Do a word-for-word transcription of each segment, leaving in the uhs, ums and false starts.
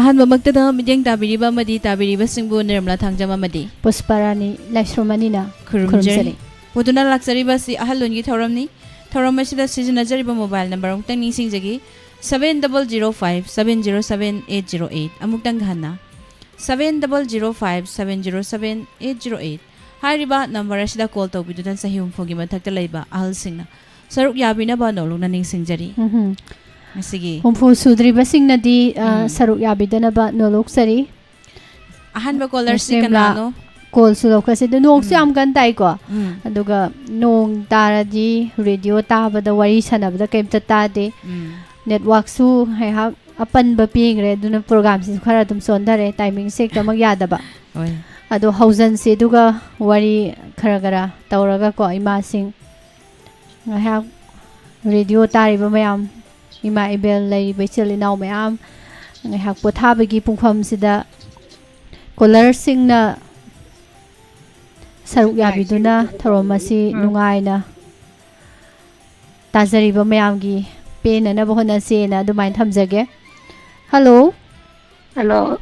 ꯑꯍꯥꯟꯕꯃꯛꯇꯗ ꯃꯤꯠꯌꯦꯡ ꯇꯥꯕꯤꯔꯤꯕ ꯑꯃꯗꯤ ꯇꯥꯕꯤꯔꯤꯕꯁꯤꯡꯕꯨ ꯅꯤꯔꯃꯂꯥ ꯊꯥꯡꯖꯝ ꯑꯃꯗꯤ ꯄꯨꯁꯄꯔꯥꯅꯤ ꯂꯥꯏꯁ꯭ꯔꯣꯝ ꯑꯅꯤꯅ ꯈꯨꯔꯨꯝꯖꯔꯤ꯫ ꯈꯨꯔꯨꯝꯖꯔꯤ꯫ ꯄꯨꯗꯨꯅ ꯂꯥꯛꯆꯔꯤꯕ ꯑꯁꯤ ꯑꯍꯜ ꯂꯣꯟꯒꯤ ꯊꯧꯔꯝꯅꯤ꯫ ꯊꯧꯔꯝ ꯑꯁꯤꯗ ꯁꯤꯖꯤꯟꯅꯖꯔꯤꯕ ꯃꯣꯕꯥꯏꯜ ꯅꯝꯕꯔ ꯑꯃꯨꯛꯇꯪ ꯅꯤꯡꯁꯤꯡꯖꯒꯦ, seven double zero five seven zero seven eight zero eight꯫ ꯑꯃꯨꯛꯇꯪ ꯍꯟꯅ, seven double zero five seven zero seven eight zero eight꯫ ꯍꯥꯏꯔꯤꯕ ꯅꯝꯕꯔ ꯑꯁꯤꯗ ꯀꯣꯜ ꯇꯧꯕꯤꯗꯨꯅ ꯆꯍꯤ ꯍꯨꯝꯐꯨꯒꯤ ꯃꯊꯛꯇ ꯂꯩꯕ ꯑꯍꯜꯁꯤꯡꯅ ꯁꯔꯨꯛ ꯌꯥꯕꯤꯅꯕ ꯅꯧꯂꯨꯛꯅ ꯅꯤꯡꯁꯤꯡꯖꯔꯤ꯫ ꯎꯝꯍꯨꯝ꯫ ꯉꯁꯤꯒꯤ ꯍꯨꯝꯐꯨ ꯁꯨꯗ꯭ꯔꯤꯕꯁꯤꯡꯅꯗꯤ, ꯑ, ꯎꯝ꯫ ꯁꯔꯨꯛ ꯌꯥꯕꯤꯗꯅꯕ ꯅꯣꯂꯣꯛꯆꯔꯤ꯫ ꯑꯍꯥꯟꯕ ꯀꯣꯂꯔꯁꯤ ꯅꯦꯁꯂꯦꯝꯂꯥ ꯀꯅꯥꯅꯣ? ꯀꯣꯜꯁꯨ ꯂꯧꯈꯠꯁꯤ꯫ ꯑꯗꯨ ꯅꯣꯡꯁꯨ ꯎꯝ꯫ ꯌꯥꯝ ꯀꯟꯅ ꯇꯥꯏꯀꯣ꯫ ꯎꯝ꯫ ꯑꯗꯨꯒ ꯅꯣꯡ ꯇꯥꯔꯗꯤ ꯔꯦꯗꯤꯑꯣ ꯇꯥꯕꯗ ꯋꯥꯔꯤ ꯁꯥꯟꯅꯕꯗ ꯀꯩꯝꯇ ꯇꯥꯗꯦ꯫ ꯎꯝ꯫ ꯅꯦꯠꯋꯥꯛꯁꯨ ꯉꯥꯏꯍꯥꯛ ꯑꯄꯟꯕ ꯄꯤꯈ꯭ꯔꯦ, ꯑꯗꯨꯅ ꯄ꯭ꯔꯣꯒꯥꯝꯁꯤꯁꯨ ꯈꯔ ꯑꯗꯨꯝ ꯆꯣꯟꯊꯔꯦ, ꯇꯥꯏꯃꯤꯡꯁꯦ ꯍꯦꯛꯇꯃꯛ ꯌꯥꯗꯕ꯫ ꯍꯣꯏ꯫ ꯑꯗꯣ ꯍꯧꯖꯟꯁꯦ, ꯑꯗꯨꯒ ꯋꯥꯔꯤ ꯈꯔ ꯈꯔ ꯇꯧꯔꯒꯀꯣ, ꯏꯃꯥꯁꯤꯡ ꯉꯥꯏꯍꯥꯛ ꯔꯦꯗꯤꯑꯣ ꯇꯥꯔꯤꯕ ꯃꯌꯥꯝ, ꯏꯃꯥ ꯏꯕꯦꯜ ꯂꯩꯔꯤꯕ ꯏꯆꯤꯜ ꯏꯅꯥꯎ ꯃꯌꯥꯝ ꯉꯥꯏꯍꯥꯛ ꯄꯣꯊꯥꯕꯒꯤ ꯄꯨꯡꯐꯝꯁꯤꯗ ꯀꯣꯂꯔꯁꯤꯡꯅ ꯁꯔꯨꯛ ꯌꯥꯕꯤꯗꯨꯅ ꯊꯧꯔꯝ ꯑꯁꯤ ꯎꯝ꯫ ꯅꯨꯡꯉꯥꯏꯅ ꯇꯥꯖꯔꯤꯕ ꯃꯌꯥꯝꯒꯤ ꯄꯦꯟꯅꯅꯕ ꯍꯣꯠꯅꯁꯦꯅ ꯑꯗꯨꯃꯥꯏꯅ ꯊꯝꯖꯒꯦ꯫ ꯍꯜꯂꯣ꯫ ꯍꯜꯂꯣ꯫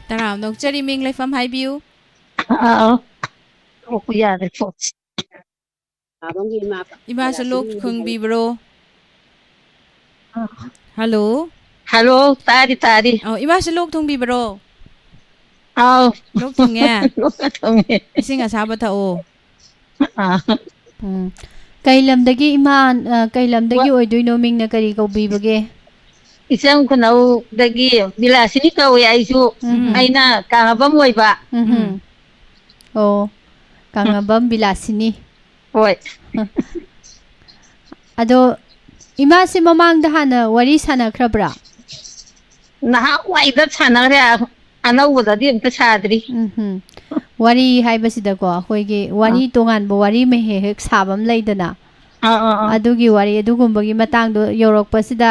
ꯇꯔꯥꯝꯅ ꯑꯣꯛꯆꯔꯤ, ꯃꯤꯡ ꯂꯩꯐꯝ ꯍꯥꯏꯕꯤꯌꯨ꯫ ꯑꯥ꯫ ꯑꯣ, ꯌꯥꯔꯦ, ꯄꯣꯠꯁꯦ꯫ ꯏꯃꯥꯁꯨ ꯂꯣꯛ ꯊꯨꯡꯕꯤꯕ꯭ꯔꯣ? ꯍꯜꯂꯣ꯫ ꯍꯜꯂꯣ, ꯇꯥꯔꯤ, ꯇꯥꯔꯤ꯫ ꯑꯧ, ꯏꯃꯥꯁꯨ ꯂꯣꯛ ꯊꯨꯡꯕꯤꯕ꯭ꯔꯣ? ꯑꯥꯎ꯫ ꯂꯣꯛ ꯊꯨꯡꯉꯦ? ꯂꯣꯛ ꯊꯨꯡꯉꯦ꯫ ꯏꯁꯤꯡ ꯑꯁꯥꯕ ꯊꯛꯑꯣ꯫ ꯑꯥ꯫ ꯎꯝ꯫ ꯀꯩ ꯂꯝꯗꯒꯤ ꯏꯃꯥ, ꯑ, ꯀꯩ ꯂꯝꯗꯒꯤ ꯋꯥ-, ꯑꯣꯏꯗꯣꯏꯅꯣ? ꯃꯤꯡꯅ ꯀꯔꯤ ꯀꯧꯕꯤꯕꯒꯦ? ꯏꯆꯝ ꯈꯨꯅꯧꯗꯒꯤ ꯕꯤꯂꯥꯁꯤꯅꯤ ꯀꯧꯏ ꯑꯩꯁꯨ꯫ ꯎꯝ꯫ ꯑꯩꯅ ꯀꯥꯡꯉꯕꯝ ꯑꯣꯏꯕ꯫ ꯎꯝ꯫ ꯎꯝ꯫ ꯑꯣ, ꯀꯥꯡꯉꯕꯝ ꯕꯤꯂꯥꯁꯤꯅꯤ꯫ ꯍꯣꯏ꯫ ꯑꯗꯣ, ꯏꯃꯥꯁꯦ ꯃꯃꯥꯡꯗ ꯍꯥꯟꯅ ꯋꯥꯔꯤ ꯁꯥꯟꯅꯈ꯭ꯔꯕ꯭ꯔꯥ? ꯅꯍꯥꯟꯋꯥꯏꯗ ꯁꯥꯟꯅꯈ꯭ꯔꯦ, ꯑꯅꯧꯕꯗꯗꯤ ꯑꯝꯇ ꯁꯥꯗ꯭ꯔꯤ꯫ ꯎꯝꯍꯨꯝ꯫ ꯋꯥꯔꯤ ꯍꯥꯏꯕꯁꯤꯗꯀꯣ, ꯑꯩꯈꯣꯏꯒꯤ ꯋꯥꯔꯤ ꯑꯥ꯫ ꯇꯣꯉꯥꯟꯕ ꯋꯥꯔꯤ ꯑꯃ ꯍꯦꯛ ꯍꯦꯛ ꯁꯥꯕ ꯑꯃ ꯂꯩꯗꯅ, ꯑꯥ, ꯑꯥ, ꯑꯥ꯫ ꯑꯗꯨꯒꯤ ꯋꯥꯔꯤ, ꯑꯗꯨꯒꯨꯝꯕꯒꯤ ꯃꯇꯥꯡꯗꯣ ꯌꯧꯔꯛꯄꯁꯤꯗ,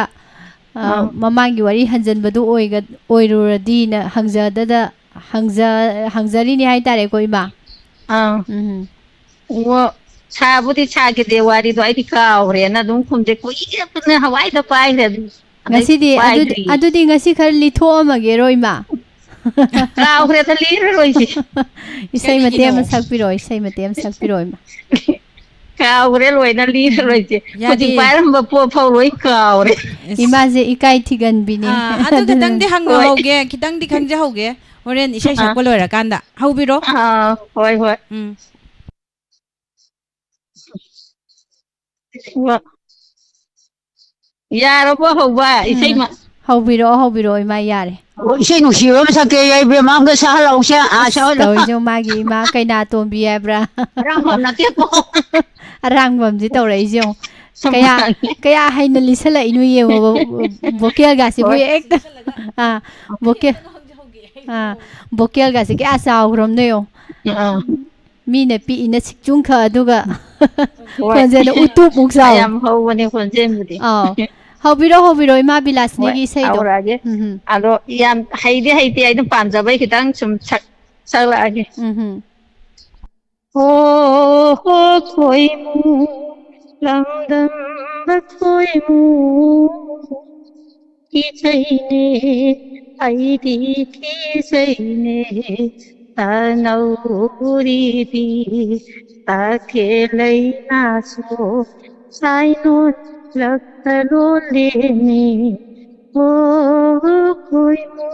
ꯑ, ꯑꯥ꯫ ꯃꯃꯥꯡꯒꯤ ꯋꯥꯔꯤ ꯍꯟꯖꯟꯕꯗꯨ ꯑꯣꯏꯒ-, ꯑꯣꯏꯔꯨꯔꯗꯤꯅ ꯍꯪꯖꯗꯗ, ꯍꯪꯖ-, ꯍꯪꯖꯔꯤꯅꯤ ꯍꯥꯏꯇꯥꯔꯦꯀꯣ, ꯏꯃꯥ꯫ ꯑꯥ꯫ ꯎꯝ꯫ ꯑꯣ, ꯁꯥꯕꯨꯗꯤ ꯁꯥꯈꯤꯗꯦ ꯋꯥꯔꯤꯗꯣ, ꯑꯩꯗꯤ ꯀꯥꯎꯈ꯭ꯔꯦꯅ ꯑꯗꯨꯝ ꯈꯨꯝꯖꯩ꯫ ꯀꯨꯏꯔꯕꯅꯦ, ꯍꯋꯥꯏꯗ ꯄꯥꯏꯈ꯭ꯔꯦ ꯑꯗꯨ꯫ ꯑꯗꯩ ꯉꯁꯤꯗꯤ ꯑꯗꯨꯗꯤ, ꯄꯥꯏꯗ꯭ꯔꯤ꯫ ꯑꯗꯨꯗꯤ ꯉꯁꯤ ꯈꯔ ꯂꯤꯊꯣꯛꯑꯝꯃꯒꯦꯔꯣ, ꯏꯃꯥ? ꯀꯥꯎꯈ꯭ꯔꯦꯗ, ꯂꯤꯔꯔꯣꯏꯁꯦ꯫ ꯏꯁꯩ ꯃꯇꯦꯛ ꯑꯃ ꯀꯔꯤꯒꯤꯅꯣ? ꯁꯛꯄꯤꯔꯛꯑꯣ, ꯏꯁꯩ ꯃꯇꯦꯛ ꯑꯃ ꯁꯛꯄꯤꯔꯛꯑꯣ, ꯏꯃꯥ꯫ ꯀꯥꯎꯈ꯭ꯔꯦ ꯂꯣꯏꯅ, ꯂꯤꯔꯔꯣꯏꯁꯦ꯫ ꯌꯥꯗꯦ꯫ ꯍꯧꯖꯤꯛ ꯄꯥꯏꯔꯝꯕ ꯄꯣꯠ ꯐꯥꯎ ꯂꯣꯏ ꯀꯥꯎꯔꯦ꯫ ꯏꯁ꯫ ꯏꯃꯥꯁꯦ ꯏꯀꯥꯏ ꯊꯤꯒꯟꯕꯤꯅꯦ꯫ ꯑꯥ, ꯑꯗꯨ ꯑꯗꯨꯅ ꯈꯤꯇꯪꯗꯤ ꯍꯣꯏ꯫ ꯍꯪꯍꯧꯒꯦ, ꯈꯤꯇꯪꯗꯤ ꯈꯪꯖꯍꯧꯒꯦ꯫ ꯍꯣꯔꯦꯟ ꯏꯁꯩ ꯑꯥ꯫ ꯁꯛꯄ ꯂꯣꯏꯔꯀꯥꯟꯗ꯫ ꯍꯧꯕꯤꯔꯣ꯫ ꯑꯥ, ꯍꯣꯏ, ꯍꯣꯏ꯫ ꯎꯝ꯫ ꯋꯥ-, ꯌꯥꯔꯕꯣ ꯍꯧꯕ? ꯎꯝ꯫ ꯏꯁꯩ ꯃ- ꯍꯧꯕꯤꯔꯛꯑꯣ, ꯍꯧꯕꯤꯔꯛꯑꯣ, ꯏꯃꯥ, ꯌꯥꯔꯦ꯫ ꯑꯣ, ꯏꯁꯩ ꯅꯨꯡꯁꯤꯕ ꯑꯃ ꯁꯛꯀꯦ, ꯏꯕꯦꯝꯃ ꯑꯝꯇ ꯁꯛꯍꯜꯂꯛꯎꯁꯦ꯫ ꯑꯥ, ꯑꯁ, ꯁꯛꯍꯜꯂꯣ꯫ ꯇꯧꯔꯤꯁꯦ ꯃꯥꯒꯤ ꯏꯃꯥ ꯀꯩꯅꯥꯇꯣꯝꯕꯤ ꯍꯥꯏꯕ꯭ꯔꯥ? ꯑꯔꯥꯡꯕꯝ ꯅꯠꯇꯦꯀꯣ꯫ ꯑꯔꯥꯡꯕꯝꯁꯦ ꯇꯧꯔꯛꯏꯁꯦ ꯌꯦꯡꯉꯣ꯫ ꯀꯌꯥ, ꯁꯨꯃꯥꯡ꯫ ꯀꯌꯥ ꯍꯩꯅ ꯂꯤꯁꯜꯂꯛꯏꯅꯣ ꯌꯦꯡꯉꯣ, ꯚꯣꯀꯦꯜꯒꯁꯤꯕꯨ ꯍꯣꯏ꯫ ꯍꯦꯛꯇ꯫ ꯑꯥ, ꯚꯣꯀꯦꯜ꯫ ꯑꯥ, ꯚꯣꯀꯦꯜꯒꯁꯦ ꯀꯌꯥ ꯆꯥꯎꯈ꯭ꯔꯕꯅꯣ ꯌꯦꯡꯉꯣ꯫ ꯑꯥ꯫ ꯃꯤꯅ ꯄꯤꯛꯏꯅ ꯁꯤꯛꯆꯨꯡꯈꯛ ꯑꯗꯨꯒ ꯍꯣꯏ꯫ ꯈꯣꯟꯖꯦꯜꯗꯣ ꯎꯇꯨꯞꯃꯨꯛ ꯆꯥꯎ꯫ ꯌꯥꯝ ꯍꯧꯕꯅꯦ ꯈꯣꯟꯖꯦꯜꯕꯨꯗꯤ꯫ ꯑꯥꯎ꯫ ꯍꯧꯕꯤꯔꯣ, ꯍꯧꯕꯤꯔꯣ, ꯏꯃꯥ ꯍꯣꯏ, ꯕꯤꯂꯥꯁꯤꯅꯤꯒꯤ ꯏꯁꯩꯗꯣ꯫ ꯍꯧꯔꯛꯑꯒꯦ꯫ ꯎꯝ ꯍꯝ꯫ ꯑꯗꯣ ꯌꯥꯝ ꯍꯩꯗꯤ ꯍꯩꯇꯦ, ꯑꯩ ꯑꯗꯨꯝ ꯄꯥꯝꯖꯕꯩ ꯈꯤꯇꯪ ꯁꯨꯝ ꯁꯛ-, ꯁꯛꯂꯛꯑꯒꯦ꯫ ꯎꯝ ꯍꯝ꯫ ꯍꯣ ꯍꯣ ꯈꯣꯏꯃꯨ ꯂꯥꯡꯗꯝꯕ ꯈꯣꯏꯃꯨ ꯀꯤꯖꯩꯅꯦ ꯑꯩꯗꯤ ꯀꯤꯖꯩꯅꯦ ꯇꯅꯧꯔꯤꯕꯤ ꯇꯈꯦꯜ ꯂꯩꯃꯥꯁꯨ ꯆꯥꯏꯅꯣꯟ ꯂꯛꯇ ꯂꯣꯜꯂꯦꯅꯦ ꯍꯣ ꯈꯣꯏꯃꯨ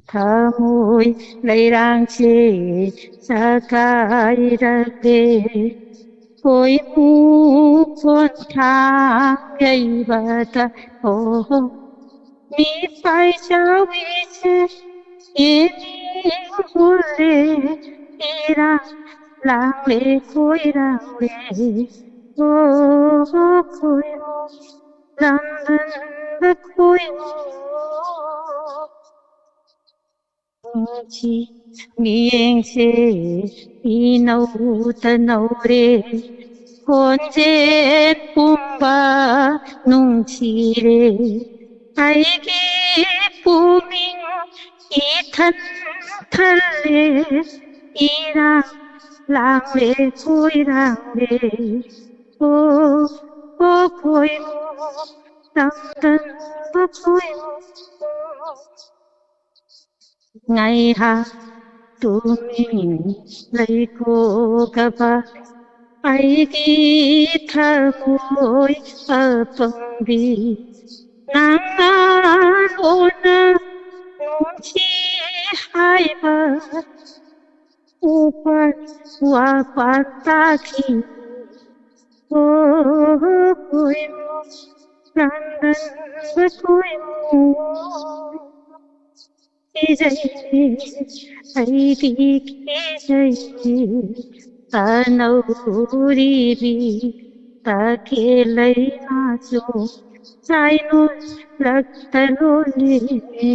ꯊꯃꯣꯏ ꯂꯩꯔꯥꯡꯁꯦ ꯆꯈꯥꯏꯔꯛꯂꯦ ꯈꯣꯏꯃꯨ ꯈꯣꯟꯊꯥꯡ ꯌꯩꯕꯗ ꯍꯣ ꯍꯣ ꯃꯤꯄꯥꯏ ꯆꯥꯎꯏꯁꯦ ꯌꯦꯡꯅꯤꯡ ꯍꯨꯜꯂꯦ ꯏꯔꯥꯡ ꯂꯥꯡꯂꯦ ꯈꯣꯏꯔꯥꯡꯂꯦ ꯍꯣ ꯍꯣ ꯈꯣꯏꯃꯨ ꯂꯥꯡꯍꯟꯕ ꯈꯣꯏꯃꯨ ꯅꯨꯡꯁꯤ ꯃꯤꯌꯦꯡꯁꯦ ꯏꯅꯧ ꯇꯅꯧꯔꯦ ꯈꯣꯟꯖꯦꯜ ꯄꯨꯝꯕ ꯅꯨꯡꯁꯤꯔꯦ ꯑꯩꯒꯤ ꯄꯨꯛꯅꯤꯡ ꯏꯊꯟ ꯊꯜꯂꯦ ꯏꯔꯥꯡ ꯂꯥꯡꯂꯦ ꯈꯣꯏꯔꯥꯡꯂꯦ ꯍꯣ ꯑꯣ ꯈꯣꯏꯃꯨ, ꯇꯝꯗꯟꯕ ꯈꯣꯏꯃꯨ, ꯉꯥꯏꯍꯥꯛ ꯇꯨꯃꯤꯟ ꯂꯩꯊꯣꯛꯈ꯭ꯔꯕ ꯑꯩꯒꯤ ꯊꯃꯣꯏ ꯑꯄꯪꯕꯤ, ꯅꯪꯅ ꯂꯣꯟꯅ ꯅꯨꯡꯁꯤ ꯍꯥꯏꯕ ꯎꯄꯥꯟ ꯋꯥꯄꯥꯟ ꯇꯥꯈꯤ꯫ ꯑꯣ ꯈꯣꯏꯃꯨ, ꯇꯝꯗꯟꯕ ꯈꯣꯏꯃꯨ, ꯀꯤꯖꯩ, ꯑꯩꯗꯤ ꯀꯤꯖꯩ꯫ ꯑꯅꯧꯔꯤꯕꯤ ꯇꯈꯦꯜ ꯂꯩꯃꯥꯁꯨ ꯆꯥꯏꯅꯣ ꯂꯛꯇ ꯂꯣꯜꯂꯤꯅꯦ꯫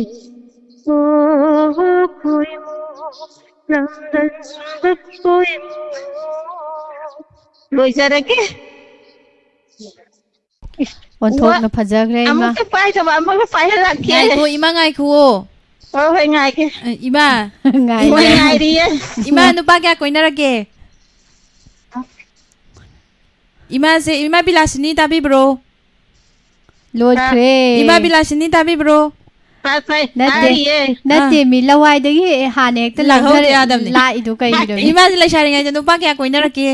ꯑꯣ ꯈꯣꯏꯃꯨ, ꯂꯝꯗꯝꯗ ꯈꯣꯏꯃꯨ꯫ ꯂꯣꯏꯖꯔꯒꯦ꯫ ꯏꯁ, ꯑꯣꯟꯊꯣꯛꯅ ꯋꯥ-, ꯐꯖꯈ꯭ꯔꯦ, ꯏꯃꯥ꯫ ꯑꯃꯨꯛꯇ ꯄꯥꯏꯗꯕ ꯑꯃꯒ ꯄꯥꯏꯍꯜꯂꯛꯀꯦ꯫ ꯉꯥꯏꯈꯣ, ꯏꯃꯥ, ꯉꯥꯏꯈꯨꯑꯣ꯫ ꯍꯣꯏ, ꯍꯣꯏ, ꯉꯥꯏꯒꯦ꯫ ꯑ, ꯏꯃꯥ꯫ ꯍꯣꯏ, ꯉꯥꯏꯔꯤꯌꯦ꯫ ꯏꯃꯥ, ꯅꯨꯄꯥ ꯀꯌꯥ ꯀꯣꯏꯅꯔꯒꯦ? ꯏꯃꯥꯁꯦ, ꯏꯃꯥ ꯕꯤꯂꯥꯁꯤꯅꯤ ꯇꯥꯕꯤꯕ꯭ꯔꯣ? ꯂꯣꯏꯈ꯭ꯔꯦ꯫ ꯏꯃꯥ ꯕꯤꯂꯥꯁꯤꯅꯤ ꯇꯥꯕꯤꯕ꯭ꯔꯣ? ꯇꯥꯏ, ꯇꯥꯏ, ꯅꯠꯇꯦ, ꯇꯥꯔꯤꯌꯦ꯫ ꯅꯠꯇꯦ, ꯑꯥ꯫ ꯃꯤ, ꯂꯋꯥꯏꯗꯒꯤ ꯍꯥꯟꯅ ꯍꯦꯛꯇ ꯂꯥꯛꯍꯧꯗ ꯂꯥꯡꯊꯔ-, ꯌꯥꯗꯕꯅꯤ꯫ ꯂꯥꯛꯏꯗꯣ ꯀꯩꯒꯤꯅꯣ? ꯏꯃꯥꯁꯦ ꯂꯩꯁꯥꯔꯤꯉꯩꯗ ꯅꯨꯄꯥ ꯀꯌꯥ ꯀꯣꯏꯅꯔꯛꯀꯦ?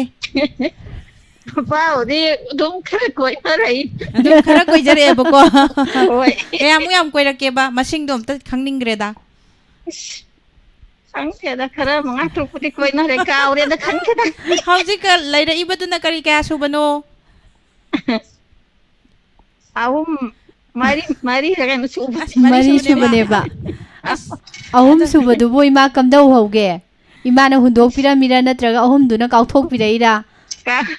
ꯅꯨꯄꯥꯕꯨꯗꯤ ꯑꯗꯨꯝ ꯈꯔ ꯀꯣꯏꯅꯔꯛꯏ꯫ ꯑꯗꯨꯝ ꯈꯔ ꯀꯣꯏꯖꯔꯛꯑꯦꯕꯀꯣ꯫ ꯍꯣꯏ꯫ ꯀꯌꯥꯃꯨꯛ ꯌꯥꯝ ꯀꯣꯏꯔꯛꯀꯦꯕ? ꯃꯁꯤꯡꯗꯣ ꯑꯝꯇ ꯈꯪꯅꯤꯡꯈ꯭ꯔꯦꯗ꯫ ꯏꯁ, ꯈꯪꯗꯦꯗ, ꯈꯔ ꯃꯉꯥ ꯇꯔꯨꯛꯄꯨꯗꯤ ꯀꯣꯏꯅꯔꯦ, ꯀꯥꯎꯔꯦꯗ, ꯈꯪꯗꯦꯗ꯫ ꯍꯧꯖꯤꯛꯀ ꯂꯩꯔꯛꯏꯕꯗꯨꯅ ꯀꯔꯤ ꯀꯌꯥ ꯁꯨꯕꯅꯣ? ꯑꯍꯨꯝ, ꯃꯔꯤ, ꯃꯔꯤꯔ ꯀꯩꯅꯣ ꯁꯨꯕꯅꯦ꯫ ꯑꯁ, ꯃꯔꯤ ꯃꯔꯤ ꯁꯨꯕꯅꯦꯕ꯫ ꯁꯨꯕꯅꯦꯕ꯫ ꯑꯁ, ꯑꯍꯨꯝ ꯑꯗꯣ ꯁꯨꯕꯗꯨꯕꯨ ꯏꯃꯥ ꯀꯝꯗꯧꯍꯧꯒꯦ? ꯏꯃꯥꯅ ꯍꯨꯟꯗꯣꯛꯄꯤꯔꯝꯃꯤꯔꯥ ꯅꯠꯇ꯭ꯔꯒ ꯑꯍꯨꯝꯗꯨꯅ ꯀꯥꯎꯊꯣꯛꯄꯤꯔꯛꯏꯔꯥ? ꯀꯥ-,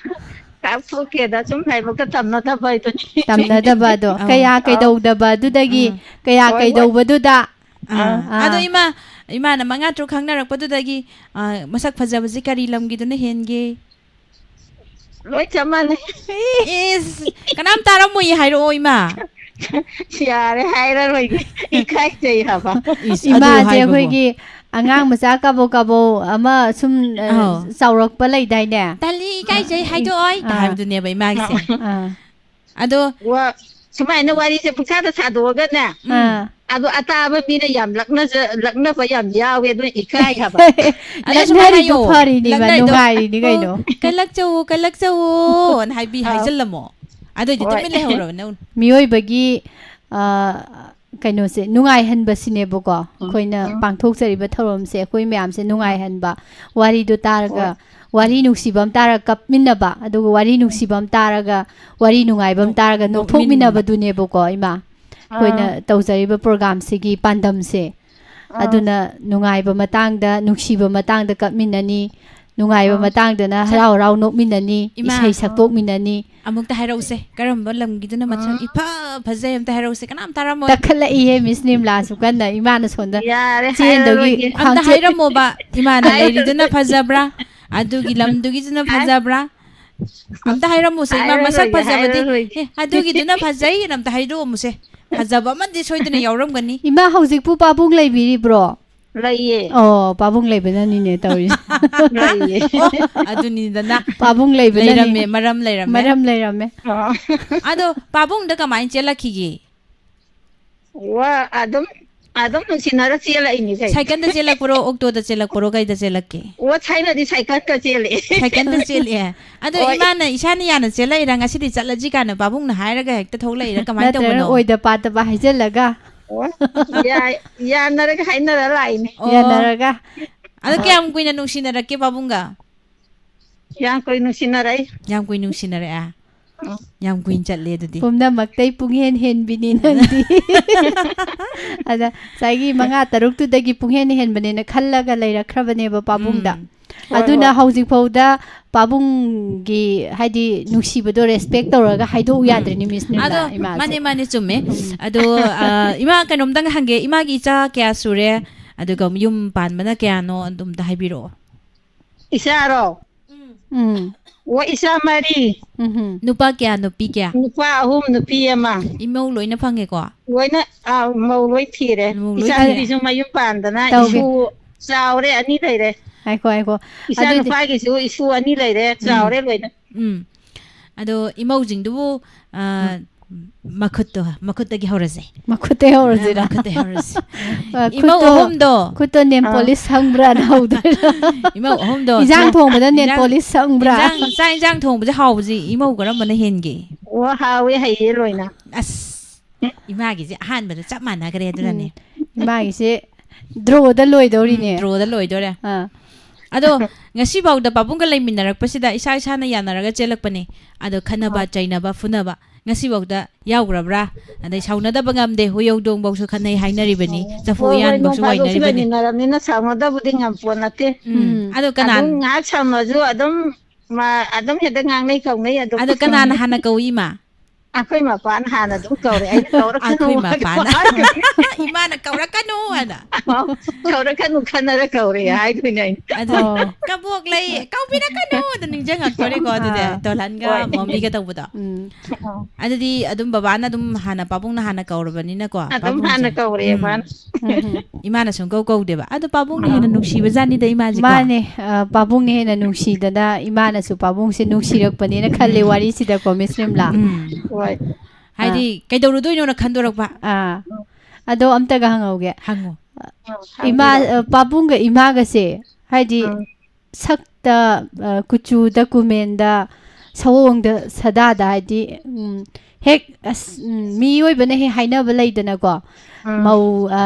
ꯀꯥꯎꯊꯣꯛꯀꯦꯗ, ꯁꯨꯝ ꯂꯥꯏꯕꯛꯇ ꯇꯝꯅꯗꯕ ꯍꯥꯏꯗꯨꯅꯤ꯫ ꯇꯝꯅꯗꯕꯗꯣ꯫ ꯑꯧ꯫ ꯀꯌꯥ ꯑꯧ꯫ ꯀꯩꯗꯧꯗꯕꯗꯨꯗꯒꯤ ꯑꯥ꯫ ꯀꯌꯥ ꯍꯣꯏ, ꯍꯣꯏ꯫ ꯀꯩꯗꯧꯕꯗꯨꯗ꯫ ꯑꯥ꯫ ꯑꯥ꯫ ꯑꯗꯣ ꯏꯃꯥ, ꯏꯃꯥꯅ ꯃꯉꯥ ꯇꯔꯨꯛ ꯈꯪꯅꯔꯛꯄꯗꯨꯗꯒꯤ, ꯑꯥ, ꯃꯁꯛ ꯐꯖꯕꯁꯦ ꯀꯔꯤ ꯂꯝꯒꯤꯗꯨꯅ ꯍꯦꯟꯒꯦ? ꯂꯣꯏ ꯆꯞ ꯃꯥꯟꯅꯩ꯫ ꯏꯁ, ꯀꯅꯥꯝ ꯇꯥꯔꯝꯃꯣꯏꯌꯦ ꯍꯥꯏꯔꯛꯑꯣ, ꯏꯃꯥ꯫ ꯌꯥꯔꯦ, ꯍꯥꯏꯔꯔꯣꯏꯒꯦ꯫ ꯏꯀꯥꯏꯖꯩ ꯍꯥꯏꯕ꯫ ꯏꯁ, ꯑꯗꯨ ꯏꯃꯥꯁꯦ ꯍꯥꯏꯕꯕꯨ꯫ ꯑꯩꯈꯣꯏꯒꯤ ꯑꯉꯥꯡ ꯃꯆꯥ ꯀꯕꯣ ꯀꯕꯣ ꯑꯃ ꯁꯨꯝ, ꯑ, ꯑꯧ꯫ ꯆꯥꯎꯔꯛꯄ ꯂꯩꯗꯥꯏꯅꯦ? ꯇꯜꯂꯤ, "ꯏꯀꯥꯏꯖꯩ, ꯍꯥꯏꯗꯣꯛꯑꯣꯏ" ꯑꯥ꯫ ꯍꯥꯏꯕꯗꯨꯅꯦꯕ ꯏꯃꯥꯒꯤꯁꯦ꯫ ꯑꯥ꯫ ꯑꯗꯣ ꯋꯥ-, ꯁꯨꯃꯥꯏꯅ ꯋꯥꯔꯤꯁꯦ ꯄꯨꯡꯁꯥꯗ ꯁꯥꯗꯣꯛꯑꯒꯅꯦ, ꯎꯝ꯫ ꯑꯥ꯫ ꯑꯗꯣ ꯑꯇꯥꯕ ꯃꯤꯅ ꯌꯥꯝ ꯂꯛꯅꯖ-, ꯂꯛꯅꯕ ꯌꯥꯝ ꯌꯥꯎꯋꯦ, ꯑꯗꯨꯅ ꯏꯀꯥꯏ ꯍꯥꯏꯕ꯫ ꯑꯗꯣ ꯁꯨꯃꯥꯏꯅ ꯂꯛꯅꯔꯤꯗꯣ ꯍꯥꯏꯌꯣ, ꯐꯔꯤꯅꯤꯕ, ꯂꯛꯅꯔꯤꯗꯣ, ꯅꯨꯡꯉꯥꯏꯔꯤꯅꯤ "ꯑꯣ, ꯀꯩꯅꯣ꯫ ꯀꯜꯂꯛꯆꯧꯋꯣ, ꯀꯜꯂꯛꯆꯧꯋꯣꯅ" ꯍꯥꯏꯕꯤ-, ꯑꯥ꯫ ꯍꯥꯏꯖꯜꯂꯝꯃꯣ꯫ ꯑꯗꯨꯑꯣꯏꯗꯤ ꯍꯣꯏ꯫ ꯇꯨꯃꯤꯟ ꯂꯩꯍꯧꯔꯕꯅꯦ꯫ ꯃꯤꯑꯣꯏꯕꯒꯤ, ꯑ, ꯀꯩꯅꯣꯁꯦ, ꯅꯨꯡꯉꯥꯏꯍꯟꯕꯁꯤꯅꯦꯕꯀꯣ꯫ ꯎꯝ, ꯑꯩꯈꯣꯏꯅ ꯎꯝ꯫ ꯄꯥꯡꯊꯣꯛꯆꯔꯤꯕ ꯊꯧꯔꯝꯁꯦ, ꯑꯩꯈꯣꯏ ꯃꯌꯥꯝꯁꯦ ꯎꯝ꯫ ꯅꯨꯡꯉꯥꯏꯍꯟꯕ, ꯋꯥꯔꯤꯗꯣ ꯇꯥꯔꯒ, ꯍꯣꯏ꯫ ꯋꯥꯔꯤ ꯅꯨꯡꯁꯤꯕ ꯑꯃ ꯇꯥꯔꯒ ꯀꯞꯃꯤꯟꯅꯕ, ꯑꯗꯨꯒ ꯋꯥꯔꯤ ꯎꯝ꯫ ꯅꯨꯡꯁꯤꯕ ꯑꯃ ꯇꯥꯔꯒ, ꯋꯥꯔꯤ ꯅꯨꯡꯉꯥꯏꯕ ꯑꯃ ꯅꯣꯛ-, ꯇꯥꯔꯒ ꯅꯣꯛꯃꯤꯟꯅꯕ꯫ ꯅꯣꯛꯊꯣꯛꯃꯤꯟꯅꯕꯗꯨꯅꯦꯕꯀꯣ, ꯏꯃꯥ꯫ ꯑꯩꯈꯣꯏꯅ ꯑꯥ꯫ ꯇꯧꯖꯔꯤꯕ ꯄ꯭ꯔꯣꯒ꯭ꯔꯥꯝꯁꯤꯒꯤ ꯄꯥꯟꯗꯝꯁꯦ꯫ ꯑꯥ꯫ ꯑꯗꯨꯅ ꯅꯨꯡꯉꯥꯏꯕ ꯃꯇꯥꯡꯗ, ꯅꯨꯡꯁꯤꯕ ꯃꯇꯥꯡꯗ ꯀꯞꯃꯤꯟꯅꯅꯤ, ꯅꯨꯡꯉꯥꯏꯕ ꯑꯥ꯫ ꯃꯇꯥꯡꯗꯅ ꯁꯛ-, ꯍꯔꯥꯎ ꯍꯔꯥꯎ ꯅꯣꯛꯃꯤꯟꯅꯅꯤ, ꯏꯃꯥ, ꯏꯁꯩ ꯑꯥ꯫ ꯁꯛꯇꯣꯛꯃꯤꯟꯅꯅꯤ꯫ ꯑꯃꯨꯛꯇ ꯍꯥꯏꯔꯛꯎꯁꯦ, ꯀꯔꯝꯕ ꯂꯝꯒꯤꯗꯨꯅ ꯃꯁꯛ ꯑꯥ꯫ ꯏꯐ ꯐꯖꯩ? ꯑꯝꯇ ꯍꯥꯏꯔꯛꯎꯁꯦ, ꯀꯅꯥꯝ ꯇꯥꯔꯝꯃꯣꯏ꯫ ꯇꯛꯈꯠꯂꯛꯏꯍꯦ, ꯃꯤꯁ ꯅꯤꯝꯂꯥꯁꯨ ꯀꯟꯅ ꯏꯃꯥꯅ ꯁꯣꯝꯗ ꯌꯥꯔꯦ, ꯆꯦꯟꯗꯒꯤ ꯍꯥꯏꯔꯔꯣꯏꯒꯦ꯫ ꯑꯝꯇ ꯈ꯭ꯋꯥꯡꯆꯦꯠ-, ꯍꯥꯏꯔꯝꯃꯣꯕ, ꯏꯃꯥꯅ ꯍꯥꯏꯔꯔꯣꯏ꯫ ꯂꯩꯔꯤꯗꯨꯅ ꯐꯖꯕ꯭ꯔꯥ, ꯑꯗꯨꯒꯤ ꯂꯝꯗꯨꯒꯤꯗꯨꯅ ꯍꯥꯏ-, ꯐꯖꯕ꯭ꯔꯥ? ꯑꯝꯇ ꯍꯥꯏꯔꯝꯃꯨꯁꯦ, ꯏꯃꯥ, ꯃꯁꯛ ꯍꯥꯏꯔꯔꯣꯏꯒꯦ, ꯐꯖꯕꯗꯤ, ꯍꯥꯏꯔꯔꯣꯏꯒꯦ꯫ ꯑꯦ, ꯑꯗꯨꯒꯤꯗꯨꯅ ꯐꯖꯩ, ꯑꯝꯇ ꯍꯥꯏꯗꯣꯛꯑꯝꯃꯨꯁꯦ꯫ ꯐꯖꯕ ꯑꯃꯗꯤ ꯁꯣꯏꯗꯅ ꯌꯥꯎꯔꯝꯒꯅꯤ꯫ ꯏꯃꯥ, ꯍꯧꯖꯤꯛꯄꯨ ꯄꯥꯕꯨꯡ ꯂꯩꯕꯤꯔꯤꯕ꯭ꯔꯣ? ꯂꯩꯌꯦ꯫ ꯑꯣ, ꯄꯥꯕꯨꯡ ꯂꯩꯕꯅꯅꯤꯅꯦ ꯇꯧꯔꯤꯁꯦ꯫ ꯂꯩꯌꯦ꯫ ꯑꯣ, ꯑꯗꯨꯅꯤꯗꯅ꯫ ꯄꯥꯕꯨꯡ ꯂꯩꯕꯅꯅꯤ꯫ ꯂꯩꯔꯝꯃꯦ, ꯃꯔꯝ ꯂꯩꯔꯝꯃꯦ꯫ ꯃꯔꯝ ꯂꯩꯔꯝꯃꯦ꯫ ꯑꯣ꯫ ꯑꯗꯣ ꯄꯥꯕꯨꯡꯗ ꯀꯃꯥꯏꯅ ꯆꯦꯜꯂꯛꯈꯤꯒꯦ? ꯋꯥ, ꯑꯗꯨꯝ, ꯑꯗꯨꯝ ꯅꯨꯡꯁꯤꯅꯔ ꯆꯦꯜꯂꯛꯏꯅꯤ ꯀꯩꯅꯣ꯫ ꯁꯥꯏꯀꯜꯗ ꯆꯦꯜꯂꯛꯄ꯭ꯔꯣ, ꯑꯣꯛꯇꯣꯗ ꯆꯦꯜꯂꯛꯄ꯭ꯔꯣ, ꯀꯩꯗ ꯆꯦꯜꯂꯛꯀꯦ? ꯑꯣ, ꯊꯥꯏꯅꯗꯤ ꯁꯥꯏꯀꯜꯗ ꯆꯦꯜꯂꯛꯑꯦ꯫ ꯁꯥꯏꯀꯜꯗ ꯆꯦꯜꯂꯛꯑꯦ? ꯑꯗꯣ ꯍꯣꯏ꯫ ꯏꯃꯥꯅ, "ꯏꯁꯥꯅ ꯌꯥꯅ ꯆꯦꯜꯂꯛꯏꯔꯥ, ꯉꯁꯤꯗꯤ ꯆꯠꯂꯁꯤ" ꯀꯥꯏꯅ ꯄꯥꯕꯨꯡꯅ ꯍꯥꯏꯔꯒ ꯍꯦꯛꯇ ꯊꯣꯛꯂꯛꯏꯔꯥ, ꯀꯃꯥꯏꯅ ꯅꯠꯇ꯭ꯔꯒꯅ ꯇꯧꯕꯅꯣ? ꯑꯣꯏꯗ ꯄꯥꯗꯕ ꯍꯥꯏꯖꯜꯂꯒ? ꯑꯣ, ꯌꯥ-, ꯌꯥꯅꯔꯒ ꯍꯥꯏꯅꯔ ꯂꯥꯛꯏꯅꯦ꯫ ꯑꯣ꯫ ꯌꯥꯅꯔꯒ꯫ ꯑꯗꯣ ꯍꯣꯏ꯫ ꯀꯌꯥꯝ ꯀꯨꯏꯅ ꯅꯨꯡꯁꯤꯅꯔꯛꯀꯦ ꯄꯥꯕꯨꯡꯒ? ꯌꯥꯝ ꯀꯨꯏ ꯅꯨꯡꯁꯤꯅꯔꯛꯏ꯫ ꯌꯥꯝ ꯀꯨꯏ ꯅꯨꯡꯁꯤꯅꯔꯛꯑꯦ? ꯎꯝ꯫ ꯌꯥꯝ ꯀꯨꯏꯅ ꯆꯠꯂꯦ ꯑꯗꯨꯗꯤ꯫ ꯄꯨꯝꯅꯃꯛꯇꯩ ꯄꯨꯡꯍꯦꯟ ꯍꯦꯟꯕꯤꯅꯤ ꯅꯪꯗꯤ꯫ ꯑꯗ ꯉꯁꯥꯏꯒꯤ ꯃꯉꯥ ꯇꯔꯨꯛꯇꯨꯗꯒꯤ ꯄꯨꯡꯍꯦꯟ ꯍꯦꯟꯕꯅꯦꯅ ꯈꯜꯂꯒ ꯂꯩꯔꯛꯈ꯭ꯔꯕꯅꯦꯕ ꯄꯥꯕꯨꯡꯗ꯫ ꯎꯝ꯫ ꯍꯣꯏ, ꯑꯗꯨꯅ ꯍꯣꯏ꯫ ꯍꯧꯖꯤꯛꯐꯥꯎꯗ ꯄꯥꯕꯨꯡꯒꯤ, ꯍꯥꯏꯗꯤ, ꯅꯨꯡꯁꯤꯕꯗꯣ respect ꯇꯧꯔꯒ ꯍꯥꯏꯗꯣꯛꯎ ꯎꯝ꯫ ꯌꯥꯗ꯭ꯔꯦꯅꯦ, ꯃꯤꯁ ꯅꯤꯔꯃꯂꯥ, ꯑꯗꯣ, ꯏꯃꯥꯁꯦ꯫ ꯃꯥꯅꯦ, ꯃꯥꯅꯦ, ꯆꯨꯝꯃꯦ꯫ ꯎꯝ꯫ ꯑꯗꯣ, ꯑ, ꯏꯃꯥ, ꯀꯩꯅꯣꯝꯇꯪ ꯍꯪꯒꯦ꯫ ꯏꯃꯥꯒꯤ ꯏꯆꯥ ꯀꯌꯥ ꯁꯨꯔꯦ? ꯑꯗꯨꯒ ꯌꯨꯝ ꯄꯥꯟꯕꯅ ꯀꯌꯥꯅꯣ? ꯑꯗꯨꯝꯇ ꯍꯥꯏꯕꯤꯔꯛꯑꯣ꯫ ꯏꯆꯥꯔꯣ? ꯎꯝ꯫ ꯑꯣ, ꯏꯆꯥ ꯃꯔꯤ꯫ ꯎꯝꯍꯨꯝ꯫ ꯅꯨꯄꯥ ꯀꯌꯥ, ꯅꯨꯄꯤ ꯀꯌꯥ? ꯅꯨꯄꯥ ꯑꯍꯨꯝ, ꯅꯨꯄꯤ ꯑꯃ꯫ ꯏꯃꯧ ꯂꯣꯏꯅ ꯐꯪꯉꯦꯀꯣ? ꯂꯣꯏꯅ, ꯑꯥ, ꯃꯧ ꯂꯣꯏ ꯊꯤꯔꯦ꯫ ꯃꯧ ꯂꯣꯏ ꯏꯆꯥ ꯊꯤꯔꯦ꯫ ꯅꯨꯄꯤꯁꯨ ꯃꯌꯨꯝ ꯄꯥꯟꯗꯅ ꯇꯧꯒꯦ꯫ ꯏꯁꯨ ꯆꯥꯎꯔꯦ, ꯑꯅꯤ ꯂꯩꯔꯦ꯫ ꯉꯥꯏꯈꯣ, ꯉꯥꯏꯈꯣ. ꯏꯆꯥ ꯑꯗꯨꯗꯤ ꯅꯨꯄꯥꯒꯤꯁꯨ ꯏꯁꯨ ꯑꯅꯤ ꯂꯩꯔꯦ, ꯆꯥꯎꯔꯦ ꯂꯣꯏꯅ꯫ ꯎꯝ꯫ ꯑꯗꯣ ꯏꯃꯧꯁꯤꯡꯗꯨꯕꯨ, ꯑ, ꯃꯈꯨꯠꯇꯣ, ꯃꯈꯨꯠꯇꯒꯤ ꯍꯧꯔꯁꯦ꯫ ꯃꯈꯨꯠꯇꯩ ꯍꯧꯔꯁꯤꯔꯥ? ꯃꯈꯨꯠꯇꯩ ꯍꯧꯔꯁꯤ꯫ ꯑ, ꯏꯃꯧ ꯈꯨꯠꯇꯣ, ꯑꯍꯨꯝꯗꯣ꯫ ꯈꯨꯠꯇꯣ nail polish ꯁꯪꯕ꯭ꯔꯥꯅ ꯍꯧꯗꯣꯏꯔꯥ? ꯏꯃꯧ ꯑꯍꯨꯝꯗꯣ꯫ ꯏꯟꯖꯥꯡ ꯊꯣꯡꯕꯗ nail ꯏꯟꯖꯥꯡ-, polish ꯁꯪꯕ꯭ꯔꯥ? ꯏꯟꯖꯥꯡ, ꯆꯥꯛ ꯏꯟꯖꯥꯡ ꯊꯣꯡꯕꯁꯦ ꯍꯥꯎꯕꯁꯤ ꯏꯃꯧ ꯀꯔꯝꯕꯅ ꯍꯦꯟꯒꯦ? ꯑꯣ, ꯍꯥꯎꯋꯦ, ꯍꯩꯌꯦ ꯂꯣꯏꯅ꯫ ꯑꯁ, ꯏꯃꯥꯒꯤꯁꯦ ꯑꯍꯥꯟꯕꯗ ꯆꯞ ꯃꯥꯟꯅꯈ꯭ꯔꯦ ꯑꯗꯨꯅꯅꯦ꯫ ꯎꯝ, ꯏꯃꯥꯒꯤꯁꯦ drawꯗ ꯂꯣꯏꯗꯧꯔꯤꯅꯦ꯫ ꯎꯝ, drawꯗ ꯂꯣꯏꯗꯣꯔꯦ꯫ ꯑꯥ꯫ ꯑꯗꯣ ꯉꯁꯤꯐꯥꯎꯗ ꯄꯥꯕꯨꯡꯒ ꯂꯩꯃꯤꯟꯅꯔꯛꯄꯁꯤꯗ ꯏꯁꯥ ꯏꯁꯥꯅ ꯌꯥꯅꯔꯒ ꯆꯦꯜꯂꯛꯄꯅꯦ꯫ ꯑꯗꯣ ꯈꯟꯅꯕ, ꯑꯥ꯫ ꯆꯩꯅꯕ, ꯐꯨꯅꯕ ꯉꯁꯤꯐꯥꯎꯗ ꯌꯥꯎꯈ꯭ꯔꯕ꯭ꯔꯥ? ꯑꯗꯩ ꯁꯥꯎꯅꯗꯕ ꯉꯝꯗꯦ, ꯍꯨꯏ ꯍꯧꯗꯣꯡꯐꯧꯁꯨ ꯈꯠꯅꯩ ꯍꯥꯏꯅꯔꯤꯕꯅꯤ, ꯆꯐꯨ ꯍꯣꯏ, ꯍꯣꯏ, ꯅꯣꯡ ꯎꯌꯥꯟꯐꯧꯁꯨ ꯐꯥꯗꯣꯛꯁꯨ ꯋꯥꯏꯅꯔꯤꯕꯅꯤ꯫ ꯂꯩꯃꯤꯟꯅꯔꯕꯅꯤꯅ ꯁꯥꯎꯅꯗꯕꯨꯗꯤ ꯉꯝꯄꯣꯠ ꯅꯠꯇꯦ꯫ ꯎꯝ, ꯎꯝ꯫ ꯑꯗꯣ ꯀꯅꯥ ꯑꯗꯨꯝ ꯉꯥꯏꯍꯥꯛ ꯁꯥꯎꯅꯁꯨ ꯑꯗꯨꯝ ꯃꯥ-, ꯑꯗꯨꯝ ꯍꯦꯛꯇ ꯉꯥꯡꯅꯩ ꯁꯥꯎꯅꯩ ꯑꯗꯨꯝ꯫ ꯑꯗꯣ ꯀꯅꯥꯅ ꯍꯥꯟꯅ ꯀꯧꯏ, ꯏꯃꯥ? ꯑꯩꯈꯣꯏ ꯃꯄꯥꯅ ꯍꯥꯟꯅ ꯑꯗꯨꯝ ꯀꯧꯔꯦ, ꯑꯩꯅ ꯀꯧꯔꯛꯀꯅꯨ ꯑꯩꯈꯣꯏ ꯍꯥꯏꯕ ꯃꯄꯥꯅ꯫ ꯍꯥꯏꯕꯅꯤ꯫ ꯏꯃꯥꯅ "ꯀꯧꯔꯛꯀꯅꯨ" ꯍꯥꯏꯅ꯫ "ꯀꯧꯔꯛꯀꯅꯨ, ꯈꯟꯅꯔ ꯀꯧꯔꯦ" ꯍꯥꯏꯗꯣꯏꯅꯦ ꯑꯩꯅ꯫ ꯑꯗꯨꯅꯤ꯫ ꯑꯣ꯫ "ꯀꯕꯣꯛ ꯂꯩ, ꯀꯧꯕꯤꯔꯛꯀꯅꯨ" ꯑꯗ ꯅꯤꯡꯁꯤꯡꯉꯛꯇꯣꯔꯦꯀꯣ ꯑꯗꯨꯗꯤ꯫ ꯑꯥ꯫ ꯇꯣꯜꯍꯟꯒ ꯃꯣꯃꯤꯒ ꯇꯧꯕꯗꯣ꯫ ꯎꯝ꯫ ꯑꯗꯨꯗꯤ ꯑꯗꯨꯝ ꯕꯕꯥꯅ ꯑꯗꯨꯝ ꯍꯥꯟꯅ, ꯄꯥꯕꯨꯡꯅ ꯍꯥꯟꯅ ꯀꯧꯔꯕꯅꯤꯅꯀꯣ꯫ ꯑꯗꯨꯝ ꯄꯥꯕꯨꯡꯁꯦ꯫ ꯍꯥꯟꯅ ꯀꯧꯔꯦ ꯎꯝ꯫ ꯃꯥꯅ꯫ ꯎꯝ꯫ ꯏꯃꯥꯅ ꯁꯨꯡꯀꯧ ꯀꯧꯗꯦꯕ꯫ ꯑꯗꯣ ꯄꯥꯕꯨꯡꯅ ꯍꯦꯟꯅ ꯅꯨꯡꯁꯤꯕ ꯖꯥꯠꯅꯤꯗ ꯏꯃꯥꯁꯦꯀꯣ꯫ ꯃꯥꯅꯦ꯫ ꯑ, ꯄꯥꯕꯨꯡꯅ ꯍꯦꯟꯅ ꯅꯨꯡꯁꯤꯗꯅ ꯏꯃꯥꯅꯁꯨ ꯄꯥꯕꯨꯡꯁꯦ ꯅꯨꯡꯁꯤꯔꯛꯄꯅꯦꯅ ꯈꯜꯂꯦ ꯎꯝ꯫ ꯋꯥꯔꯤꯁꯤꯗꯀꯣ, ꯃꯤꯁ ꯔꯤꯝꯂꯥ꯫ ꯎꯝ꯫ ꯍꯣꯏ꯫ ꯍꯥꯏꯗꯤ ꯀꯩꯗꯧꯔꯨꯗꯣꯏꯅꯣꯅ ꯈꯟꯗꯣꯔꯛꯄ꯫ ꯑꯥ꯫ ꯑꯗꯣ ꯑꯝꯇꯒ ꯍꯪꯍꯧꯒꯦ꯫ ꯍꯪꯉꯣ꯫ ꯑ, ꯏꯃꯥ, ꯍꯪꯕꯤꯔꯣ꯫ ꯑ, ꯄꯥꯕꯨꯡꯒ ꯏꯃꯥꯒꯁꯦ, ꯍꯥꯏꯗꯤ, ꯎꯝ꯫ ꯁꯛꯇ, ꯑ, ꯀꯨꯆꯨꯗ, ꯀꯨꯃꯦꯟꯗ, ꯁꯑꯣꯡꯗ, ꯁꯗꯥꯗ, ꯍꯥꯏꯗꯤ, ꯎꯝ, ꯍꯦꯛ, ꯑꯁ, ꯎꯝ, ꯃꯤꯑꯣꯏꯕꯅ ꯍꯦꯛ ꯍꯥꯏꯅꯕ ꯂꯩꯗꯅꯀꯣ, ꯎꯝ꯫ ꯃꯧ, ꯑ,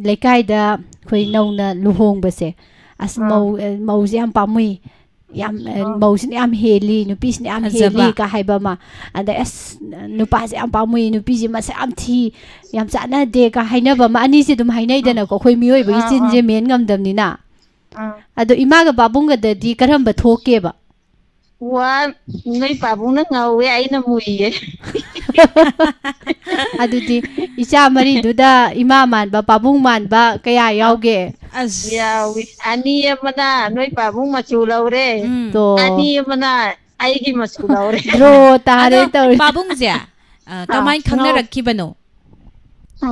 ꯂꯩꯀꯥꯏꯗ ꯑꯩꯈꯣꯏ ꯅꯧꯅ ꯂꯨꯍꯣꯡꯕꯁꯦ, "ꯑꯁ, ꯎꯝ꯫ ꯃꯧ, ꯑ, ꯃꯧꯁꯦ ꯌꯥꯝ ꯄꯥꯝꯃꯨꯏ, ꯌꯥꯝ, ꯑ, ꯎꯝ꯫ ꯃꯧꯁꯤꯅ ꯌꯥꯝ ꯍꯦꯜꯂꯤ, ꯅꯨꯄꯤꯁꯤꯅ ꯌꯥꯝ ꯐꯖꯕ꯫ ꯍꯦꯜꯂꯤ" ꯀ ꯍꯥꯏꯕ ꯑꯃ, ꯑꯗꯩ, "ꯑꯁ, ꯅꯨꯄꯥꯁꯦ ꯌꯥꯝ ꯄꯥꯝꯃꯨꯏ, ꯅꯨꯄꯤꯁꯦ ꯃꯁꯛ ꯌꯥꯝ ꯊꯤ, ꯌꯥꯝ ꯆꯥꯟꯅꯗꯦ" ꯀ ꯍꯥꯏꯅꯕ ꯑꯃ, ꯑꯅꯤꯁꯦ ꯑꯗꯨꯝ ꯍꯥꯏꯅꯩꯗꯅꯀꯣ, ꯑꯩꯈꯣꯏ ꯃꯤꯑꯣꯏꯕꯒꯤ ꯑꯥ, ꯆꯤꯟꯁꯦ ꯑꯥ꯫ ꯃꯦꯟ ꯉꯝꯗꯕꯅꯤꯅ꯫ ꯑꯥ꯫ ꯑꯗꯣ ꯏꯃꯥꯒ ꯄꯥꯕꯨꯡꯒꯗꯗꯤ ꯀꯔꯝꯕ ꯊꯣꯛꯀꯦꯕ? ꯋꯥ, ꯅꯣꯏ ꯄꯥꯕꯨꯡꯅ ꯉꯧꯋꯦ, ꯑꯩꯅ ꯃꯨꯏꯌꯦ꯫ ꯑꯗꯨꯗꯤ ꯏꯆꯥ ꯃꯔꯤꯗꯨꯗ ꯏꯃꯥ ꯃꯥꯟꯕ, ꯄꯥꯕꯨꯡ ꯃꯥꯟꯕ ꯀꯌꯥ ꯌꯥꯎꯒꯦ? ꯑꯁ꯫ ꯌꯥꯎꯏ꯫ ꯑꯅꯤ ꯑꯃꯅ ꯅꯣꯏ ꯄꯥꯕꯨꯡ ꯃꯆꯨ ꯂꯧꯔꯦ꯫ ꯎꯝ꯫ ꯇꯣ꯫ ꯑꯅꯤ ꯑꯃꯅ ꯑꯩꯒꯤ ꯃꯆꯨ ꯂꯧꯔꯦ꯫ Draw ꯇꯥꯔꯦ ꯑꯗꯣ ꯇꯧꯔꯤ꯫ ꯄꯥꯕꯨꯡꯁꯦ, ꯑ, ꯀꯃꯥꯏꯅ ꯑꯥ, ꯈꯪꯅꯔꯛꯈꯤꯕꯅꯣ?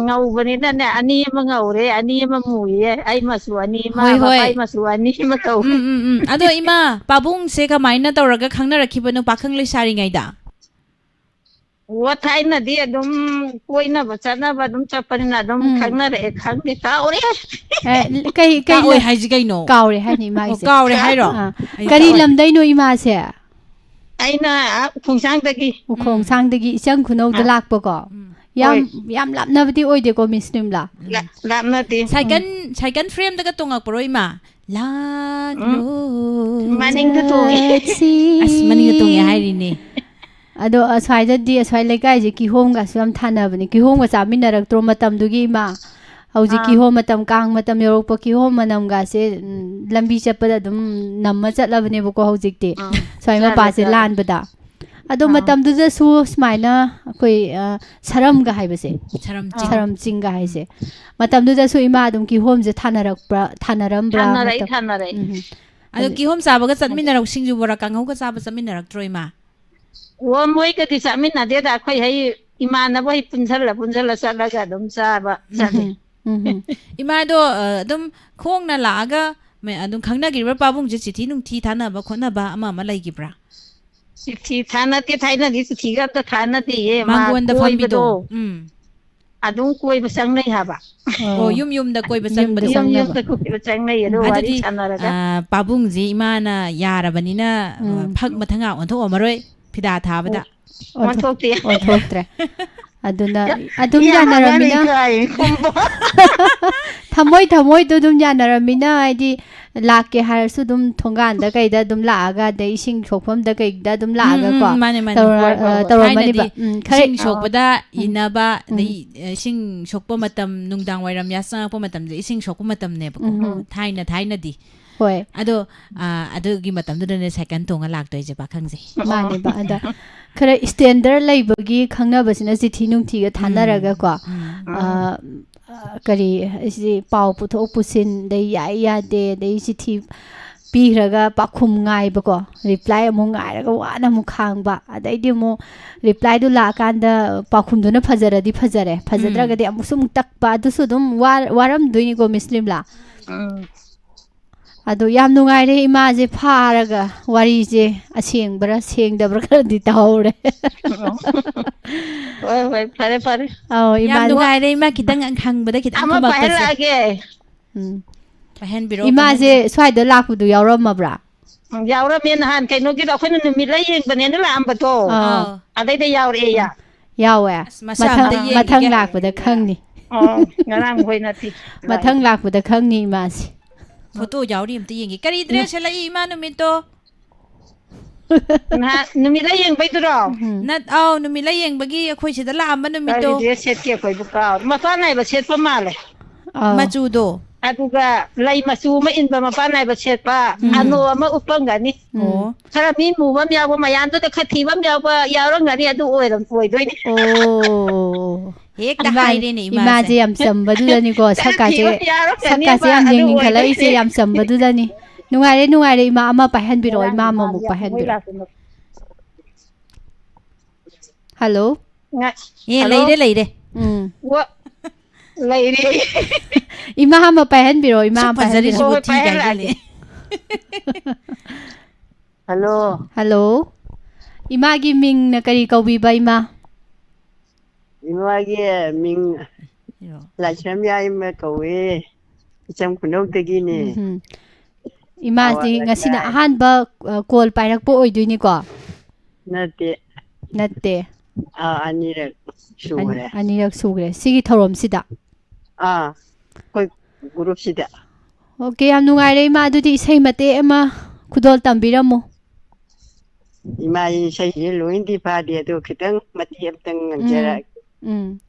ꯉꯧꯕꯅꯤꯅꯅꯦ, ꯑꯅꯤ ꯑꯃ ꯉꯧꯔꯦ, ꯑꯅꯤ ꯑꯃ ꯃꯨꯏꯌꯦ꯫ ꯑꯩ ꯃꯆꯨ ꯑꯅꯤ ꯑꯃ, ꯍꯣꯏ, ꯍꯣꯏ꯫ ꯃꯄꯥꯏ ꯃꯆꯨ ꯑꯅꯤ ꯑꯃ ꯇꯧꯔꯦ꯫ ꯎꯝ, ꯎꯝ, ꯎꯝ꯫ ꯑꯗꯣ ꯏꯃꯥ, ꯄꯥꯕꯨꯡꯁꯦ ꯀꯃꯥꯏꯅ ꯇꯧꯔꯒ ꯈꯪꯅꯔꯛꯈꯤꯕꯅꯣ ꯄꯥꯈꯪ ꯂꯩꯁꯥꯔꯤꯉꯩꯗ? ꯑꯣ, ꯊꯥꯏꯅꯗꯤ ꯑꯗꯨꯝ ꯀꯣꯏꯅꯕ ꯆꯠꯅꯕ ꯑꯗꯨꯝ ꯆꯠꯄꯅꯤꯅ ꯑꯗꯨꯝ ꯎꯝ꯫ ꯈꯪꯅꯔꯛꯑꯦ, ꯈꯪꯗꯦ, ꯀꯥꯎꯔꯦ꯫ ꯑꯦ, ꯀꯩ, ꯀꯩ ꯀꯥꯎꯏ ꯂꯝ-, ꯍꯥꯏꯁꯤ ꯀꯩꯅꯣ? ꯀꯥꯎꯔꯦ ꯍꯥꯏꯅꯤ ꯑꯣ, ꯏꯃꯥꯒꯤꯁꯦ꯫ ꯀꯥꯎꯔꯦ ꯍꯥꯏꯔꯣ? ꯑꯥ꯫ ꯑꯩ ꯀꯔꯤ ꯀꯥꯎꯔꯦ꯫ ꯂꯝꯗꯩꯅꯣ ꯏꯃꯥꯁꯦ? ꯑꯩꯅ ꯑꯥ ꯎꯈꯣꯡꯁꯥꯡꯗꯒꯤ꯫ ꯎꯈꯣꯡꯁꯥꯡꯗꯒꯤ ꯏꯆꯪ ꯈꯨꯅꯧꯗ ꯑꯥ꯫ ꯂꯥꯛꯄꯀꯣ꯫ ꯎꯝ꯫ ꯌꯥꯝ, ꯍꯣꯏ꯫ ꯌꯥꯝ ꯂꯥꯞꯅꯕꯗꯤ ꯑꯣꯏꯗꯦꯀꯣ, ꯃꯤꯁ ꯅꯤꯝꯂꯥ? ꯂꯥ-, ꯂꯥꯞꯅꯗꯦ꯫ ꯁꯥꯏꯀꯜ, ꯁꯥꯏꯀꯜ ꯐ꯭ꯔꯦꯝꯗꯒ ꯇꯣꯡꯉꯛꯄ꯭ꯔꯣ, ꯏꯃꯥ? ꯂꯥꯛꯂꯣ꯫ ꯃꯅꯤꯡꯗ ꯇꯣꯡꯉꯦ꯫ ꯆꯠꯁꯤ꯫ ꯑꯁ, ꯃꯅꯤꯡꯗ ꯇꯣꯡꯉꯦ ꯍꯥꯏꯔꯤꯅꯦ꯫ ꯑꯗꯣ ꯑꯁ꯭ꯋꯥꯏꯗꯗꯤ, ꯑꯁ꯭ꯋꯥꯏ ꯂꯩꯀꯥꯏꯁꯦ ꯀꯤꯍꯣꯝꯒꯁꯨ ꯌꯥꯝ ꯊꯥꯅꯕꯅꯦ꯫ ꯀꯤꯍꯣꯝꯒ ꯆꯥꯃꯤꯟꯅꯔꯛꯇ꯭ꯔꯣ ꯃꯇꯝꯗꯨꯒꯤ ꯏꯃꯥ? ꯍꯧꯖꯤꯛ ꯑꯥ꯫ ꯀꯤꯍꯣꯝ ꯃꯇꯝ, ꯀꯥꯡ ꯃꯇꯝ ꯌꯧꯔꯛꯄ, ꯀꯤꯍꯣꯝ ꯃꯅꯝꯒꯁꯦ, ꯎꯝ, ꯂꯝꯕꯤ ꯆꯠꯄꯗ ꯑꯗꯨꯝ ꯅꯝꯃ ꯆꯠꯂꯕꯅꯦꯕꯀꯣ ꯍꯧꯖꯤꯛꯇꯤ꯫ ꯑꯥ, ꯁ꯭ꯋꯥꯏ ꯆꯠꯂꯦ, ꯃꯄꯥꯁꯦ ꯆꯠꯂꯦ꯫ ꯂꯥꯟꯕꯗ꯫ ꯑꯗꯣ ꯑꯥ꯫ ꯃꯇꯝꯗꯨꯗꯁꯨ ꯁꯨꯃꯥꯏꯅ ꯑꯩꯈꯣꯏ, ꯑ, ꯁꯔꯝꯒ ꯍꯥꯏꯕꯁꯦ, ꯁꯔꯝ ꯆꯤꯡ꯫ ꯁꯔꯝ ꯆꯤꯡꯒ ꯍꯥꯏꯁꯦ, ꯃꯇꯝꯗꯨꯗꯁꯨ ꯏꯃꯥ ꯑꯗꯨꯝ ꯀꯤꯍꯣꯝꯁꯦ ꯊꯥꯅꯔꯛꯄ꯭ꯔꯥ, ꯊꯥꯅꯔꯝꯕ꯭ꯔꯥ? ꯊꯥꯅꯔꯛꯏ, ꯃꯇꯝ-, ꯊꯥꯅꯔꯛꯏ꯫ ꯎꯝ꯫ ꯑꯗꯣ ꯀꯤꯍꯣꯝ ꯆꯥꯕꯒ ꯆꯠꯃꯤꯟꯅꯔꯛ, ꯁꯤꯡꯖꯨ ꯕꯣꯔꯥ ꯀꯥꯡꯍꯧꯒ ꯆꯥꯕ ꯆꯠꯃꯤꯟꯅꯔꯛꯇ꯭ꯔꯣ, ꯏꯃꯥ? ꯑꯣ, ꯃꯣꯏꯒꯗꯤ ꯆꯠꯃꯤꯟꯅꯗꯦꯗ, ꯑꯩꯈꯣꯏ ꯍꯩ ꯏꯃꯥꯟꯅꯕ ꯍꯩ ꯄꯨꯟꯁꯜꯂ, ꯄꯨꯟꯁꯜꯂ ꯆꯠꯂꯒ ꯑꯗꯨꯝ ꯆꯥꯕ ꯆꯠꯂꯤ꯫ ꯎꯝ, ꯎꯝ꯫ ꯏꯃꯥꯗꯣ, ꯑ, ꯑꯗꯨꯝ ꯈꯣꯡꯅ ꯂꯥꯛꯑꯒ ꯃ-, ꯑꯗꯨꯝ ꯈꯪꯅꯈꯤꯕ꯭ꯔꯥ ꯄꯥꯕꯨꯡꯁꯦ? ꯆꯤꯊꯤ ꯅꯨꯡꯊꯤ ꯊꯥꯅꯕ ꯈꯣꯠꯅꯕ ꯑꯃ ꯑꯃ ꯂꯩꯈꯤꯕ꯭ꯔꯥ? ꯆꯤꯊꯤ ꯊꯥꯅꯗꯦ, ꯊꯥꯏꯅꯗꯤ ꯆꯤꯊꯤꯒ ꯑꯝꯇ ꯊꯥꯅꯗꯦꯌꯦ꯫ ꯃꯥ ꯃꯥꯡꯒꯣꯟꯗ ꯐꯝꯕꯤꯗꯣ꯫ ꯀꯣꯏꯕꯗꯣ ꯎꯝ꯫ ꯑꯗꯨꯝ ꯀꯣꯏꯕ ꯆꯪꯅꯩ ꯍꯥꯏꯕ꯫ ꯑꯣ, ꯌꯨꯝ ꯌꯨꯝꯗ ꯀꯣꯏꯕ ꯌꯨꯝꯗ ꯆꯪꯕꯗꯣ꯫ ꯌꯨꯝ ꯆꯪꯅꯕ꯫ ꯌꯨꯝꯗ ꯀꯣꯏꯕ ꯆꯪꯅꯩ, ꯑꯗꯨ ꯋꯥꯔꯤ ꯑꯗꯨꯗꯤ, ꯁꯥꯟꯅꯔꯒ꯫ ꯑ, ꯄꯥꯕꯨꯡꯁꯤ ꯏꯃꯥꯅ ꯌꯥꯔꯕꯅꯤꯅ, ꯑ, ꯎꯝ꯫ ꯐꯛ ꯃꯊꯪꯒ ꯑꯣꯟꯊꯣꯛꯑꯝꯃꯔꯣꯏ, ꯐꯤꯗꯥ ꯊꯥꯕꯗ꯫ ꯑꯣꯟꯊꯣꯛ-, ꯑꯣꯟꯊꯣꯛꯇꯦ꯫ ꯑꯣꯟꯊꯣꯛꯇ꯭ꯔꯦ꯫ ꯑꯗꯨꯅ ꯑꯗꯨꯝ ꯌꯥꯝ ꯌꯥꯅꯔꯝꯃꯤꯅ, ꯑꯉꯥꯡ ꯂꯩꯀꯥꯏ ꯈꯨꯝꯕ꯫ ꯊꯃꯣꯏ ꯊꯃꯣꯏꯗꯣ ꯑꯗꯨꯝ ꯌꯥꯅꯔꯝꯃꯤꯅ, ꯍꯥꯏꯗꯤ ꯂꯥꯛꯀꯦ ꯍꯥꯏꯔꯁꯨ ꯑꯗꯨꯝ ꯊꯣꯡꯒꯥꯟꯗ ꯀꯩꯗ ꯑꯗꯨꯝ ꯂꯥꯛꯑꯒ, ꯑꯗꯩ ꯏꯁꯤꯡ ꯁꯣꯛꯐꯝꯗ ꯀꯩꯗ ꯑꯗꯨꯝ ꯂꯥꯛꯑꯒ ꯎꯝ, ꯀꯣ, ꯎꯝ, ꯃꯥꯅꯦ, ꯃꯥꯅꯦ꯫ ꯇꯧꯔ-, ꯍꯣꯏ, ꯍꯣꯏ, ꯑ, ꯍꯣꯏ꯫ ꯇꯧꯔꯝꯃꯅꯤꯕ꯫ ꯊꯥꯏꯅꯗꯤ ꯎꯝ, ꯈꯔ ꯏꯁꯤꯡ ꯁꯣꯛꯄꯗ ꯏꯟꯅꯕ, ꯎꯝ꯫ ꯑꯗꯩ, ꯑ, ꯏꯁꯤꯡ ꯁꯣꯛꯄ ꯃꯇꯝ, ꯅꯨꯡꯗꯥꯡ ꯋꯥꯏꯔꯝ ꯌꯥ ꯆꯪꯉꯛꯄ ꯃꯇꯝꯁꯦ ꯏꯁꯤꯡ ꯁꯣꯛꯄ ꯃꯇꯝꯅꯦꯕꯀꯣ꯫ ꯎꯝ꯫ ꯊꯥꯏꯅ, ꯊꯥꯏꯅꯗꯤ꯫ ꯍꯣꯏ꯫ ꯑꯗꯣ, ꯑ, ꯑꯗꯨꯒꯤ ꯃꯇꯝꯗꯨꯗꯅꯦ ꯁꯥꯏꯀꯜ ꯇꯣꯡꯉ ꯂꯥꯛꯇꯣꯏꯁꯦ ꯄꯥꯈꯪꯁꯦ꯫ ꯃꯥꯅꯦꯕ꯫ ꯑꯗ ꯈꯔ ꯁ꯭ꯇꯦꯟꯗꯔ ꯂꯩꯕꯒꯤ ꯈꯪꯅꯕꯁꯤꯅ ꯆꯤꯊꯤ ꯅꯨꯡꯊꯤꯒ ꯊꯥꯅꯔꯒꯀꯣ꯫ ꯎꯝ꯫ ꯑ, ꯑ, ꯀꯔꯤ, ꯁꯤ ꯄꯥꯎ ꯄꯨꯊꯣꯛ ꯄꯨꯁꯤꯟ, ꯑꯗꯩ ꯌꯥꯏ ꯌꯥꯗꯦ, ꯑꯗꯩ ꯆꯤꯊꯤ ꯄꯤꯈ꯭ꯔꯒ ꯄꯥꯎꯈꯨꯝ ꯉꯥꯏꯕꯀꯣ, ꯔꯤꯄ꯭ꯂꯥꯏ ꯑꯃꯨꯛ ꯉꯥꯏꯔꯒ ꯋꯥꯅ ꯑꯃꯨꯛ ꯈꯥꯡꯕ, ꯑꯗꯩꯗꯤ ꯑꯃꯨꯛ ꯔꯤꯄ꯭ꯂꯥꯏꯗꯨ ꯂꯥꯛꯑꯀꯥꯟꯗ ꯄꯥꯎꯈꯨꯝꯗꯨꯅ ꯐꯖꯔꯗꯤ ꯐꯖꯔꯦ, ꯐꯖꯗ꯭ꯔꯒꯗꯤ ꯑꯃꯨꯛꯁꯨ ꯑꯃꯨꯛ ꯇꯛꯄ, ꯑꯗꯨꯁꯨ ꯑꯗꯨꯝ ꯋꯥꯔꯝꯗꯣꯏꯅꯤꯀꯣ ꯃꯤꯁ ꯂꯤꯝꯂꯥ꯫ ꯑꯗꯣ ꯌꯥꯝ ꯅꯨꯡꯉꯥꯏꯔꯦ ꯏꯃꯥꯁꯦ ꯐꯥꯔꯒ ꯋꯥꯔꯤꯁꯦ ꯑꯁꯦꯡꯕ꯭ꯔꯥ ꯁꯦꯡꯗꯕ꯭ꯔꯥ ꯈꯔꯗꯤ ꯇꯧꯍꯧꯔꯦ꯫ ꯍꯣꯏ ꯍꯣꯏ, ꯐꯔꯦ ꯐꯔꯦ꯫ ꯑꯧ ꯌꯥꯝ ꯏꯃꯥ꯫ ꯅꯨꯡꯉꯥꯏꯔꯦ ꯏꯃꯥ, ꯈꯤꯇꯪ ꯈꯪꯕꯗ ꯈꯤꯇꯪ ꯑꯃ ꯈꯨꯝꯃꯛꯄꯁꯦ꯫ ꯄꯥꯏꯍꯜꯂꯛꯑꯒꯦ꯫ ꯎꯝ꯫ ꯄꯥꯏꯍꯟꯕꯤꯔꯣ, ꯏꯃꯥꯁꯦ ꯄꯥꯏꯍꯟꯕꯤꯔꯣ꯫ ꯁ꯭ꯋꯥꯏꯗ ꯂꯥꯛꯄꯗꯨ ꯌꯥꯎꯔꯝꯃꯕ꯭ꯔꯥ? ꯎꯝ, ꯌꯥꯎꯔꯝꯃꯦ꯫ ꯅꯍꯥꯟ ꯀꯩꯅꯣꯒꯤꯗꯣ ꯑꯩꯈꯣꯏꯅ ꯅꯨꯃꯤꯠ ꯂꯩ ꯌꯦꯡꯕꯅꯦꯅ ꯂꯥꯛꯑꯝꯕꯗꯣ, ꯑꯥ꯫ ꯑꯥ꯫ ꯑꯗꯩꯗ ꯌꯥꯎꯔꯛꯑꯦ ꯌꯥ꯫ ꯌꯥꯎꯋꯦ꯫ ꯑꯁ, ꯃꯁꯥ ꯃꯊꯪ ꯑꯝꯇ ꯌꯦꯡꯈꯤꯒꯦ꯫ ꯃꯊꯪ ꯂꯥꯛꯄꯗ ꯈꯪꯅꯤ꯫ ꯑꯣ, ꯉꯔꯥꯡ ꯍꯣꯏ ꯅꯠꯇꯦ꯫ ꯃꯊꯪ ꯂꯥꯛꯄꯗ ꯈꯪꯅꯤ ꯏꯃꯥꯁꯦ꯫ ꯐꯣꯇꯣ ꯌꯥꯎꯔꯤ, ꯑꯝꯇ ꯌꯦꯡꯒꯦ꯫ ꯀꯔꯤ ꯗ꯭ꯔꯦꯁ ꯁꯦꯠꯂꯛꯏ ꯏꯃꯥ ꯅꯨꯃꯤꯠꯇꯣ? ꯅꯍꯥꯟ ꯅꯨꯃꯤꯠ ꯂꯩ ꯌꯦꯡꯕꯩꯗꯨꯔꯣ? ꯎꯝ꯫ ꯅꯠ ꯑꯥꯎ, ꯅꯨꯃꯤꯠ ꯂꯩ ꯌꯦꯡꯕꯒꯤ ꯑꯩꯈꯣꯏ ꯁꯤꯗ ꯂꯥꯛꯑꯝꯕ ꯅꯨꯃꯤꯠꯇꯣ꯫ ꯀꯔꯤ ꯗ꯭ꯔꯦꯁ ꯁꯦꯠꯀꯦ ꯑꯩꯈꯣꯏꯕꯨ ꯀꯥꯎꯔꯦ꯫ ꯃꯄꯥꯟ ꯅꯥꯏꯕ ꯁꯦꯠꯄ ꯃꯥꯜꯂꯦ꯫ ꯑꯥ꯫ ꯃꯆꯨꯗꯣ꯫ ꯑꯗꯨꯒ ꯂꯩ ꯃꯆꯨ ꯑꯃ ꯏꯟꯕ ꯃꯄꯥꯟ ꯅꯥꯏꯕ ꯁꯦꯠꯄ, ꯎꯝ꯫ ꯑꯅꯣ ꯑꯃ ꯎꯞꯄꯝꯒꯅꯤ꯫ ꯎꯝ꯫ ꯑꯣ꯫ ꯈꯔ ꯃꯤ ꯃꯨꯕ ꯑꯃ ꯌꯥꯎꯕ ꯃꯌꯥꯝꯗꯨꯗ ꯈꯔ ꯊꯤꯕ ꯑꯃ ꯌꯥꯎꯕ ꯌꯥꯎꯔꯝꯒꯅꯤ, ꯑꯗꯨ ꯑꯣꯏꯔꯝ ꯑꯣꯏꯗꯣꯏꯅꯦ꯫ ꯑꯣ꯫ ꯍꯦꯛꯇ ꯏꯃꯥ-, ꯍꯥꯏꯔꯦꯅꯦ ꯏꯃꯥꯁꯦ꯫ ꯏꯃꯥꯁꯦ ꯌꯥꯝ ꯆꯝꯕꯗꯨꯗꯅꯤꯀꯣ ꯈꯔ ꯁꯛꯀꯥꯁꯦ ꯊꯤꯕ ꯑꯃ ꯌꯥꯎꯔꯝꯒꯅꯦꯕ, ꯁꯛꯀꯥꯁꯦ ꯌꯥꯝ ꯑꯗꯨ ꯌꯦꯡꯅꯤꯡꯈꯠꯂꯛꯏꯁꯦ, ꯑꯣꯏꯗꯣꯏꯅꯦ꯫ ꯌꯥꯝ ꯆꯝꯕꯗꯨꯗꯅꯤ꯫ ꯅꯨꯡꯉꯥꯏꯔꯦ ꯅꯨꯡꯉꯥꯏꯔꯦ ꯏꯃꯥ, ꯑꯃ ꯄꯥꯏꯍꯟꯕꯤꯔꯛꯑꯣ, ꯉꯔꯥꯡ ꯏꯃꯥ ꯅꯍꯥꯟ ꯑꯃꯃꯨꯛ ꯌꯥꯝ ꯄꯥꯏꯍꯟꯕꯤꯔꯛꯑꯣ꯫ ꯂꯥꯛꯄ ꯃ-, ꯍꯜꯂꯣ꯫ ꯉ-, ꯑꯦ, ꯍꯜꯂꯣ? ꯂꯩꯔꯦ ꯂꯩꯔꯦ꯫ ꯎꯝ꯫ ꯋꯥ-, ꯂꯩꯔꯦ꯫ ꯏꯃꯥ ꯑꯃ ꯄꯥꯏꯍꯟꯕꯤꯔꯛꯑꯣ, ꯏꯃꯥ ꯁꯨꯛ ꯑꯃ ꯐꯖꯔꯤꯁꯤꯕꯨ ꯄꯥꯏꯍꯟꯕꯤꯔꯛꯑꯣ꯫ ꯍꯣꯏ, ꯊꯤ ꯀꯥꯏ ꯄꯥꯏꯍꯜꯂꯛꯑꯒꯦ꯫ ꯍꯥꯏꯂꯦ꯫ ꯍꯜꯂꯣ꯫ ꯍꯜꯂꯣ꯫ ꯏꯃꯥꯒꯤ ꯃꯤꯡꯅ ꯀꯔꯤ ꯀꯧꯕꯤꯕ ꯏꯃꯥ? ꯏꯃꯥꯒꯤ ꯃꯤꯡ ꯂꯥꯏꯁ꯭ꯔꯝ ꯌꯥꯏꯃ ꯀꯧꯋꯦ꯫ ꯏꯆꯝ ꯈꯨꯅꯧꯗꯒꯤꯅꯦ꯫ ꯎꯝꯍꯨꯝ꯫ ꯏꯃꯥꯁꯤ ꯑꯋꯥꯡ ꯉꯁꯤꯅ ꯂꯩꯀꯥꯏ꯫ ꯑꯍꯥꯟꯕ, ꯑ, ꯀꯣꯜ ꯄꯥꯏꯔꯛꯄ ꯑꯣꯏꯗꯣꯏꯅꯤꯀꯣ? ꯅꯠꯇꯦ꯫ ꯅꯠꯇꯦ꯫ ꯑꯥ, ꯑꯅꯤꯔꯛ ꯑꯅꯤ-, ꯁꯨꯈ꯭ꯔꯦ꯫ ꯑꯅꯤꯔꯛ ꯁꯨꯈ꯭ꯔꯦ ꯁꯤꯒꯤ ꯊꯧꯔꯝꯁꯤꯗ꯫ ꯑꯥ, ꯑꯩꯈꯣꯏ ꯒ꯭ꯔꯨꯞꯁꯤꯗ꯫ ꯑꯣꯀꯦ, ꯌꯥꯝ ꯅꯨꯡꯉꯥꯏꯔꯦ ꯏꯃꯥ꯫ ꯑꯗꯨꯗꯤ ꯏꯁꯩ ꯃꯇꯦꯛ ꯑꯃ ꯈꯨꯗꯣꯜ ꯇꯝꯕꯤꯔꯝꯃꯨ꯫ ꯏꯃꯥ, ꯏꯁꯩꯁꯦ ꯂꯣꯏꯅꯗꯤ ꯐꯥꯗꯦ, ꯑꯗꯣ ꯈꯤꯇꯪ ꯃꯇꯦꯛ ꯑꯃꯇꯪ ꯎꯝ, ꯉꯪꯖꯔꯛꯑꯒꯦ꯫ ꯎꯝ꯫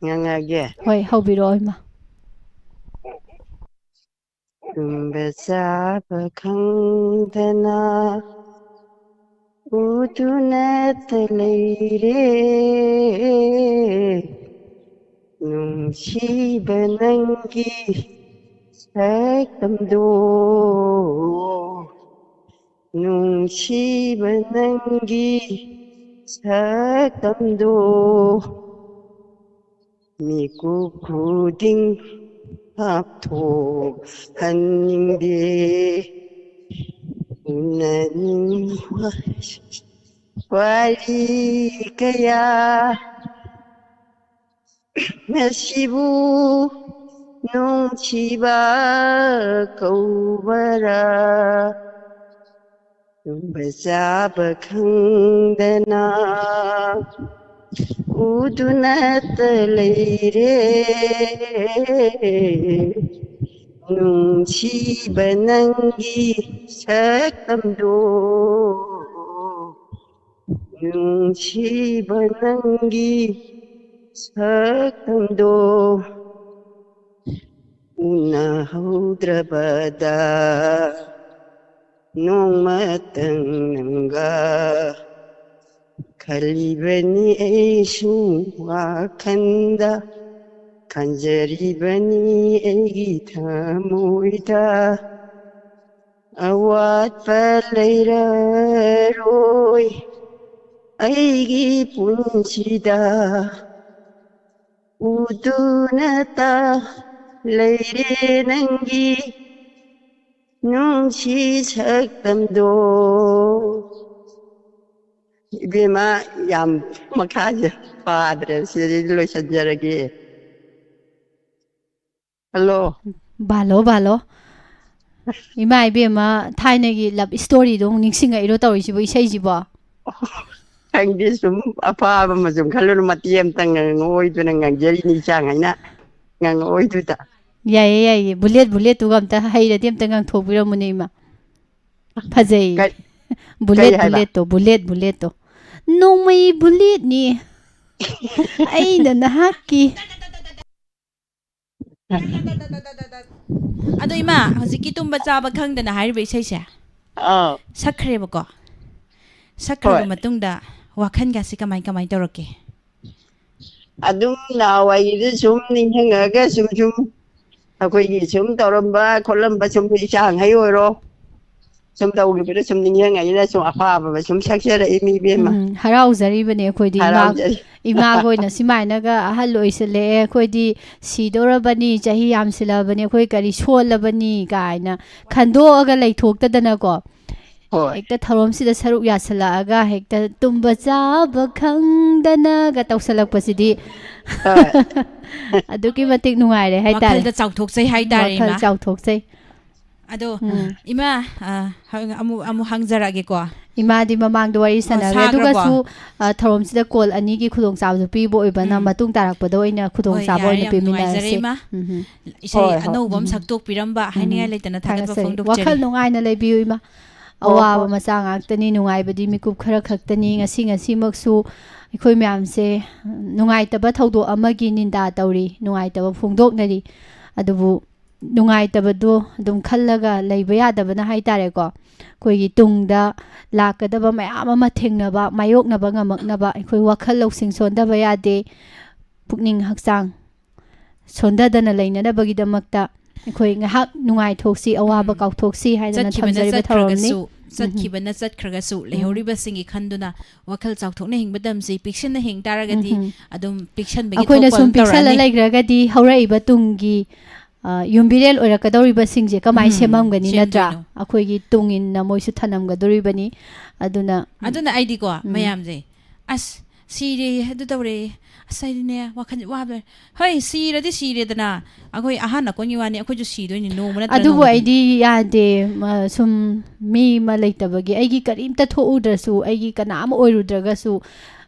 ꯉꯪꯉꯒꯦ꯫ ꯍꯣꯏ, ꯍꯧꯕꯤꯔꯛꯑꯣ ꯏꯃꯥ꯫ ꯇꯨꯝꯕ ꯆꯥꯕ ꯈꯪꯗꯅ ꯎꯗꯨꯅꯇ ꯂꯩꯔꯦ꯫ ꯅꯨꯡꯁꯤꯕ ꯅꯪꯒꯤ ꯁꯛꯇꯝꯗꯣ, ꯅꯨꯡꯁꯤꯕ ꯅꯪꯒꯤ ꯁꯛꯇꯝꯗꯣ, ꯃꯤꯀꯨꯞ ꯈꯨꯗꯤꯡ ꯍꯥꯞꯊꯣꯛꯍꯟꯅꯤꯡꯗꯦ꯫ ꯎꯅꯅꯤꯡꯕ ꯋꯥꯔꯤ ꯀꯌꯥ, ꯃꯁꯤꯕꯨ ꯅꯨꯡꯁꯤꯕ ꯀꯧꯕꯔꯥ? ꯇꯨꯝꯕ ꯆꯥꯕ ꯈꯪꯗꯅ ꯎꯗꯨꯅꯇ ꯂꯩꯔꯦ꯫ ꯅꯨꯡꯁꯤꯕ ꯅꯪꯒꯤ ꯁꯛꯇꯝꯗꯣ, ꯅꯨꯡꯁꯤꯕ ꯅꯪꯒꯤ ꯁꯛꯇꯝꯗꯣ ꯎꯅꯍꯧꯗ꯭ꯔꯕꯗ ꯅꯣꯡꯃꯇꯪ ꯅꯪꯒ ꯈꯜꯂꯤꯕꯅꯤ ꯑꯩꯁꯨ ꯋꯥꯈꯜꯗ, ꯈꯟꯖꯔꯤꯕꯅꯤ ꯑꯩꯒꯤ ꯊꯃꯣꯏꯗ꯫ ꯑꯋꯥꯠꯄ ꯂꯩꯔꯔꯣꯏ ꯑꯩꯒꯤ ꯄꯨꯟꯁꯤꯗ꯫ ꯎꯗꯨꯅꯇ ꯂꯩꯔꯦ ꯅꯪꯒꯤ ꯅꯨꯡꯁꯤ ꯁꯛꯇꯝꯗꯣ꯫ ꯏꯕꯦꯝꯃ, ꯌꯥꯝ ꯃꯈꯥꯁꯦ ꯄꯥꯗ꯭ꯔꯦ, ꯁꯤꯗꯩ ꯂꯣꯏꯁꯤꯟꯖꯔꯒꯦ꯫ ꯍꯜꯂꯣ꯫ ꯕꯥꯂꯣ, ꯕꯥꯂꯣ꯫ ꯏꯃꯥ ꯏꯕꯦꯝꯃ, ꯊꯥꯏꯅꯒꯤ ꯂꯞ ꯏꯁꯇꯣꯔꯤꯗꯣ ꯑꯃꯨꯛ ꯅꯤꯡꯁꯤꯡꯉꯛꯏꯔꯣ ꯇꯧꯔꯤꯁꯤꯕꯣ, ꯏꯁꯩꯁꯤꯕꯣ? ꯈꯪꯗꯦ, ꯁꯨꯝ ꯑꯐꯕ ꯑꯃ ꯁꯨꯝ ꯈꯜꯂꯨꯅ ꯃꯇꯦꯛ ꯑꯃꯇꯪ ꯉꯥꯡꯉꯛꯑꯣꯏꯗꯨꯅ ꯉꯥꯡꯖꯔꯤꯅꯤ, ꯏꯆꯥ ꯍꯥꯏꯅ ꯉꯥꯡꯉꯛꯑꯣꯏꯗꯨꯗ꯫ ꯌꯥꯏꯌꯦ, ꯌꯥꯏꯌꯦ꯫ ꯕꯨꯂꯦꯠ, ꯕꯨꯂꯦꯠꯇꯨꯒ ꯑꯝꯇ ꯍꯩꯔꯗꯤ ꯑꯝꯇ ꯉꯥꯡꯊꯣꯛꯄꯤꯔꯝꯃꯨꯅꯦ, ꯏꯃꯥ꯫ ꯐꯖꯩ꯫ ꯀꯩ-, ꯕꯨꯂꯦꯠ, ꯀꯩ ꯍꯥꯏꯕ? ꯕꯨꯂꯦꯠꯇꯣ, ꯕꯨꯂꯦꯠ, ꯕꯨꯂꯦꯠꯇꯣ꯫ ꯅꯣꯡꯃꯩ ꯕꯨꯂꯦꯠꯅꯤ ꯑꯩꯅ ꯅꯍꯥꯛꯀꯤ꯫ ꯑꯗꯣ ꯏꯃꯥ, ꯍꯧꯖꯤꯛꯀꯤ ꯇꯨꯝꯕ ꯆꯥꯕ ꯈꯪꯗꯅ ꯍꯥꯏꯔꯤꯕ ꯏꯁꯩꯁꯦ ꯑꯥ꯫ ꯁꯛꯈ꯭ꯔꯦꯕꯀꯣ? ꯁꯛꯈ꯭ꯔꯕ ꯍꯣꯏ꯫ ꯃꯇꯨꯡꯗ ꯋꯥꯈꯜꯒꯁꯤ ꯀꯃꯥꯏ ꯀꯃꯥꯏ ꯇꯧꯔꯛꯀꯦ? ꯑꯗꯨꯝ ꯅꯍꯥꯟꯋꯥꯏꯒꯤꯗꯨ ꯁꯨꯝ ꯅꯤꯡꯁꯤꯡꯉꯒ ꯁꯨꯝ ꯁꯨꯝ ꯑꯩꯈꯣꯏꯒꯤ ꯁꯨꯝ ꯇꯧꯔꯝꯕ ꯈꯣꯠꯂꯝꯕ ꯁꯨꯝ ꯏꯆꯥꯈꯩ ꯑꯣꯏꯔꯣ, ꯁꯨꯝ ꯇꯧꯈꯤꯕꯗ ꯁꯨꯝ ꯅꯤꯡꯁꯤꯡꯉꯛꯏꯅ ꯁꯨꯝ ꯑꯐꯕ ꯁꯨꯝ ꯁꯛꯆꯔꯛꯏ, ꯃꯤ ꯏꯕꯦꯝꯃ꯫ ꯎꯝ, ꯍꯔꯥꯎꯖꯔꯤꯕꯅꯦ ꯑꯩꯈꯣꯏꯗꯤ ꯏꯃꯥ, ꯍꯔꯥꯎꯖꯔꯤ꯫ ꯏꯃꯥꯒ ꯑꯣꯏꯅ ꯁꯨꯃꯥꯏꯅꯒ ꯑꯍꯜ ꯑꯣꯏꯁꯤꯜꯂꯛꯑꯦ, ꯑꯩꯈꯣꯏꯗꯤ ꯁꯤꯗꯧꯔꯕꯅꯤ, ꯆꯍꯤ ꯌꯥꯝꯁꯤꯜꯂꯛꯑꯕꯅꯤ, ꯑꯩꯈꯣꯏ ꯀꯔꯤ ꯁꯣꯜꯂꯕꯅꯤ ꯀꯥꯏꯅ ꯈꯟꯗꯣꯛꯑꯒ ꯂꯩꯊꯣꯛꯇꯗꯅꯀꯣ, ꯍꯣꯏ꯫ ꯍꯦꯛꯇ ꯊꯧꯔꯝꯁꯤꯗ ꯁꯔꯨꯛ ꯌꯥꯁꯤꯜꯂꯛꯑꯒ ꯍꯦꯛꯇ ꯇꯨꯝꯕ ꯆꯥꯕ ꯈꯪꯗꯅꯒ ꯇꯧꯁꯜꯂꯛꯄꯁꯤꯗꯤ ꯍꯣꯏ꯫ ꯑꯗꯨꯛꯀꯤ ꯃꯇꯤꯛ ꯅꯨꯡꯉꯥꯏꯔꯦ ꯍꯥꯏꯇꯥꯔꯦ꯫ ꯋꯥꯈꯜꯗ ꯆꯥꯎꯊꯣꯛꯆꯩ ꯍꯥꯏꯇꯥꯔꯦ, ꯋꯥꯈꯜ ꯏꯃꯥ꯫ ꯆꯥꯎꯊꯣꯛꯆꯩ꯫ ꯑꯗꯣ ꯎꯝ꯫ ꯏꯃꯥ, ꯑ, ꯍꯪ-, ꯑꯃꯨꯛ ꯑꯃꯨꯛ ꯍꯪꯖꯔꯛꯑꯒꯦꯀꯣ꯫ ꯏꯃꯥꯗꯤ ꯃꯃꯥꯡꯗ ꯋꯥꯔꯤ ꯁꯥꯟꯅꯈ꯭ꯔꯦ, ꯁꯥꯈ꯭ꯔꯕꯣ? ꯑꯗꯨꯒꯁꯨ, ꯑ, ꯊꯧꯔꯝꯁꯤꯗ ꯀꯣꯜ ꯑꯅꯤꯒꯤ ꯈꯨꯗꯣꯡꯆꯥꯕꯁꯨ ꯄꯤꯕ ꯑꯣꯏꯕꯅ ꯎꯝ꯫ ꯃꯇꯨꯡ ꯇꯥꯔꯛꯄꯗ ꯑꯣꯏꯅ ꯈꯨꯗꯣꯡꯆꯥꯕ ꯍꯣꯏ, ꯑꯣꯏꯅ ꯌꯥꯔꯦ, ꯌꯥꯝ ꯅꯨꯡꯉꯥꯏꯖꯔꯦ, ꯄꯤꯃꯤꯟꯅꯔꯁꯦ꯫ ꯏꯃꯥ꯫ ꯎꯝ꯫ ꯏꯁꯩ ꯍꯣꯏ, ꯍꯣꯏ꯫ ꯑꯅꯧꯕ ꯑꯃ ꯎꯝ꯫ ꯁꯛꯇꯣꯛꯄꯤꯔꯝꯕ ꯍꯥꯏꯅꯤꯡꯉꯥꯏ ꯎꯝ꯫ ꯂꯩꯇꯅ ꯊꯥꯒꯠꯄ ꯊꯥꯒꯠꯆꯔꯤ꯫ ꯐꯣꯡꯗꯣꯛꯆꯔꯤ꯫ ꯋꯥꯈꯜ ꯅꯨꯡꯉꯥꯏꯅ ꯂꯩꯕꯤꯌꯨ, ꯏꯃꯥ꯫ ꯍꯣꯏ, ꯑꯋꯥꯕ ꯍꯣꯏ꯫ ꯃꯆꯥ ꯉꯥꯛꯇꯅꯤ, ꯅꯨꯡꯉꯥꯏꯕꯗꯤ ꯃꯤꯀꯨꯞ ꯈꯔ ꯈꯛꯇꯅꯤ꯫ ꯉꯁꯤ ꯉꯁꯤꯃꯛꯁꯨ ꯑꯩꯈꯣꯏ ꯃꯌꯥꯝꯁꯦ ꯅꯨꯡꯉꯥꯏꯇꯕ ꯊꯧꯗꯣꯛ ꯑꯃꯒꯤ ꯅꯤꯟꯗꯥ ꯇꯧꯔꯤ, ꯅꯨꯡꯉꯥꯏꯇꯕ ꯐꯣꯡꯗꯣꯛꯅꯔꯤ꯫ ꯑꯗꯨꯕꯨ ꯅꯨꯡꯉꯥꯏꯇꯕꯗꯣ ꯑꯗꯨꯝ ꯈꯜꯂꯒ ꯂꯩꯕ ꯌꯥꯗꯕꯅ ꯍꯥꯏꯇꯥꯔꯦꯀꯣ꯫ ꯑꯩꯈꯣꯏꯒꯤ ꯇꯨꯡꯗ ꯂꯥꯛꯀꯗꯕ ꯃꯌꯥꯝ ꯑꯃ ꯊꯦꯡꯅꯕ, ꯃꯥꯌꯣꯛꯅꯕ ꯉꯝꯃꯛꯅꯕ ꯑꯩꯈꯣꯏ ꯋꯥꯈꯜ ꯂꯧꯁꯤꯡ ꯁꯣꯟꯊꯕ ꯌꯥꯗꯦ꯫ ꯄꯨꯛꯅꯤꯡ ꯍꯛꯆꯥꯡ ꯁꯣꯟꯊꯗꯅ ꯂꯩꯅꯅꯕꯒꯤꯗꯃꯛꯇ ꯑꯩꯈꯣꯏ ꯉꯥꯏꯍꯥꯛ ꯅꯨꯡꯉꯥꯏꯊꯣꯛꯁꯤ, ꯑꯋꯥꯕ ꯎꯝ꯫ ꯀꯥꯎꯊꯣꯛꯁꯤ ꯍꯥꯏꯗꯅ ꯆꯠꯈꯤꯕꯅ ꯊꯝꯖꯔꯤꯕ ꯊꯧꯔꯝꯅꯤ꯫ ꯆꯠꯈ꯭ꯔꯒꯁꯨ, ꯆꯠꯈꯤꯕꯅ ꯆꯠꯈ꯭ꯔꯒꯁꯨ, ꯂꯩꯍꯧꯔꯤꯕꯁꯤꯡꯒꯤ ꯈꯟꯗꯨꯅ ꯋꯥꯈꯜ ꯆꯥꯎꯊꯣꯛꯅ ꯍꯤꯡꯕ ꯇꯝꯁꯤ꯫ ꯄꯤꯛꯁꯤꯟꯅ ꯍꯤꯡ ꯇꯥꯔꯒꯗꯤ ꯎꯝ꯫ ꯑꯗꯨꯝ ꯄꯤꯛꯁꯟꯕꯒꯤ ꯑꯩꯈꯣꯏꯅ ꯊꯣꯛꯄ ꯁꯨꯝ ꯑꯗꯨꯝ ꯄꯤꯛꯁꯜꯂ ꯇꯧꯔꯛꯑꯅꯤ꯫ ꯂꯩꯈ꯭ꯔꯒꯗꯤ ꯍꯧꯔꯛꯏꯕ ꯇꯨꯡꯒꯤ, ꯑ, ꯌꯨꯝꯕꯤꯔꯦꯜ ꯑꯣꯏꯔꯛꯀꯗꯧꯔꯤꯕꯁꯤꯡꯁꯦ ꯀꯃꯥꯏꯅ ꯎꯝ, ꯁꯦꯝꯃꯝꯒꯅꯤ, ꯅꯠꯇ꯭ꯔꯥ? ꯁꯦꯝꯗꯣꯏꯅꯣ? ꯑꯩꯈꯣꯏꯒꯤ ꯇꯨꯡ ꯏꯟꯅ ꯃꯣꯏꯁꯨ ꯊꯅꯝꯒꯗꯣꯔꯤꯕꯅꯤ꯫ ꯑꯗꯨꯅ ꯑꯗꯨꯅ ꯑꯩꯗꯤꯀꯣ, ꯎꯝ꯫ ꯃꯌꯥꯝꯁꯦ, "ꯑꯁ, ꯁꯤꯔꯦ, ꯑꯗꯨ ꯇꯧꯔꯦ, ꯑꯁ, ꯑꯩꯗꯤꯅꯦ, ꯋꯥꯈꯜꯁꯦ ꯋꯥꯕ ꯂꯣꯏꯔꯦ꯫" ꯍꯣꯏ, ꯁꯤꯔꯗꯤ ꯁꯤꯔꯦꯗꯅ, ꯑꯩꯈꯣꯏ ꯑꯍꯥꯟ ꯑꯀꯣꯟꯒꯤ ꯋꯥꯅꯤ, ꯑꯩꯈꯣꯏꯁꯨ ꯁꯤꯗꯣꯏꯅꯤ ꯅꯣꯡꯃ ꯅꯠꯇ꯭ꯔ ꯑꯗꯨꯕꯨ ꯅꯣꯡꯃꯗꯤ꯫ ꯑꯩꯗꯤ ꯌꯥꯗꯦ꯫ ꯃ-, ꯁꯨꯝ ꯃꯤ ꯑꯃ ꯂꯩꯇꯕꯒꯤ, ꯑꯩꯒꯤ ꯀꯔꯤꯝꯇ ꯊꯣꯛꯎꯗ꯭ꯔꯁꯨ, ꯑꯩꯒꯤ ꯀꯅꯥ ꯑꯃ ꯑꯣꯏꯔꯨꯗ꯭ꯔꯒꯁꯨ,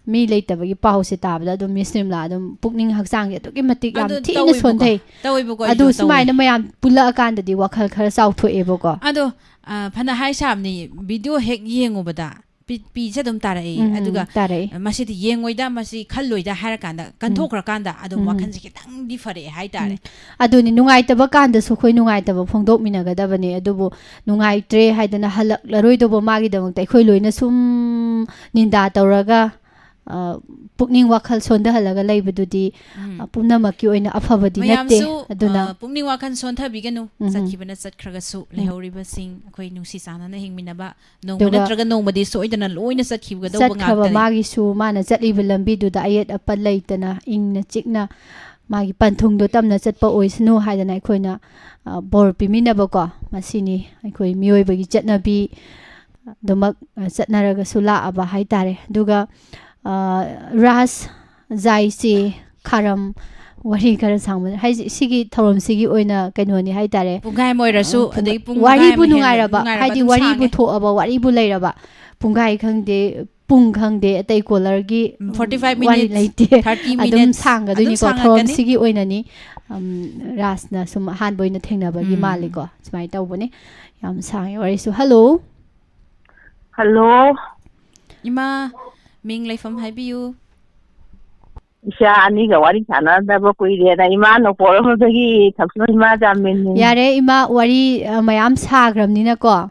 ꯃꯤ ꯂꯩꯇꯕꯒꯤ ꯄꯥꯎꯁꯦ ꯇꯥꯕꯗ ꯑꯗꯨꯝ ꯃꯤꯁ ꯅꯤꯔꯃꯂꯥ ꯑꯗꯨꯝ ꯄꯨꯛꯅꯤꯡ ꯍꯛꯆꯥꯡꯁꯦ ꯑꯗꯨꯛꯀꯤ ꯃꯇꯤꯛ ꯌꯥꯝ ꯑꯗꯨ ꯊꯤꯅ ꯇꯧꯋꯦꯕꯀꯣ꯫ ꯁꯣꯟꯊꯩ꯫ ꯇꯧꯋꯦꯕꯀꯣ, ꯑꯗꯨ ꯑꯩꯁꯨ ꯇꯧꯋꯦ꯫ ꯁꯨꯃꯥꯏꯅ ꯃꯌꯥꯝ ꯄꯨꯜꯂꯛꯑꯀꯥꯟꯗꯗꯤ ꯋꯥꯈꯜ ꯈꯔ ꯆꯥꯎꯊꯣꯛꯑꯦꯕꯀꯣ꯫ ꯑꯗꯣ, ꯑ, ꯐꯅ ꯍꯥꯏ ꯁꯥꯕꯅꯤ, ꯚꯤꯗꯤꯑꯣ ꯍꯦꯛ ꯌꯦꯡꯉꯨꯕꯗ ꯄꯤ-, ꯄꯤꯁꯦ ꯑꯗꯨꯝ ꯇꯥꯔꯛꯏ꯫ ꯎꯝ, ꯑꯗꯨꯒ, ꯇꯥꯔꯛꯏ꯫ ꯑ, ꯃꯁꯤꯗꯤ ꯌꯦꯡꯉꯣꯏꯗ, ꯃꯁꯤ ꯈꯜꯂꯣꯏꯗ ꯍꯥꯏꯔꯀꯥꯟꯗ, ꯀꯟꯊꯣꯛꯈ꯭ꯔꯀꯥꯟꯗ ꯑꯗꯨꯝ ꯎꯝ꯫ ꯋꯥꯈꯜꯁꯦ ꯈꯤꯇꯪꯗꯤ ꯐꯔꯛꯑꯦ ꯍꯥꯏꯇꯥꯔꯦ꯫ ꯎꯝ꯫ ꯑꯗꯨꯅꯤ, ꯅꯨꯡꯉꯥꯏꯇꯕ ꯀꯥꯟꯗꯁꯨ ꯑꯩꯈꯣꯏ ꯅꯨꯡꯉꯥꯏꯇꯕ ꯐꯣꯡꯗꯣꯛꯃꯤꯟꯅꯒꯗꯕꯅꯦ꯫ ꯑꯗꯨꯕꯨ ꯅꯨꯡꯉꯥꯏꯇ꯭ꯔꯦ ꯍꯥꯏꯗꯅ ꯍꯜꯂꯛꯂꯔꯣꯏꯗꯧꯕ ꯃꯥꯒꯤꯗꯃꯛꯇ ꯑꯩꯈꯣꯏ ꯂꯣꯏꯅ ꯁꯨꯝ ꯅꯤꯟꯗꯥ ꯇꯧꯔꯒ ꯑ, ꯄꯨꯛꯅꯤꯡ ꯋꯥꯈꯜ ꯁꯣꯟꯊꯍꯜꯂꯒ ꯂꯩꯕꯗꯨꯗꯤ, ꯎꯝ꯫ ꯑ, ꯄꯨꯝꯅꯃꯛꯀꯤ ꯑꯣꯏꯅ ꯑꯐꯕꯗꯤ ꯅꯠꯇꯦ꯫ ꯃꯌꯥꯝꯁꯨ, ꯑꯗꯨꯅ ꯑ, ꯄꯨꯛꯅꯤꯡ ꯋꯥꯈꯜ ꯁꯣꯟꯊꯕꯤꯒꯅꯨ꯫ ꯎꯝ꯫ ꯆꯠꯈꯤꯕꯅ ꯆꯠꯈ꯭ꯔꯒꯁꯨ, ꯎꯝ꯫ ꯂꯩꯍꯧꯔꯤꯕꯁꯤꯡ ꯑꯩꯈꯣꯏ ꯅꯨꯡꯁꯤ ꯆꯥꯟꯅꯅ ꯍꯤꯡꯃꯤꯟꯅꯕ, ꯅꯣꯡꯃ ꯑꯗꯨꯒ ꯅꯠꯇ꯭ꯔꯒ ꯅꯣꯡꯃꯗꯤ ꯁꯣꯏꯗꯅ ꯂꯣꯏꯅ ꯆꯠꯈꯤꯒꯗꯧꯕ ꯆꯠꯈ꯭ꯔꯕ ꯉꯥꯛꯇꯅꯤ꯫ ꯃꯥꯒꯤꯁꯨ, ꯃꯥꯅ ꯆꯠꯂꯤꯕ ꯂꯝꯕꯤꯗꯨꯗ ꯑꯌꯦꯠ ꯑꯄꯟ ꯂꯩꯇꯅ, ꯏꯪꯅ ꯆꯤꯛꯅ ꯃꯥꯒꯤ ꯄꯟꯊꯨꯡꯗꯣ ꯇꯝꯅ ꯆꯠꯄ ꯑꯣꯏꯁꯅꯨ ꯍꯥꯏꯗꯅ ꯑꯩꯈꯣꯏꯅ, ꯑ, ꯕꯣꯔ ꯄꯤꯃꯤꯟꯅꯕꯀꯣ, ꯃꯁꯤꯅꯤ ꯑꯩꯈꯣꯏ ꯃꯤꯑꯣꯏꯕꯒꯤ ꯆꯠꯅꯕꯤ ꯑꯗꯨꯃꯛ, ꯑ, ꯆꯠꯅꯔꯒꯁꯨ ꯂꯥꯛꯑꯕ ꯍꯥꯏꯇꯥꯔꯦ꯫ ꯑꯗꯨꯒ, ꯑ, ꯔꯥꯁ ꯖꯥꯏꯁꯤ ꯈꯥꯔꯝ ꯋꯥꯔꯤ ꯈꯔ ꯁꯥꯡꯕ ꯍꯥꯏꯁꯦ, ꯁꯤꯒꯤ ꯊꯧꯔꯝꯁꯤꯒꯤ ꯑꯣꯏꯅ ꯀꯩꯅꯣꯅꯤ ꯍꯥꯏꯇꯥꯔꯦ꯫ ꯄꯨꯡꯈꯥꯏ ꯑꯃ ꯑꯣꯏꯔꯁꯨ, ꯑ, ꯄꯨꯡ-, ꯑꯗꯩ ꯄꯨꯡ ꯋꯥꯔꯤꯕꯨ ꯃꯈꯥꯏ ꯑꯃ ꯍꯦꯜꯂ ꯅꯨꯡꯉꯥꯏꯔꯕ, ꯍꯥꯏꯗꯤ ꯑꯗꯨꯝ ꯋꯥꯔꯤꯕꯨ ꯁꯥꯡꯉꯦ꯫ ꯊꯣꯛꯑꯕ, ꯋꯥꯔꯤꯕꯨ ꯂꯩꯔꯕ, ꯄꯨꯡꯈꯥꯏ ꯈꯪꯗꯦ, ꯄꯨꯡ ꯈꯪꯗꯦ, ꯑꯇꯩ ꯀꯣꯂꯔꯒꯤ, ꯎꯝ, ꯐꯣꯔꯇꯤ ꯐꯥꯏꯚ ꯋꯥꯔꯤ ꯃꯤꯅꯤꯠꯁ, ꯂꯩꯇꯦ꯫ ꯊꯥꯔꯇꯤ ꯑꯗꯨꯝ ꯃꯤꯅꯤꯠꯁ, ꯁꯥꯡꯒꯗꯣꯏꯅꯤꯀꯣ꯫ ꯑꯗꯨꯝ ꯁꯥꯡꯉꯛꯀꯅꯤ꯫ ꯊꯧꯔꯝꯁꯤꯒꯤ ꯑꯣꯏꯅꯅꯤ, ꯎꯝ, ꯔꯥꯖꯅ ꯁꯨꯝ ꯑꯍꯥꯟꯕ ꯑꯣꯏꯅ ꯊꯦꯡꯅꯕꯒꯤ ꯎꯝ꯫ ꯃꯥꯜꯂꯤꯀꯣ꯫ ꯁꯨꯃꯥꯏꯅ ꯇꯧꯕꯅꯦ꯫ ꯌꯥꯝ ꯁꯥꯡꯉꯦ ꯋꯥꯔꯤꯁꯨ꯫ ꯍꯜꯂꯣ꯫ ꯍꯜꯂꯣ꯫ ꯏꯃꯥ, ꯃꯤꯡ ꯂꯩꯐꯝ ꯍꯥꯏꯕꯤꯌꯨ꯫ ꯏꯆꯥ ꯑꯅꯤꯒ ꯋꯥꯔꯤ ꯁꯥꯟꯅꯗꯕ ꯀꯨꯏꯔꯦꯅ ꯏꯃꯥ ꯅꯣꯡꯄꯣꯛꯂꯝꯕꯗꯒꯤ ꯊꯛꯆꯤꯜ ꯏꯃꯥ ꯖꯥꯃꯤꯟꯅꯤ꯫ ꯌꯥꯔꯦ ꯏꯃꯥ, ꯋꯥꯔꯤ, ꯑ, ꯃꯌꯥꯝ ꯁꯥꯈ꯭ꯔꯕꯅꯤꯅꯀꯣ,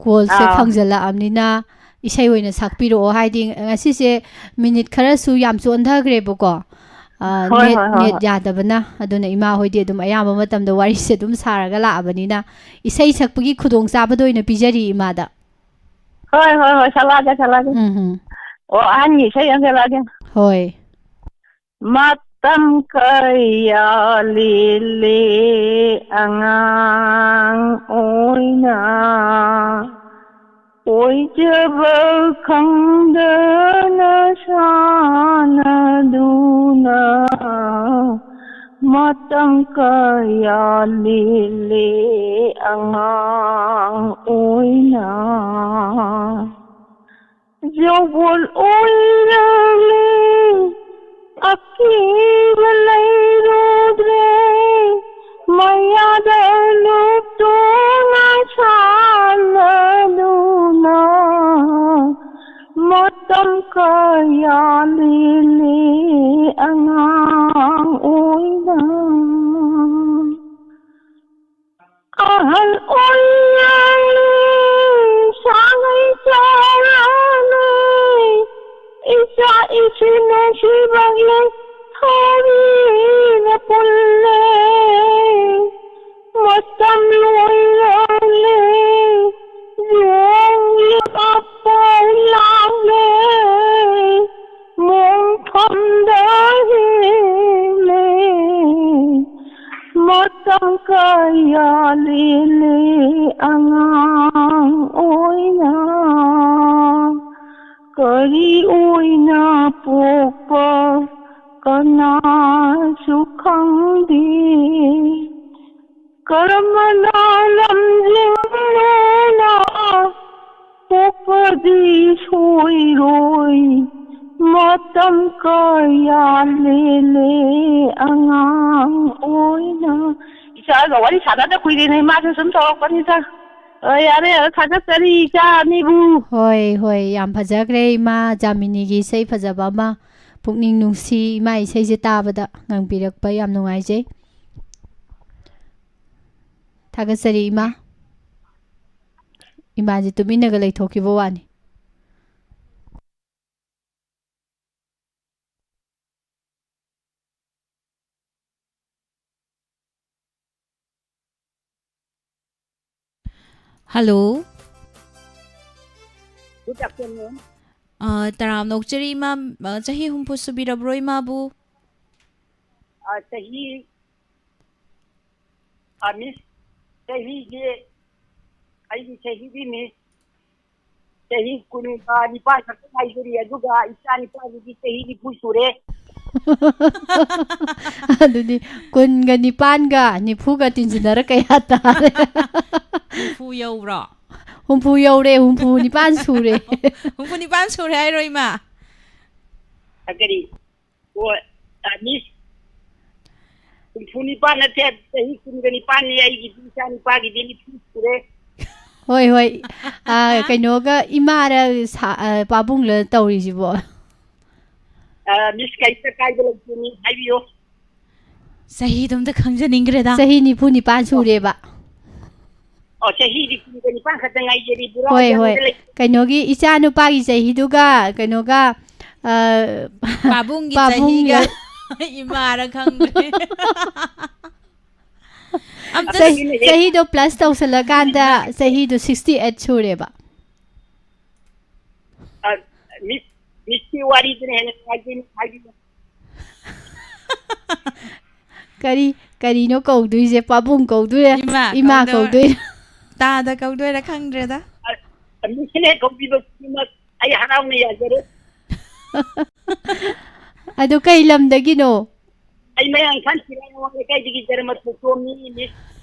ꯀꯣꯜꯁꯦ ꯑꯥ꯫ ꯐꯪꯖꯜꯂꯛꯑꯕꯅꯤꯅ ꯏꯁꯩ ꯑꯣꯏꯅ ꯁꯛꯄꯤꯔꯛꯑꯣ꯫ ꯍꯥꯏꯗꯤ ꯉꯁꯤꯁꯦ ꯃꯤꯅꯤꯠ ꯈꯔꯁꯨ ꯌꯥꯝ ꯆꯣꯟꯊꯈ꯭ꯔꯦꯕꯀꯣ, ꯑ, ꯍꯣꯏ, ꯅꯦꯠ, ꯍꯣꯏ, ꯍꯣꯏ, ꯅꯦꯠ ꯍꯣꯏ꯫ ꯌꯥꯗꯕꯅ꯫ ꯑꯗꯨꯅ ꯏꯃꯥ ꯍꯣꯏꯗꯤ ꯑꯗꯨꯝ ꯑꯌꯥꯝꯕ ꯃꯇꯝꯗ ꯋꯥꯔꯤꯁꯦ ꯑꯗꯨꯝ ꯁꯥꯔꯒ ꯂꯥꯛꯑꯕꯅꯤꯅ ꯏꯁꯩ ꯁꯛꯄꯒꯤ ꯈꯨꯗꯣꯡꯆꯥꯕꯗꯣ ꯑꯣꯏꯅ ꯄꯤꯖꯔꯤ ꯏꯃꯥꯗ꯫ ꯍꯣꯏ, ꯍꯣꯏ, ꯍꯣꯏ, ꯁꯛꯂꯛꯑꯒꯦ, ꯁꯛꯂꯛꯑꯒꯦ꯫ ꯎꯝ, ꯎꯝ꯫ ꯑꯣ, ꯑꯍꯟꯒꯤ ꯏꯁꯩ ꯑꯃ ꯁꯛꯂꯛꯑꯒꯦ꯫ ꯍꯣꯏ꯫ ꯃꯇꯝ ꯀꯌꯥ ꯂꯦꯜꯂꯦ ꯑꯉꯥꯡ ꯑꯣꯏꯅ, ꯑꯣꯏꯖꯕ ꯈꯪꯗꯅ ꯁꯥꯟꯅꯗꯨꯅ, ꯃꯇꯝ ꯀꯌꯥ ꯂꯦꯜꯂꯦ ꯑꯉꯥꯡ ꯑꯣꯏꯅ꯫ ꯌꯧꯕꯣꯜ ꯑꯣꯏꯔꯂꯦ, ꯑꯀꯤꯕ ꯂꯩꯔꯨꯗ꯭ꯔꯦ, ꯃꯌꯥꯗ ꯂꯨꯞꯇꯨꯅ ꯁꯥꯟꯅꯗꯨꯅ, ꯃꯇꯝ ꯀꯌꯥ ꯂꯦꯜꯂꯦ ꯑꯉꯥꯡ ꯑꯣꯏꯅ꯫ ꯑꯍꯜ ꯑꯣꯏꯔꯦ, ꯁꯥꯡꯉꯩ ꯆꯥꯎꯔꯦ, ꯏꯆꯥ ꯁꯤꯕꯒꯤ ꯊꯧꯔꯤꯅ ꯄꯨꯜꯂꯦ꯫ ꯃꯇꯝ ꯂꯣꯏꯔꯛꯂꯦ, ꯌꯣꯡꯂꯤ ꯑꯄꯧ ꯂꯥꯡꯂꯦ, ꯃꯣꯡꯐꯝꯗ ꯍꯦꯜꯂꯦ꯫ ꯃꯇꯝ ꯀꯌꯥ ꯂꯦꯜꯂꯦ ꯑꯉꯥꯡ ꯑꯣꯏꯅ꯫ ꯀꯔꯤ ꯑꯣꯏꯅ ꯄꯣꯛꯄ ꯀꯅꯥꯁꯨ ꯈꯪꯗꯦ꯫ ꯀꯔꯝꯕꯅ ꯂꯝꯖꯤꯡꯗꯨꯅ ꯄꯣꯛꯄꯗꯤ ꯁꯣꯏꯔꯣꯏ꯫ ꯃꯇꯝ ꯀꯌꯥ ꯂꯦꯜꯂꯦ ꯑꯉꯥꯡ ꯑꯣꯏꯅ꯫ ꯏꯆꯥꯒ ꯋꯥꯔꯤ ꯁꯥꯟꯅꯗ ꯀꯨꯏꯔꯦꯅꯦ, ꯃꯥꯁꯨ ꯁꯨꯝ ꯇꯧꯔꯛꯄꯅꯤꯗ꯫ ꯑ, ꯌꯥꯔꯦ, ꯌꯥꯔꯦ, ꯊꯥꯒꯠꯆꯔꯤ ꯏꯆꯥ ꯑꯅꯤꯕꯨ꯫ ꯍꯣꯏ, ꯍꯣꯏ, ꯌꯥꯝ ꯐꯖꯈ꯭ꯔꯦ꯫ ꯏꯃꯥ ꯖꯥꯃꯤꯅꯤꯒꯤ ꯏꯁꯩ ꯐꯖꯕ ꯑꯃ ꯄꯨꯛꯅꯤꯡ ꯅꯨꯡꯁꯤ꯫ ꯏꯃꯥ ꯏꯁꯩꯁꯦ ꯇꯥꯕꯗ ꯉꯪꯕꯤꯔꯛꯄ ꯌꯥꯝ ꯅꯨꯡꯉꯥꯏꯖꯩ꯫ ꯊꯥꯒꯠꯆꯔꯤ ꯏꯃꯥ꯫ ꯏꯃꯥꯁꯦ ꯇꯨꯃꯤꯟꯅꯒ ꯂꯩꯊꯣꯛꯈꯤꯕ ꯋꯥꯅꯤ꯫ ꯍꯜꯂꯣ꯫ Good afternoon. ꯑ, ꯇꯔꯥꯝꯅ ꯑꯣꯛꯆꯔꯤ ꯏꯃꯥ꯫ ꯑ, ꯆꯍꯤ ꯍꯨꯝꯐꯨ ꯁꯨꯕꯤꯔꯕ꯭ꯔꯣ ꯏꯃꯥꯕꯨ? ꯑ, ꯆꯍꯤ, ꯑ, Miss, ꯆꯍꯤꯁꯦ, ꯑꯩꯒꯤ ꯆꯍꯤꯗꯤ Miss, ꯆꯍꯤ ꯀꯨꯟꯒ ꯅꯤꯄꯥꯟ ꯈꯛꯇ ꯉꯥꯏꯖꯔꯤ, ꯑꯗꯨꯒ ꯏꯆꯥ ꯅꯤꯄꯥꯗꯨꯗꯤ ꯆꯍꯤ ꯅꯤꯐꯨ ꯁꯨꯔꯦ꯫ ꯑꯗꯨꯗꯤ ꯀꯨꯟꯒ ꯅꯤꯄꯥꯟꯒ ꯅꯤꯐꯨꯒ ꯇꯤꯟꯁꯤꯟꯅꯔ ꯀꯌꯥ ꯇꯥꯔꯦ? ꯍꯨꯝꯐꯨ ꯌꯧꯕ꯭ꯔꯣ? ꯍꯨꯝꯐꯨ ꯌꯧꯔꯦ, ꯍꯨꯝꯐꯨ ꯅꯤꯄꯥꯟ ꯁꯨꯔꯦ꯫ ꯍꯨꯝꯐꯨ ꯅꯤꯄꯥꯟ ꯁꯨꯔꯦ ꯍꯥꯏꯔꯣ, ꯏꯃꯥ? ꯑ, ꯀꯔꯤ? ꯑꯣ, ꯑ, Miss, ꯍꯨꯝꯐꯨ ꯅꯤꯄꯥꯟ ꯅꯠꯇꯦ, ꯆꯍꯤ ꯀꯨꯟꯒ ꯅꯤꯄꯥꯟꯅꯤ ꯑꯩꯒꯤꯗꯤ, ꯏꯆꯥ ꯅꯤꯄꯥꯒꯤꯗꯤ ꯅꯤꯐꯨ ꯁꯨꯔꯦ꯫ ꯍꯣꯏ, ꯍꯣꯏ꯫ ꯑ, ꯀꯩꯅꯣꯒ ꯏꯃꯥꯔ ꯁꯥ-, ꯑ, ꯄꯥꯕꯨꯡꯂ ꯇꯧꯔꯤꯁꯤꯕꯣ? ꯑ, Miss, ꯀꯩꯝꯇ ꯀꯥꯏꯕ ꯂꯩꯇꯦ, Miss, ꯍꯥꯏꯕꯤꯌꯨ꯫ ꯆꯍꯤꯗꯣ ꯑꯝꯇ ꯈꯪꯖꯅꯤꯡꯈ꯭ꯔꯦꯗ꯫ ꯆꯍꯤ ꯅꯤꯐꯨ ꯅꯤꯄꯥꯟ ꯁꯨꯔꯦꯕ꯫ ꯑꯣ, ꯆꯍꯤꯗꯤ ꯀꯨꯟꯒ ꯅꯤꯄꯥꯟ ꯈꯛꯇ ꯉꯥꯏꯖꯔꯤ, ꯄꯨꯔꯥ ꯍꯣꯏ, ꯍꯣꯏ꯫ ꯌꯥꯝꯗ ꯂꯩ꯫ ꯀꯩꯅꯣꯒꯤ ꯏꯆꯥ ꯅꯨꯄꯥꯒꯤ ꯆꯍꯤꯗꯨꯒ ꯀꯩꯅꯣꯒ, ꯑ, ꯄꯥꯕꯨꯡꯒꯤ ꯄꯥꯕꯨꯡ ꯆꯍꯤꯒ ꯂ- ꯏꯃꯥꯔ ꯈꯪꯗ꯭ꯔꯦ꯫ ꯑꯝꯇ ꯆꯍꯤ- ꯆꯍꯤꯗꯣ ꯄ꯭ꯂꯁ ꯇꯧꯁꯜꯂꯀꯥꯟꯗ ꯆꯍꯤꯗꯣ ꯁꯤꯛꯁꯇꯤ ꯑꯩꯠ ꯁꯨꯔꯦꯕ꯫ ꯑ, ꯃꯤꯁ ꯃꯤꯁꯀꯤ ꯋꯥꯔꯤꯗꯨꯅ ꯍꯦꯟꯅ ꯅꯨꯡꯉꯥꯏꯖꯩ, ꯍꯥꯏꯕꯤꯌꯨ꯫ ꯀꯔꯤ ꯀꯔꯤꯅꯣ ꯀꯧꯗꯣꯏꯁꯦ? ꯄꯥꯕꯨꯡ ꯀꯧꯗꯣꯏꯔꯥ? ꯏꯃꯥ ꯏꯃꯥ ꯀꯧꯗꯣꯏ- ꯀꯧꯗꯣꯏꯔꯥ? ꯇꯥꯗ ꯀꯧꯗꯣꯏꯔꯥ ꯈꯪꯗ꯭ꯔꯦꯗ꯫ ꯃꯤꯁꯅ ꯍꯦꯛ ꯀꯧꯕꯤꯕ ꯈꯨꯗꯤꯡꯃꯛ ꯑꯩ ꯍꯔꯥꯎꯅ ꯌꯥꯖꯔꯦ꯫ ꯑꯗꯨ ꯀꯩ ꯂꯝꯗꯒꯤꯅꯣ? ꯑꯩ ꯃꯌꯥꯡ ꯏꯝꯐꯥꯜ ꯁꯤꯔꯥꯏ ꯂꯩꯀꯥꯏꯗꯒꯤ ꯖꯔꯃ ꯊꯣꯛꯆꯣꯝꯅꯤ, ꯃꯤꯁ꯫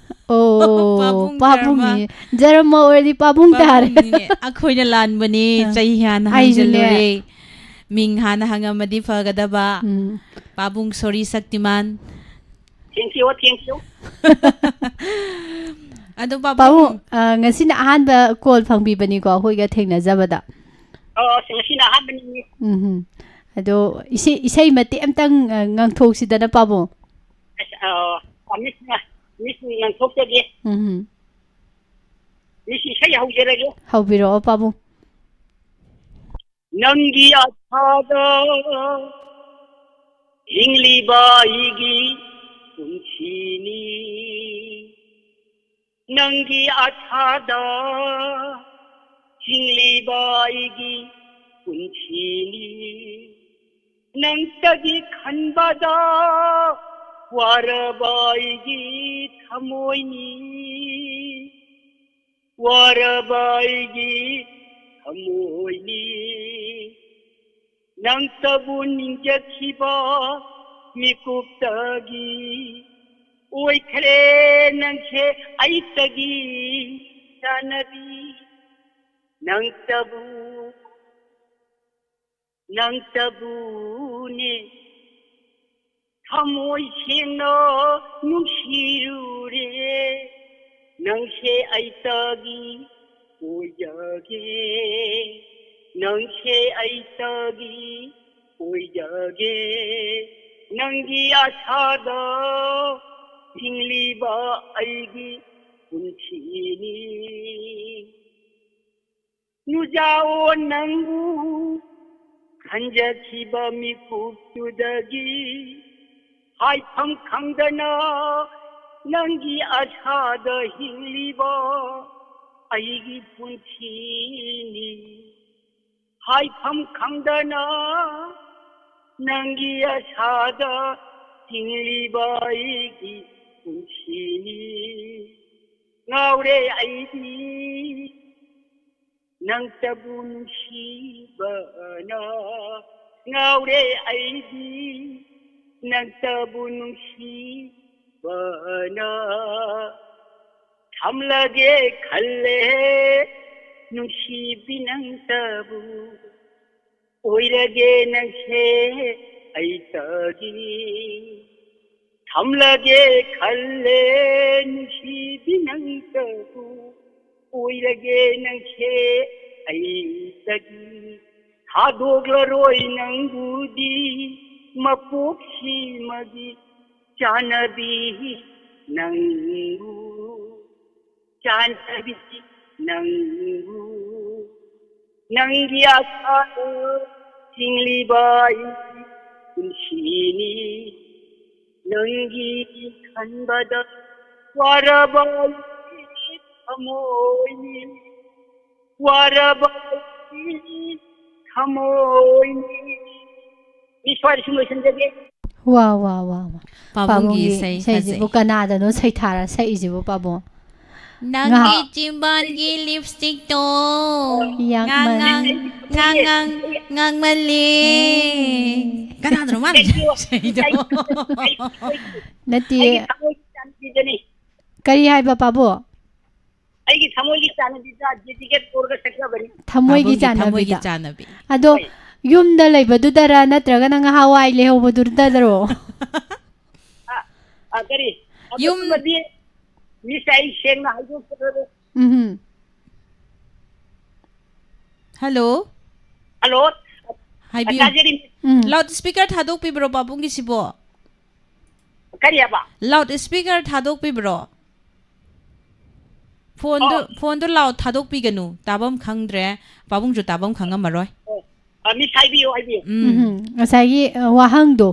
ꯑꯣ, ꯄꯥꯕꯨꯡ ꯄꯥꯕꯨꯡꯅꯤ꯫ ꯖꯔꯃ ꯑꯣꯏꯔꯗꯤ ꯄꯥꯕꯨꯡ ꯇꯥꯔꯦ꯫ ꯄꯥꯕꯨꯡꯅꯤꯅꯦ꯫ ꯑꯩꯈꯣꯏꯅ ꯂꯥꯟꯕꯅꯦ꯫ ꯑ, ꯆꯩ ꯍꯥꯟꯅ ꯑꯩꯁꯨꯅꯦ꯫ ꯍꯥꯡꯖꯜꯂꯨꯔꯦ꯫ ꯃꯤꯡ ꯍꯥꯟꯅ ꯍꯪꯉꯝꯃꯗꯤ ꯐꯒꯗꯕ꯫ ꯎꯝ꯫ ꯄꯥꯕꯨꯡ sorry Shaktimaan. Thank you, thank you. ꯑꯗꯣ ꯄꯥꯕꯨꯡ, ꯄꯥꯕꯨꯡ, ꯑ, ꯉꯁꯤꯅ ꯑꯍꯥꯟꯕ ꯀꯣꯜ ꯐꯪꯕꯤꯕꯅꯤꯀꯣ ꯑꯩꯈꯣꯏꯒ ꯊꯦꯡꯅꯖꯕꯗ꯫ ꯑꯣ, ꯉꯁꯤꯅ ꯑꯍꯥꯟꯕꯅꯤ, ꯃꯤꯁ꯫ ꯎꯝ꯫ ꯑꯗꯣ ꯏꯁꯩ, ꯏꯁꯩ ꯃꯇꯦꯛ ꯑꯝꯇꯪ, ꯑ, ꯉꯪꯊꯣꯛꯁꯤꯗꯅ ꯄꯥꯕꯨꯡ꯫ ꯑꯁ, ꯑ, ꯃꯤꯁ, ꯃꯤꯁ ꯉꯪꯊꯣꯛꯆꯒꯦ꯫ ꯎꯝ꯫ ꯃꯤꯁ, ꯏꯁꯩ ꯍꯧꯖꯔꯒꯦ꯫ ꯍꯧꯕꯤꯔꯛꯑꯣ ꯄꯥꯕꯨꯡ꯫ ꯅꯪꯒꯤ ꯑꯁꯥꯗ ꯍꯤꯡꯂꯤꯕ ꯑꯩꯒꯤ ꯄꯨꯟꯁꯤꯅꯤ꯫ ꯅꯪꯒꯤ ꯑꯁꯥꯗ ꯍꯤꯡꯂꯤꯕ ꯑꯩꯒꯤ ꯄꯨꯟꯁꯤꯅꯤ꯫ ꯅꯪꯇꯒꯤ ꯈꯟꯕꯗ ꯋꯥꯔꯕ ꯑꯩꯒꯤ ꯊꯃꯣꯏꯅꯤ꯫ ꯋꯥꯔꯕ ꯑꯩꯒꯤ ꯊꯃꯣꯏꯅꯤ꯫ ꯅꯪꯇꯕꯨ ꯅꯤꯡꯖꯈꯤꯕ ꯃꯤꯀꯨꯞꯇꯒꯤ ꯑꯣꯏꯈ꯭ꯔꯦ ꯅꯪꯁꯦ ꯑꯩꯇꯒꯤ ꯆꯥꯅꯕꯤ꯫ ꯅꯪꯇꯕꯨ, ꯅꯪꯇꯕꯨꯅꯦ ꯊꯃꯣꯏ ꯁꯦꯡꯅ ꯅꯨꯡꯁꯤꯔꯨꯔꯦ꯫ ꯅꯪꯁꯦ ꯑꯩꯇꯒꯤ ꯑꯣꯏꯖꯒꯦ, ꯅꯪꯁꯦ ꯑꯩꯇꯒꯤ ꯑꯣꯏꯖꯒꯦ꯫ ꯅꯪꯒꯤ ꯑꯁꯥꯗ ꯍꯤꯡꯂꯤꯕ ꯑꯩꯒꯤ ꯄꯨꯟꯁꯤꯅꯤ꯫ ꯅꯨꯖꯥꯑꯣ ꯅꯪꯕꯨ ꯈꯟꯖꯈꯤꯕ ꯃꯤꯀꯨꯞꯇꯨꯗꯒꯤ ꯍꯥꯏꯐꯝ ꯈꯪꯗꯅ ꯅꯪꯒꯤ ꯑꯁꯥꯗ ꯍꯤꯡꯂꯤꯕ ꯑꯩꯒꯤ ꯄꯨꯟꯁꯤꯅꯤ꯫ ꯍꯥꯏꯐꯝ ꯈꯪꯗꯅ ꯅꯪꯒꯤ ꯑꯁꯥꯗ ꯍꯤꯡꯂꯤꯕ ꯑꯩꯒꯤ ꯄꯨꯟꯁꯤꯅꯤ꯫ ꯉꯥꯎꯔꯦ ꯑꯩꯗꯤ ꯅꯪꯇꯕꯨ ꯅꯨꯡꯁꯤꯕꯅ, ꯉꯥꯎꯔꯦ ꯑꯩꯗꯤ ꯅꯪꯇꯕꯨ ꯅꯨꯡꯁꯤꯕꯅ꯫ ꯊꯝꯂꯒꯦ ꯈꯜꯂꯦ ꯅꯨꯡꯁꯤꯕꯤ ꯅꯪꯇꯕꯨ, ꯑꯣꯏꯔꯒꯦ ꯅꯪꯁꯦ ꯑꯩꯇꯒꯤ꯫ ꯊꯝꯂꯒꯦ ꯈꯜꯂꯦ ꯅꯨꯡꯁꯤꯕꯤ ꯅꯪꯇꯕꯨ, ꯑꯣꯏꯔꯒꯦ ꯅꯪꯁꯦ ꯑꯩꯇꯒꯤ꯫ ꯊꯥꯗꯣꯛꯂꯔꯣꯏ ꯅꯪꯕꯨꯗꯤ ꯃꯄꯣꯛꯁꯤꯃꯒꯤ ꯆꯥꯟꯅꯕꯤ ꯅꯪꯕꯨ꯫ ꯆꯥꯟꯅꯕꯤ ꯅꯪꯕꯨ, ꯅꯪꯒꯤ ꯑꯁꯥꯗ ꯍꯤꯡꯂꯤꯕ ꯑꯩꯒꯤ ꯄꯨꯟꯁꯤꯅꯤ꯫ ꯅꯪꯒꯤ ꯈꯟꯕꯗ ꯋꯥꯔꯕ ꯑꯩꯒꯤ ꯊꯃꯣꯏꯅꯤ, ꯋꯥꯔꯕ ꯑꯩꯒꯤ ꯊꯃꯣꯏꯅꯤ꯫ ꯃꯤ ꯁ꯭ꯋꯥꯏꯗ ꯁꯨꯝ ꯂꯣꯏꯁꯤꯟꯖꯒꯦ꯫ ꯋꯥ, ꯋꯥ, ꯋꯥ, ꯋꯥ꯫ ꯄꯥꯕꯨꯡꯒꯤ ꯄꯥꯕꯨꯡꯒꯤ ꯏꯁꯩ ꯏꯁꯩꯁꯤꯕꯨ ꯐꯖꯩ꯫ ꯀꯅꯥꯗꯅꯣ ꯁꯩꯊꯥꯔ ꯁꯛꯏꯁꯤꯕꯨ, ꯄꯥꯕꯨꯡ? ꯅꯪꯒꯤ ꯉꯥꯏꯍꯥꯛ꯫ ꯆꯤꯝꯕꯥꯟꯒꯤ ꯂꯤꯞꯁꯇꯤꯛꯇꯣ ꯌꯥꯛꯃꯟ- ꯉꯥꯡ-, ꯉꯥꯡ-, ꯉꯥꯡ-, ꯉꯥꯡ-, ꯉꯥꯡꯃꯜꯂꯦ꯫ ꯀꯅꯥꯗꯅꯣ ꯃꯥꯅ ꯏꯁꯩꯗꯣ? ꯅꯠꯇꯦ꯫ ꯑꯩꯒꯤ ꯊꯃꯣꯏꯒꯤ ꯆꯥꯟꯕꯤꯗꯅꯤ꯫ ꯀꯔꯤ ꯍꯥꯏꯕ, ꯄꯥꯕꯨꯡ? ꯑꯩꯒꯤ ꯊꯃꯣꯏꯒꯤ ꯆꯥꯟꯅꯕꯤꯗ dedicate ꯇꯧꯔꯒ ꯁꯛꯆꯕꯅꯤ꯫ ꯊꯃꯣꯏꯒꯤ ꯄꯥꯕꯨꯡꯒꯤ ꯊꯃꯣꯏꯒꯤ ꯆꯥꯟꯅꯕꯤꯗ꯫ ꯆꯥꯟꯅꯕꯤ꯫ ꯑꯗꯣ ꯍꯣꯏ꯫ ꯌꯨꯝꯗ ꯂꯩꯕꯗꯨꯗꯔ ꯅꯠꯇ꯭ꯔꯒꯅ ꯉꯍꯥꯟꯋꯥꯏ ꯂꯩꯍꯧꯕꯗꯨꯗꯔꯣ? ꯑ, ꯑ, ꯀꯔꯤ? ꯌꯨꯝ ꯑꯗꯨꯃꯗꯤ ꯃꯤꯁ ꯑꯩ ꯁꯦꯡꯅ ꯍꯥꯏꯗꯣꯛꯆꯔꯔꯣꯏ꯫ ꯎꯝ꯫ ꯍꯜꯂꯣ꯫ ꯍꯜꯂꯣ꯫ ꯍꯥꯏꯕꯤꯌꯨ꯫ ꯇꯥꯖꯔꯤ꯫ ꯎꯝ꯫ ꯂꯥꯎꯠ ꯁ꯭ꯄꯤꯀꯔ ꯊꯥꯗꯣꯛꯄꯤꯕ꯭ꯔꯣ ꯄꯥꯕꯨꯡꯒꯤꯁꯤꯕꯣ? ꯀꯔꯤ ꯍꯥꯏꯕ? ꯂꯥꯎꯠ ꯁ꯭ꯄꯤꯀꯔ ꯊꯥꯗꯣꯛꯄꯤꯕ꯭ꯔꯣ? ꯐꯣꯟꯗꯨ, ꯑꯣ꯫ ꯐꯣꯟꯗꯨ ꯂꯥꯎꯠ ꯊꯥꯗꯣꯛꯄꯤꯒꯅꯨ꯫ ꯇꯥꯐꯝ ꯈꯪꯗ꯭ꯔꯦ꯫ ꯄꯥꯕꯨꯡꯁꯨ ꯇꯥꯐꯝ ꯈꯪꯉꯝꯃꯔꯣꯏ꯫ ꯑꯣ꯫ ꯑ, ꯃꯤꯁ, ꯍꯥꯏꯕꯤꯌꯨ, ꯍꯥꯏꯕꯤꯌꯨ꯫ ꯎꯝ꯫ ꯎꯝ, ꯉꯁꯥꯏꯒꯤ, ꯑ, ꯋꯥꯍꯪꯗꯣ꯫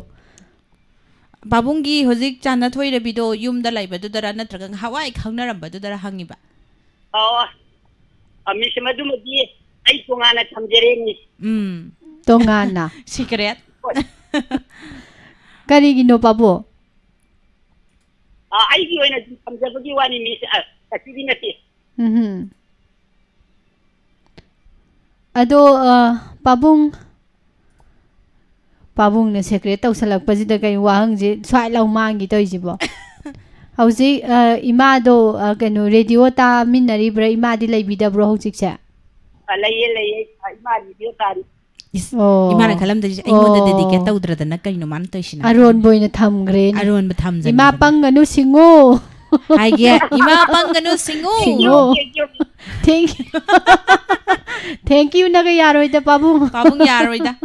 ꯄꯥꯕꯨꯡꯒꯤ ꯍꯧꯖꯤꯛ ꯆꯥꯟꯅꯊꯣꯏ ꯔꯕꯤꯗꯣ ꯌꯨꯝꯗ ꯂꯩꯕꯗꯨꯗꯔ ꯅꯠꯇ꯭ꯔꯒ ꯉꯍꯥꯟꯋꯥꯏ ꯈꯪꯅꯔꯝꯕꯗꯨꯗꯔ ꯍꯪꯉꯤꯕ? ꯑꯣ, ꯑ, ꯃꯤꯁ, ꯃꯗꯨꯃꯗꯤ ꯑꯩ ꯇꯣꯉꯥꯟꯅ ꯊꯝꯖꯔꯦ, ꯃꯤꯁ꯫ ꯎꯝ꯫ ꯇꯣꯉꯥꯟꯅ? Secret꯫ ꯍꯣꯏ꯫ ꯀꯔꯤꯒꯤꯅꯣ, ꯄꯥꯕꯨꯡ? ꯑ, ꯑꯩꯒꯤ ꯑꯣꯏꯅ ꯁꯨꯝ ꯊꯝꯖꯕꯒꯤ ꯋꯥꯅꯤ, ꯃꯤꯁ꯫ ꯑ, ꯀꯩꯁꯨꯗꯤ ꯅꯠꯇꯦ꯫ ꯎꯝꯍꯨꯝ꯫ ꯑꯗꯣ, ꯑ, ꯄꯥꯕꯨꯡ, ꯄꯥꯕꯨꯡꯅ secret ꯇꯧꯁꯜꯂꯛꯄꯁꯤꯗ ꯀꯩ ꯋꯥꯍꯪꯁꯦ ꯁ꯭ꯋꯥꯏ ꯂꯥꯎ ꯃꯥꯡꯒꯤ ꯇꯧꯔꯤꯁꯤꯕꯣ? ꯍꯧꯖꯤꯛ, ꯑ, ꯏꯃꯥꯗꯣ, ꯑ, ꯀꯩꯅꯣ, radio ꯇꯥꯃꯤꯟꯅꯔꯤꯕ꯭ꯔꯥ? ꯏꯃꯥꯗꯤ ꯂꯩꯕꯤꯗꯕ꯭ꯔꯣ ꯍꯧꯖꯤꯛꯁꯦ? ꯑ, ꯂꯩꯌꯦ, ꯂꯩꯌꯦ꯫ ꯑ, ꯏꯃꯥ radio ꯇꯥꯔꯤ꯫ ꯏꯁ, ꯑꯣ꯫ ꯏꯃꯥꯅ ꯈꯜꯂꯝꯗꯣꯏꯁꯦ, "ꯑꯩꯉꯣꯟꯗ ꯑꯣ꯫ Dedicate ꯇꯧꯗ꯭ꯔꯗꯅ ꯀꯩꯅꯣ ꯃꯥꯅ ꯇꯧꯔꯤꯁꯤꯅ?" ꯑꯔꯣꯟꯕ ꯑꯣꯏꯅ ꯊꯝꯈ꯭ꯔꯦꯅꯦ꯫ ꯑꯔꯣꯟꯕ ꯊꯝꯖꯟꯈ꯭ꯔꯦ꯫ "ꯏꯃꯥ ꯄꯪꯒꯅꯨ, ꯁꯤꯡꯉꯨ!" ꯍꯥꯏꯒꯦ, "ꯏꯃꯥ ꯄꯪꯒꯅꯨ, ꯁꯤꯡꯉꯨ!" ꯁꯤꯡꯉꯨ꯫ Thank you꯫ Thank you꯫ Thank youꯅꯒ ꯌꯥꯔꯣꯏꯗ, ꯄꯥꯕꯨꯡ꯫ ꯄꯥꯕꯨꯡ ꯌꯥꯔꯣꯏꯗ꯫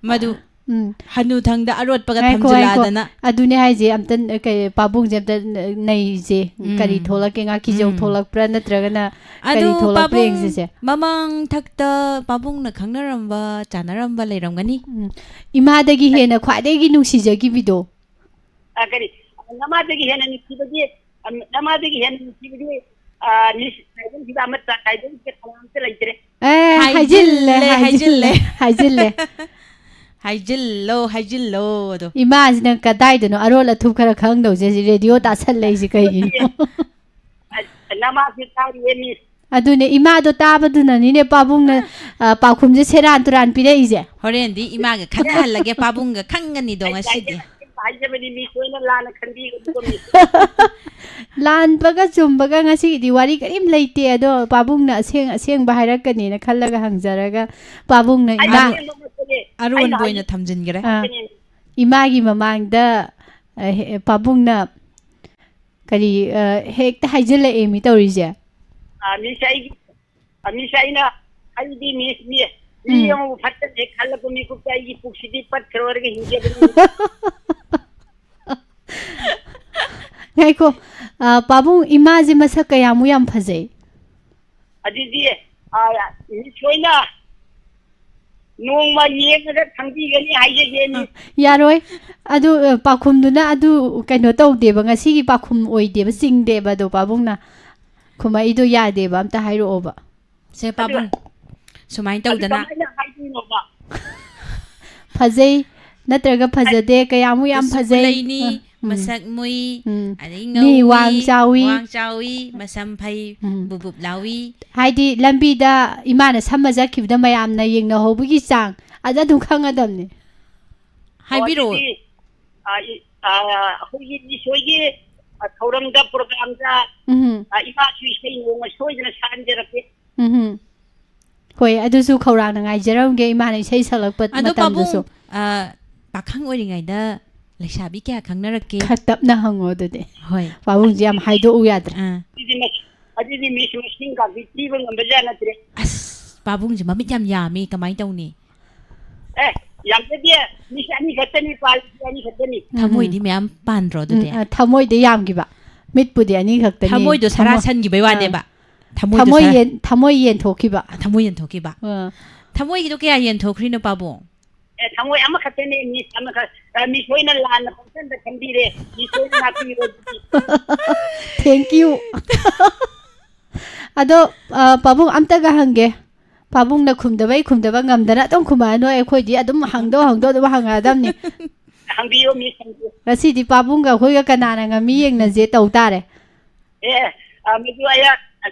ꯃꯗꯨ ꯎꯝ꯫ ꯍꯅꯨꯊꯪꯗ ꯑꯔꯣꯠꯄꯒ ꯉꯥꯏꯈꯣ, ꯉꯥꯏꯈꯣ꯫ ꯊꯝꯖꯤꯜꯂꯛꯑꯗꯅ꯫ ꯑꯗꯨꯅꯦ ꯍꯥꯏꯁꯦ, ꯑꯝꯇ, ꯀꯩ, ꯄꯥꯕꯨꯡꯁꯦ ꯑꯝꯇ ꯅꯩꯁꯦ꯫ ꯎꯝ꯫ ꯀꯔꯤ ꯊꯣꯛꯂꯛꯀꯦ? ꯉꯥꯀꯤꯖꯧ ꯎꯝ꯫ ꯊꯣꯛꯂꯛꯄ꯭ꯔꯥ, ꯅꯠꯇ꯭ꯔꯒꯅ ꯀꯔꯤ ꯑꯗꯨ ꯊꯣꯛꯂꯛꯄ꯭ꯔꯥ ꯄꯥꯕꯨꯡ ꯌꯦꯡꯁꯤꯁꯦ꯫ ꯃꯃꯥꯡ ꯊꯛꯇ ꯄꯥꯕꯨꯡꯅ ꯈꯪꯅꯔꯝꯕ, ꯆꯥꯟꯅꯔꯝꯕ ꯂꯩꯔꯝꯒꯅꯤ꯫ ꯎꯝ꯫ ꯏꯃꯥꯗꯒꯤ ꯍꯦꯟꯅ ꯈ꯭ꯋꯥꯏꯗꯒꯤ ꯅꯨꯡꯁꯤꯖꯈꯤꯕꯤꯗꯣ꯫ ꯑ, ꯀꯔꯤ? ꯅꯃꯥꯗꯒꯤ ꯍꯦꯟꯅ ꯅꯨꯡꯁꯤꯕꯗꯤ, ꯑ, ꯅꯃꯥꯗꯒꯤ ꯍꯦꯟꯅ ꯅꯨꯡꯁꯤꯕꯗꯤ, ꯑ, ꯃꯤꯁ ꯇꯥꯏꯕꯪꯁꯤꯗ ꯑꯃꯠꯇ, ꯇꯥꯏꯕꯪꯁꯤꯗ ꯀꯅꯥꯝꯇ ꯂꯩꯇ꯭ꯔꯦ꯫ ꯑꯦ, ꯍꯥꯏꯖꯤꯜꯂꯦ, ꯍꯥꯏꯖꯤꯜꯂꯦ, ꯍꯥꯏꯖꯤꯜꯂꯦ, ꯍꯥꯏꯖꯤꯜꯂꯦ꯫ ꯍꯥꯏꯖꯤꯜꯂꯣ, ꯍꯥꯏꯖꯤꯜꯂꯣ ꯑꯗꯣ꯫ ꯏꯃꯥꯁꯤꯅ ꯀꯗꯥꯏꯗꯅꯣ ꯑꯔꯣꯜ ꯑꯊꯨꯞ ꯈꯔ ꯈꯪꯗꯧꯁꯦ, ꯁꯤ radio ꯇꯥꯁꯜꯂꯛꯏꯁꯦ ꯀꯩꯒꯤꯅꯣ? ꯑ, ꯅꯃꯥꯁꯦ ꯇꯥꯔꯤꯌꯦ, ꯃꯤꯁ꯫ ꯑꯗꯨꯅꯦ, ꯏꯃꯥꯗꯣ ꯇꯥꯕꯗꯨꯅꯅꯤꯅꯦ ꯄꯥꯕꯨꯡꯅ, ꯑ, ꯄꯥꯎꯈꯨꯝꯁꯦ ꯁꯦꯔꯥꯟ ꯇꯨꯔꯥꯟ ꯄꯤꯔꯛꯏꯁꯦ꯫ ꯍꯣꯔꯦꯟꯗꯤ ꯏꯃꯥꯒ ꯈꯠꯅꯍꯜꯂꯒꯦ, ꯄꯥꯕꯨꯡꯒ ꯈꯪꯒꯅꯤꯗꯣ ꯉꯁꯤꯗꯤ꯫ ꯍꯥꯏꯖꯕꯅꯤ, ꯃꯤꯁ ꯍꯣꯏꯅ ꯂꯥꯟꯅ ꯈꯟꯕꯤꯒꯅꯨꯀꯣ, ꯃꯤꯁ꯫ ꯂꯥꯟꯕꯒ ꯆꯨꯝꯕꯒ ꯉꯁꯤꯒꯤꯗꯤ ꯋꯥꯔꯤ ꯀꯔꯤꯝ ꯂꯩꯇꯦ, ꯑꯗꯣ ꯄꯥꯕꯨꯡꯅ ꯑꯁꯦꯡ ꯑꯁꯦꯡꯕ ꯍꯥꯏꯔꯛꯀꯅꯤꯅ ꯈꯜꯂꯒ ꯍꯪꯖꯔꯒ, ꯄꯥꯕꯨꯡꯅ ꯑꯩ ꯏꯃꯥ ꯑꯁꯦꯡꯕꯃꯛꯇꯅꯦ꯫ ꯑꯩꯅ ꯑꯔꯣꯟꯕ ꯑꯣꯏꯅ ꯍꯥꯏ-, ꯊꯝꯖꯤꯟꯈ꯭ꯔꯦ꯫ ꯑꯥ, ꯍꯥꯏꯕꯅꯤ꯫ ꯏꯃꯥꯒꯤ ꯃꯃꯥꯡꯗ, ꯑ, ꯍꯦ-, ꯄꯥꯕꯨꯡꯅ ꯀꯔꯤ, ꯑ, ꯍꯦꯛꯇ ꯍꯥꯏꯖꯤꯜꯂꯛꯑꯦ ꯃꯤ ꯇꯧꯔꯤꯁꯦ꯫ ꯑ, ꯃꯤꯁ, ꯑꯩꯒꯤ, ꯑ, ꯃꯤꯁ, ꯑꯩꯅ, ꯑꯩꯗꯤ ꯃꯤꯁ, ꯃꯤ, ꯃꯤ ꯎꯝ꯫ ꯑꯃꯕꯨ ꯐꯠꯇꯅ ꯍꯦꯛ ꯈꯜꯂꯛꯄ ꯃꯤꯀꯨꯞꯇ ꯑꯩꯒꯤ ꯄꯨꯛꯁꯤꯗꯤ ꯄꯠꯈ꯭ꯔꯣꯏꯔꯒ ꯍꯤꯡꯖꯕꯅꯤ꯫ ꯉꯥꯏꯈꯣ, ꯑ, ꯄꯥꯕꯨꯡ, ꯏꯃꯥꯁꯦ ꯃꯁꯛ ꯀꯌꯥꯃꯨꯛ ꯌꯥꯝ ꯐꯖꯩ? ꯑꯗꯨꯗꯤ, ꯑ, ꯃꯤꯁ ꯍꯣꯏꯅ ꯅꯣꯡꯃ ꯌꯦꯡꯉꯒ ꯈꯪꯕꯤꯒꯅꯤ ꯍꯥꯏꯖꯒꯦꯅꯤ꯫ ꯌꯥꯔꯣꯏ꯫ ꯑꯗꯨ, ꯑ, ꯄꯥꯎꯈꯨꯝꯗꯨꯅ ꯑꯗꯨ ꯀꯩꯅꯣ ꯇꯧꯗꯦꯕ, ꯉꯁꯤꯒꯤ ꯄꯥꯎꯈꯨꯝ ꯑꯣꯏꯗꯦꯕ, ꯆꯤꯡꯗꯦꯕ ꯑꯗꯣ ꯄꯥꯕꯨꯡꯅ ꯈꯨꯝꯃꯛꯏꯗꯣ ꯌꯥꯗꯦꯕ꯫ ꯑꯝꯇ ꯍꯥꯏꯔꯛꯑꯣꯕ꯫ ꯁꯦ ꯄꯥꯕꯨꯡ, ꯁꯨꯃꯥꯏꯅ ꯑꯗꯨ ꯇꯧꯗꯅ ꯀꯃꯥꯏꯅ ꯍꯥꯏꯗꯣꯏꯅꯣꯕ? ꯐꯖꯩ ꯅꯠꯇ꯭ꯔꯒ ꯐꯖꯗꯦ, ꯀꯌꯥꯃꯨꯛ ꯌꯥꯝ ꯀꯨꯆꯨ ꯐꯖꯩ꯫ ꯀꯨꯂꯩꯅꯤ, ꯎꯝ꯫ ꯃꯁꯛ ꯃꯨꯏ, ꯎꯝ꯫ ꯑꯗꯩ ꯃꯤ ꯉꯧꯏ, ꯋꯥꯡ ꯆꯥꯎꯏ꯫ ꯋꯥꯡ ꯆꯥꯎꯏ, ꯃꯁꯝ ꯐꯩ, ꯎꯝ꯫ ꯕꯨꯕꯨꯞ ꯂꯥꯎꯏ꯫ ꯍꯥꯏꯗꯤ ꯂꯝꯕꯤꯗ ꯏꯃꯥꯅ ꯁꯝꯃ ꯆꯠꯈꯤꯕꯗ ꯃꯌꯥꯝꯅ ꯌꯦꯡꯅꯍꯧꯕꯒꯤ ꯆꯥꯡ ꯑꯗ ꯑꯗꯨꯝ ꯈꯪꯒꯗꯕꯅꯤ꯫ ꯍꯥꯏꯕꯤꯔꯛꯑꯣ꯫ ꯑꯣ, ꯑꯗꯨꯗꯤ, ꯑ, ꯏ-, ꯑ, ꯑꯩꯈꯣꯏꯒꯤ ꯏꯁꯣꯔꯒꯤ, ꯑ, ꯊꯧꯔꯝꯗ, ꯄ꯭ꯔꯣꯒ꯭ꯔꯥꯝꯗ, ꯎꯝ꯫ ꯑ, ꯏꯃꯥꯁꯨ ꯏꯁꯩ ꯅꯣꯡꯃ ꯁꯣꯏꯗꯅ ꯁꯛꯍꯟꯖꯔꯛꯀꯦ꯫ ꯎꯝ꯫ ꯍꯣꯏ, ꯑꯗꯨꯁꯨ ꯈꯧꯔꯥꯡꯅ ꯉꯥꯏꯖꯔꯝꯒꯦ, ꯏꯃꯥꯅ ꯏꯁꯩ ꯁꯛꯂꯛꯄ ꯑꯗꯣ ꯃꯇꯝꯗꯁꯨ꯫ ꯄꯥꯕꯨꯡ, ꯑ, ꯄꯥꯈꯪ ꯑꯣꯏꯔꯤꯉꯩꯗ ꯂꯩꯁꯥꯕꯤ ꯀꯌꯥ ꯈꯪꯅꯔꯛꯀꯦ? ꯈꯔ ꯇꯞꯅ ꯍꯪꯉꯣ ꯑꯗꯨꯗꯤ꯫ ꯍꯣꯏ꯫ ꯄꯥꯕꯨꯡꯁꯦ ꯌꯥꯝ ꯍꯥꯏꯗꯣꯛꯎ ꯌꯥꯗ꯭ꯔꯦ꯫ ꯑꯥ, ꯑꯗꯨꯗꯤ ꯃꯁ-, ꯑꯗꯨꯗꯤ ꯃꯤꯁ ꯃꯁꯤꯡ ꯀꯥꯡꯗꯤ ꯊꯤꯕ ꯉꯝꯕꯖꯥꯠ ꯅꯠꯇ꯭ꯔꯦ꯫ ꯑꯁ, ꯄꯥꯕꯨꯡꯁꯦ ꯃꯃꯤꯠ ꯌꯥꯝ ꯌꯥꯝꯃꯤ, ꯀꯃꯥꯏꯅ ꯇꯧꯅꯤ? ꯑꯦ, ꯌꯥꯝꯖꯗꯦ, ꯃꯤꯁ ꯑꯅꯤ ꯈꯛꯇꯅꯤ ꯄꯥꯜꯂꯤꯁꯤ, ꯑꯅꯤ ꯈꯛꯇꯅꯤ꯫ ꯎꯝ꯫ ꯊꯃꯣꯏꯗꯤ ꯃꯌꯥꯝ ꯄꯥꯟꯗ꯭ꯔꯣ ꯑꯗꯨꯗꯤ? ꯎꯝ, ꯑ, ꯊꯃꯣꯏꯗꯤ ꯌꯥꯝꯈꯤꯕ, ꯃꯤꯠꯄꯨꯗꯤ ꯑꯅꯤ ꯈꯛꯇꯅꯤ꯫ ꯊꯃꯣꯏꯗꯣ ꯁꯔꯥ ꯊꯃꯣꯏ-, ꯁꯟꯈꯤꯕꯩ ꯑꯥ꯫ ꯋꯥꯅꯦꯕ꯫ ꯊꯃꯣꯏꯗꯣ ꯊꯃꯣꯏ ꯁꯔꯥ-, ꯌꯦꯟ-, ꯊꯃꯣꯏ ꯌꯦꯟꯊꯣꯛꯈꯤꯕ꯫ ꯊꯃꯣꯏ ꯌꯦꯟꯊꯣꯛꯈꯤꯕ꯫ ꯑꯥ꯫ ꯊꯃꯣꯏꯒꯤꯗꯣ ꯀꯌꯥ ꯌꯦꯟꯊꯣꯛꯈ꯭ꯔꯤꯅꯣ ꯄꯥꯕꯨꯡ? ꯑꯦ, ꯊꯃꯣꯏ ꯑꯃꯈꯛꯇꯅꯦ, ꯃꯤꯁ ꯑꯃꯈꯛ꯫ ꯑ, ꯃꯤꯁ ꯍꯣꯏꯅ ꯂꯥꯟꯅ ꯄꯪꯈꯟꯗ ꯈꯟꯕꯤꯔꯦ꯫ ꯃꯤꯁ ꯍꯣꯏꯅ ꯉꯥꯛꯄꯤꯔꯣ ꯑꯗꯨꯗꯤ꯫ Thank you꯫ ꯑꯗꯣ, ꯑ, ꯄꯥꯕꯨꯡ ꯑꯝꯇꯒ ꯍꯪꯒꯦ꯫ ꯄꯥꯕꯨꯡꯅ ꯈꯨꯝꯗꯕꯩ ꯈꯨꯝꯗꯕ ꯉꯝꯗꯅ ꯑꯗꯨꯝ ꯈꯨꯝꯃꯛꯑꯅꯨ, ꯑꯩꯈꯣꯏꯗꯤ ꯑꯗꯨꯝ ꯍꯪꯗꯧ ꯍꯪꯗꯧ ꯑꯗꯨꯝ ꯍꯪꯉꯛꯑꯗꯕꯅꯤ꯫ ꯍꯪꯕꯤꯌꯨ, ꯃꯤꯁ, ꯍꯪꯕꯤꯌꯨ꯫ ꯉꯁꯤꯗꯤ ꯄꯥꯕꯨꯡꯒ ꯑꯩꯈꯣꯏꯒ ꯀꯅꯥꯅ ꯉꯝꯃꯤ ꯌꯦꯡꯅꯁꯦ ꯇꯧ ꯇꯥꯔꯦ꯫ ꯑꯦ, ꯑ, ꯃꯗꯨ ꯑꯩꯍꯥꯛ, ꯑ,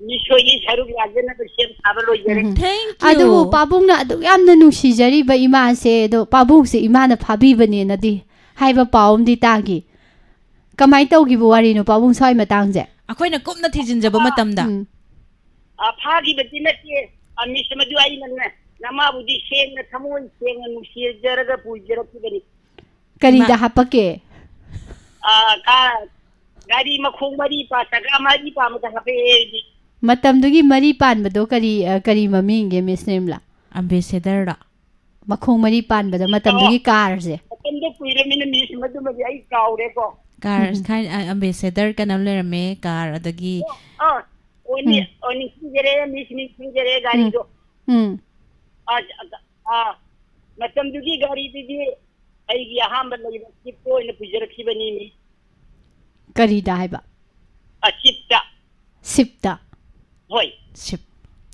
ꯃꯤꯁ ꯍꯣꯏꯒꯤ ꯁꯔꯨꯛ ꯌꯥꯖꯅꯕ ꯁꯦꯝ ꯁꯥꯕ ꯂꯣꯏꯖꯔꯦ꯫ ꯎꯝ꯫ Thank you꯫ ꯑꯗꯨꯕꯨ ꯄꯥꯕꯨꯡꯅ ꯑꯗꯨꯛ ꯌꯥꯝꯅ ꯅꯨꯡꯁꯤꯖꯔꯤꯕ ꯏꯃꯥꯁꯦ, ꯑꯗꯣ ꯄꯥꯕꯨꯡꯁꯦ ꯏꯃꯥꯅ ꯐꯥꯕꯤꯕꯅꯦꯅꯗꯤ ꯍꯥꯏꯕ ꯄꯥꯎ ꯑꯃꯗꯤ ꯇꯥꯈꯤ꯫ ꯀꯃꯥꯏꯅ ꯇꯧꯈꯤꯕ ꯋꯥꯔꯤꯅꯣ ꯄꯥꯕꯨꯡ ꯁ꯭ꯋꯥꯏ ꯃꯇꯥꯡꯁꯦ? ꯑꯩꯈꯣꯏꯅ ꯀꯨꯞꯅ ꯊꯤꯖꯤꯟꯖꯕ ꯃꯇꯝꯗ꯫ ꯎꯝ꯫ ꯑ, ꯐꯥꯈꯤꯕꯗꯤ ꯅꯠꯇꯦ, ꯑ, ꯃꯤꯁ, ꯃꯗꯨ ꯑꯩꯅꯅꯦ, ꯅꯃꯥꯕꯨꯗꯤ ꯁꯦꯡꯅ, ꯊꯃꯣꯏ ꯁꯦꯡꯅ ꯅꯨꯡꯁꯤꯖꯔꯒ ꯄꯨꯖꯔꯛꯈꯤꯕꯅꯤ꯫ ꯀꯔꯤꯗ ꯏꯃꯥ- ꯍꯥꯄꯛꯀꯦ? ꯑ, ꯀꯥ-, ꯒꯥꯔꯤ ꯃꯈꯣꯡ ꯃꯔꯤ ꯄꯥ, ꯆꯀꯥ ꯃꯔꯤ ꯄꯥꯟꯕꯗ ꯍꯥꯄꯛꯑꯦ ꯑꯩꯗꯤ꯫ ꯃꯇꯝꯗꯨꯒꯤ ꯃꯔꯤ ꯄꯥꯟꯕꯗꯣ ꯀꯔꯤ, ꯑ, ꯀꯔꯤ ꯃꯃꯤꯡꯒꯦ, ꯃꯤꯁ ꯅꯤꯔꯃꯂꯥ? ꯑꯝꯕꯦꯁꯦꯗꯔꯗ꯫ ꯃꯈꯣꯡ ꯃꯔꯤ ꯄꯥꯟꯕꯗ ꯃꯇꯝꯗꯨꯒꯤ ꯀꯥꯔꯁꯦ꯫ ꯃꯇꯝꯗꯣ ꯀꯨꯏꯔꯃꯤꯅ ꯃꯤꯁ, ꯃꯗꯨꯃꯗꯤ ꯑꯩ ꯀꯥꯎꯔꯦꯀꯣ꯫ ꯀꯥꯔ ꯎꯝ꯫ ꯊꯥꯏꯅ, ꯑ, ꯑꯝꯕꯦꯁꯦꯗꯔ ꯀꯩꯅꯣꯝ ꯂꯩꯔꯝꯃꯦ, ꯀꯥꯔ, ꯑꯗꯒꯤ ꯑꯣ, ꯑꯣ, ꯅꯤ-, ꯎꯝ꯫ ꯑꯣ, ꯅꯤꯡꯁꯤꯡꯖꯔꯦ, ꯃꯤꯁ, ꯅꯤꯡꯁꯤꯡꯖꯔꯦ ꯒꯥꯔꯤꯗꯣ꯫ ꯎꯝ꯫ ꯑꯥ, ꯑꯥ, ꯃꯇꯝꯗꯨꯒꯤ ꯒꯥꯔꯤꯗꯨꯗꯤ ꯑꯩꯒꯤ ꯑꯍꯥꯟꯕ ꯂꯩꯕ ꯆꯤꯞꯇ ꯑꯣꯏꯅ ꯄꯨꯖꯔꯛꯈꯤꯕꯅꯤ, ꯃꯤꯁ꯫ ꯀꯔꯤꯗ ꯍꯥꯏꯕ? ꯑ, ꯆꯤꯞꯇ꯫ ꯁꯤꯞꯇ? ꯍꯣꯏ꯫ ꯁꯤꯞ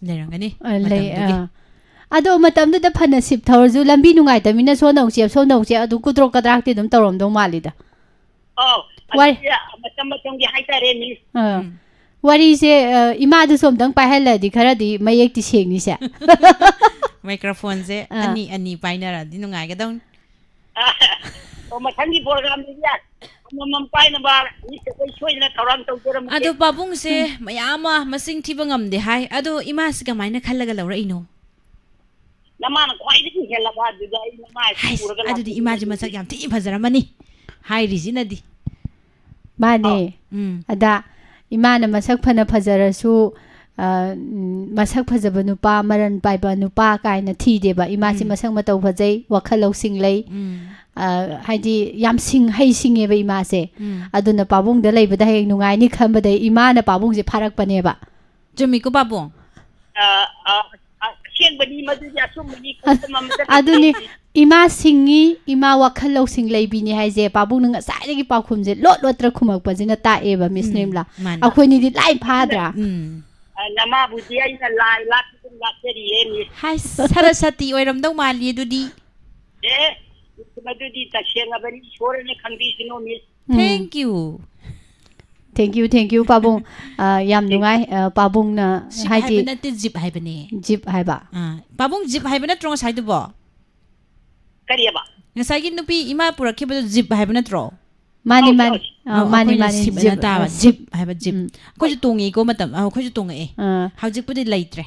ꯂꯩꯔꯝꯒꯅꯤ ꯑ, ꯂꯩ, ꯃꯇꯝꯗꯨꯒꯤ꯫ ꯑ꯫ ꯑꯗꯣ ꯃꯇꯝꯗꯨꯗ ꯐꯅ ꯁꯤꯞ ꯊꯧꯔꯁꯨ ꯂꯝꯕꯤ ꯅꯨꯡꯉꯥꯏꯇꯕꯅꯤꯅ ꯁꯣꯝꯗ ꯑꯃꯨꯛ ꯆꯦꯞ, ꯁꯣꯝꯗ ꯑꯃꯨꯛ ꯆꯦꯞ, ꯑꯗꯨꯝ ꯀꯨꯗ꯭ꯔꯣꯛ ꯀꯗ꯭ꯔꯥꯛꯇꯤ ꯑꯗꯨꯝ ꯇꯧꯔꯝꯗꯧ ꯃꯥꯜꯂꯤꯗ꯫ ꯑꯧ, ꯋꯥꯏ꯫ ꯑꯗꯨꯗꯤ, ꯑ, ꯃꯇꯝ ꯃꯇꯝꯒꯤ ꯍꯥꯏꯇꯥꯔꯦ, ꯃꯤꯁ꯫ ꯑꯥ꯫ ꯎꯝ꯫ ꯋꯥꯔꯤꯁꯦ, ꯑ, ꯏꯃꯥꯗꯨꯁꯨ ꯑꯝꯇꯪ ꯄꯥꯏꯍꯜꯂꯗꯤ ꯈꯔꯗꯤ ꯃꯌꯦꯛꯇꯤ ꯁꯦꯡꯅꯤꯁꯦ꯫ ꯃꯥꯏꯀ꯭ꯔꯣꯐꯣꯟꯁꯦ ꯑꯥ꯫ ꯑꯅꯤ ꯑꯅꯤ ꯄꯥꯏꯅꯔꯗꯤ ꯅꯨꯡꯉꯥꯏꯒꯗꯧꯅꯤ꯫ ꯑꯣ, ꯃꯊꯪꯒꯤ ꯄ꯭ꯔꯣꯒ꯭ꯔꯥꯝꯗꯗꯤ ꯑꯃꯃꯝ ꯄꯥꯏꯅꯕ ꯃꯤꯁ ꯑꯩꯈꯣꯏ ꯁꯣꯏꯗꯅ ꯊꯧꯔꯥꯡ ꯇꯧꯖꯔꯝꯃꯒꯦ꯫ ꯑꯗꯣ ꯄꯥꯕꯨꯡꯁꯦ ꯃꯌꯥꯝ ꯑꯃ ꯃꯁꯤꯡ ꯊꯤꯕ ꯉꯝꯗꯦ ꯍꯥꯏ꯫ ꯑꯗꯣ ꯏꯃꯥꯁꯤ ꯀꯃꯥꯏꯅ ꯈꯜꯂꯒ ꯂꯧꯔꯛꯏꯅꯣ? ꯅꯃꯥꯅ ꯈ꯭ꯋꯥꯏꯗꯒꯤ ꯍꯦꯜꯂꯕ ꯑꯗꯨꯗ ꯑꯩ ꯅꯃꯥꯏ ꯍꯥꯏꯁ, ꯎꯔꯒ ꯑꯗꯨꯗꯤ ꯂꯥꯛꯄꯅꯤ꯫ ꯏꯃꯥꯁꯦ ꯃꯁꯛ ꯌꯥꯝ ꯊꯤ ꯐꯖꯔꯝꯃꯅꯤ ꯍꯥꯏꯔꯤꯁꯤꯅꯗꯤ꯫ ꯃꯥꯅꯦ꯫ ꯎꯝ꯫ ꯑꯗ ꯏꯃꯥꯅ ꯃꯁꯛ ꯐꯅ ꯐꯖꯔꯁꯨ, ꯑ, ꯎꯝ, ꯃꯁꯛ ꯐꯖꯕ ꯅꯨꯄꯥ, ꯃꯔꯟ ꯄꯥꯏꯕ ꯅꯨꯄꯥ ꯀꯥꯏꯅ ꯊꯤꯗꯦꯕ꯫ ꯏꯃꯥꯁꯤ ꯎꯝ꯫ ꯃꯁꯛ ꯃꯇꯧ ꯐꯖꯩ, ꯋꯥꯈꯜ ꯂꯧꯁꯤꯡ ꯂꯩ, ꯎꯝ꯫ ꯑ, ꯍꯥꯏꯗꯤ ꯌꯥꯝ ꯁꯤꯡ, ꯍꯩ ꯁꯤꯡꯉꯦꯕ ꯏꯃꯥꯁꯦ꯫ ꯎꯝ꯫ ꯑꯗꯨꯅ ꯄꯥꯕꯨꯡꯗ ꯂꯩꯕꯗ ꯍꯌꯦꯡ ꯅꯨꯡꯉꯥꯏꯅꯤ ꯈꯟꯕꯗ ꯏꯃꯥꯅ ꯄꯥꯕꯨꯡꯁꯦ ꯐꯥꯔꯛꯄꯅꯦꯕ꯫ ꯆꯨꯝꯃꯤꯀꯣ ꯄꯥꯕꯨꯡ? ꯑ, ꯑ, ꯑ, ꯑꯁꯦꯡꯕꯅꯤ, ꯃꯗꯨꯗꯤ ꯑꯆꯨꯝꯕꯅꯤ, ꯈꯨꯗꯝ ꯑꯃꯠꯇ ꯂꯩꯇꯦ꯫ ꯑꯗꯨꯅꯤ, ꯏꯃꯥ ꯁꯤꯡꯉꯤ, ꯏꯃꯥ ꯋꯥꯈꯜ ꯂꯧꯁꯤꯡ ꯂꯩꯕꯤꯅꯤ ꯍꯥꯏꯁꯦ ꯄꯥꯕꯨꯡꯅ ꯉꯁꯥꯏꯗꯒꯤ ꯄꯥꯎꯈꯨꯝꯁꯦ ꯂꯣꯠ ꯂꯣꯠꯇ꯭ꯔ ꯈꯨꯝꯃꯛꯄꯁꯤꯅ ꯇꯥꯛꯑꯦꯕ, ꯃꯤꯁ ꯎꯝ, ꯅꯤꯔꯃꯂꯥ꯫ ꯃꯥꯅꯤ꯫ ꯑꯩꯈꯣꯏꯅꯤꯗꯤ ꯂꯥꯏ ꯐꯥꯗ꯭ꯔꯥ? ꯎꯝ꯫ ꯑ, ꯅꯃꯥꯕꯨꯗꯤ ꯑꯩꯅ ꯂꯥꯏ ꯂꯥꯠꯄꯒꯨꯝ ꯂꯥꯠꯆꯔꯤꯌꯦ, ꯃꯤꯁ꯫ ꯍꯥꯏ, ꯁꯔꯁꯇꯤ ꯑꯣꯏꯔꯝꯗꯧ ꯃꯥꯜꯂꯤ ꯑꯗꯨꯗꯤ꯫ ꯑꯦ, ꯃꯗꯨꯗꯤ ꯇꯁꯦꯡꯉꯕꯅꯤ, ꯏꯁꯣꯔꯅ ꯈꯪꯕꯤꯁꯅꯨ, ꯃꯤꯁ꯫ ꯎꯝ꯫ Thank you꯫ Thank you, thank you, ꯄꯥꯕꯨꯡ꯫ ꯑ, ꯌꯥꯝ ꯅꯨꯡꯉꯥꯏ, ꯑ, ꯄꯥꯕꯨꯡꯅ ꯁꯤꯞ ꯍꯥꯏꯗꯤ ꯍꯥꯏꯕ ꯅꯠꯇꯦ, ꯖꯤꯞ ꯍꯥꯏꯕꯅꯦ꯫ ꯖꯤꯞ ꯍꯥꯏꯕ꯫ ꯑꯥ, ꯄꯥꯕꯨꯡ ꯖꯤꯞ ꯍꯥꯏꯕ ꯅꯠꯇ꯭ꯔꯣ ꯉꯁꯥꯏꯗꯨꯕꯣ? ꯀꯔꯤꯑꯕ? ꯉꯁꯥꯏꯒꯤ ꯅꯨꯄꯤ ꯏꯃꯥ ꯄꯨꯔꯛꯈꯤꯕꯗꯣ ꯖꯤꯞ ꯍꯥꯏꯕ ꯅꯠꯇ꯭ꯔꯣ? ꯃꯥꯅꯤ, ꯑꯧ, ꯃꯥꯅꯤ꯫ ꯑꯧ꯫ ꯑ, ꯑꯧ, ꯃꯥꯅꯤ, ꯑꯩꯈꯣꯏꯅ ꯃꯥꯅꯤ, ꯁꯤꯞ ꯖꯤꯞ, ꯑꯅ ꯇꯥꯕ, ꯖꯤꯞ꯫ ꯖꯤꯞ ꯍꯥꯏꯕ ꯖꯤꯞ꯫ ꯎꯝ꯫ ꯑꯩꯈꯣꯏꯁꯨ ꯇꯣꯡꯉꯛꯏꯀꯣ ꯃꯇꯝ, ꯑ, ꯑꯩꯈꯣꯏꯁꯨ ꯇꯣꯡꯉꯛꯑꯦ꯫ ꯑꯥ꯫ ꯍꯧꯖꯤꯛꯄꯨꯗꯤ ꯂꯩꯇ꯭ꯔꯦ꯫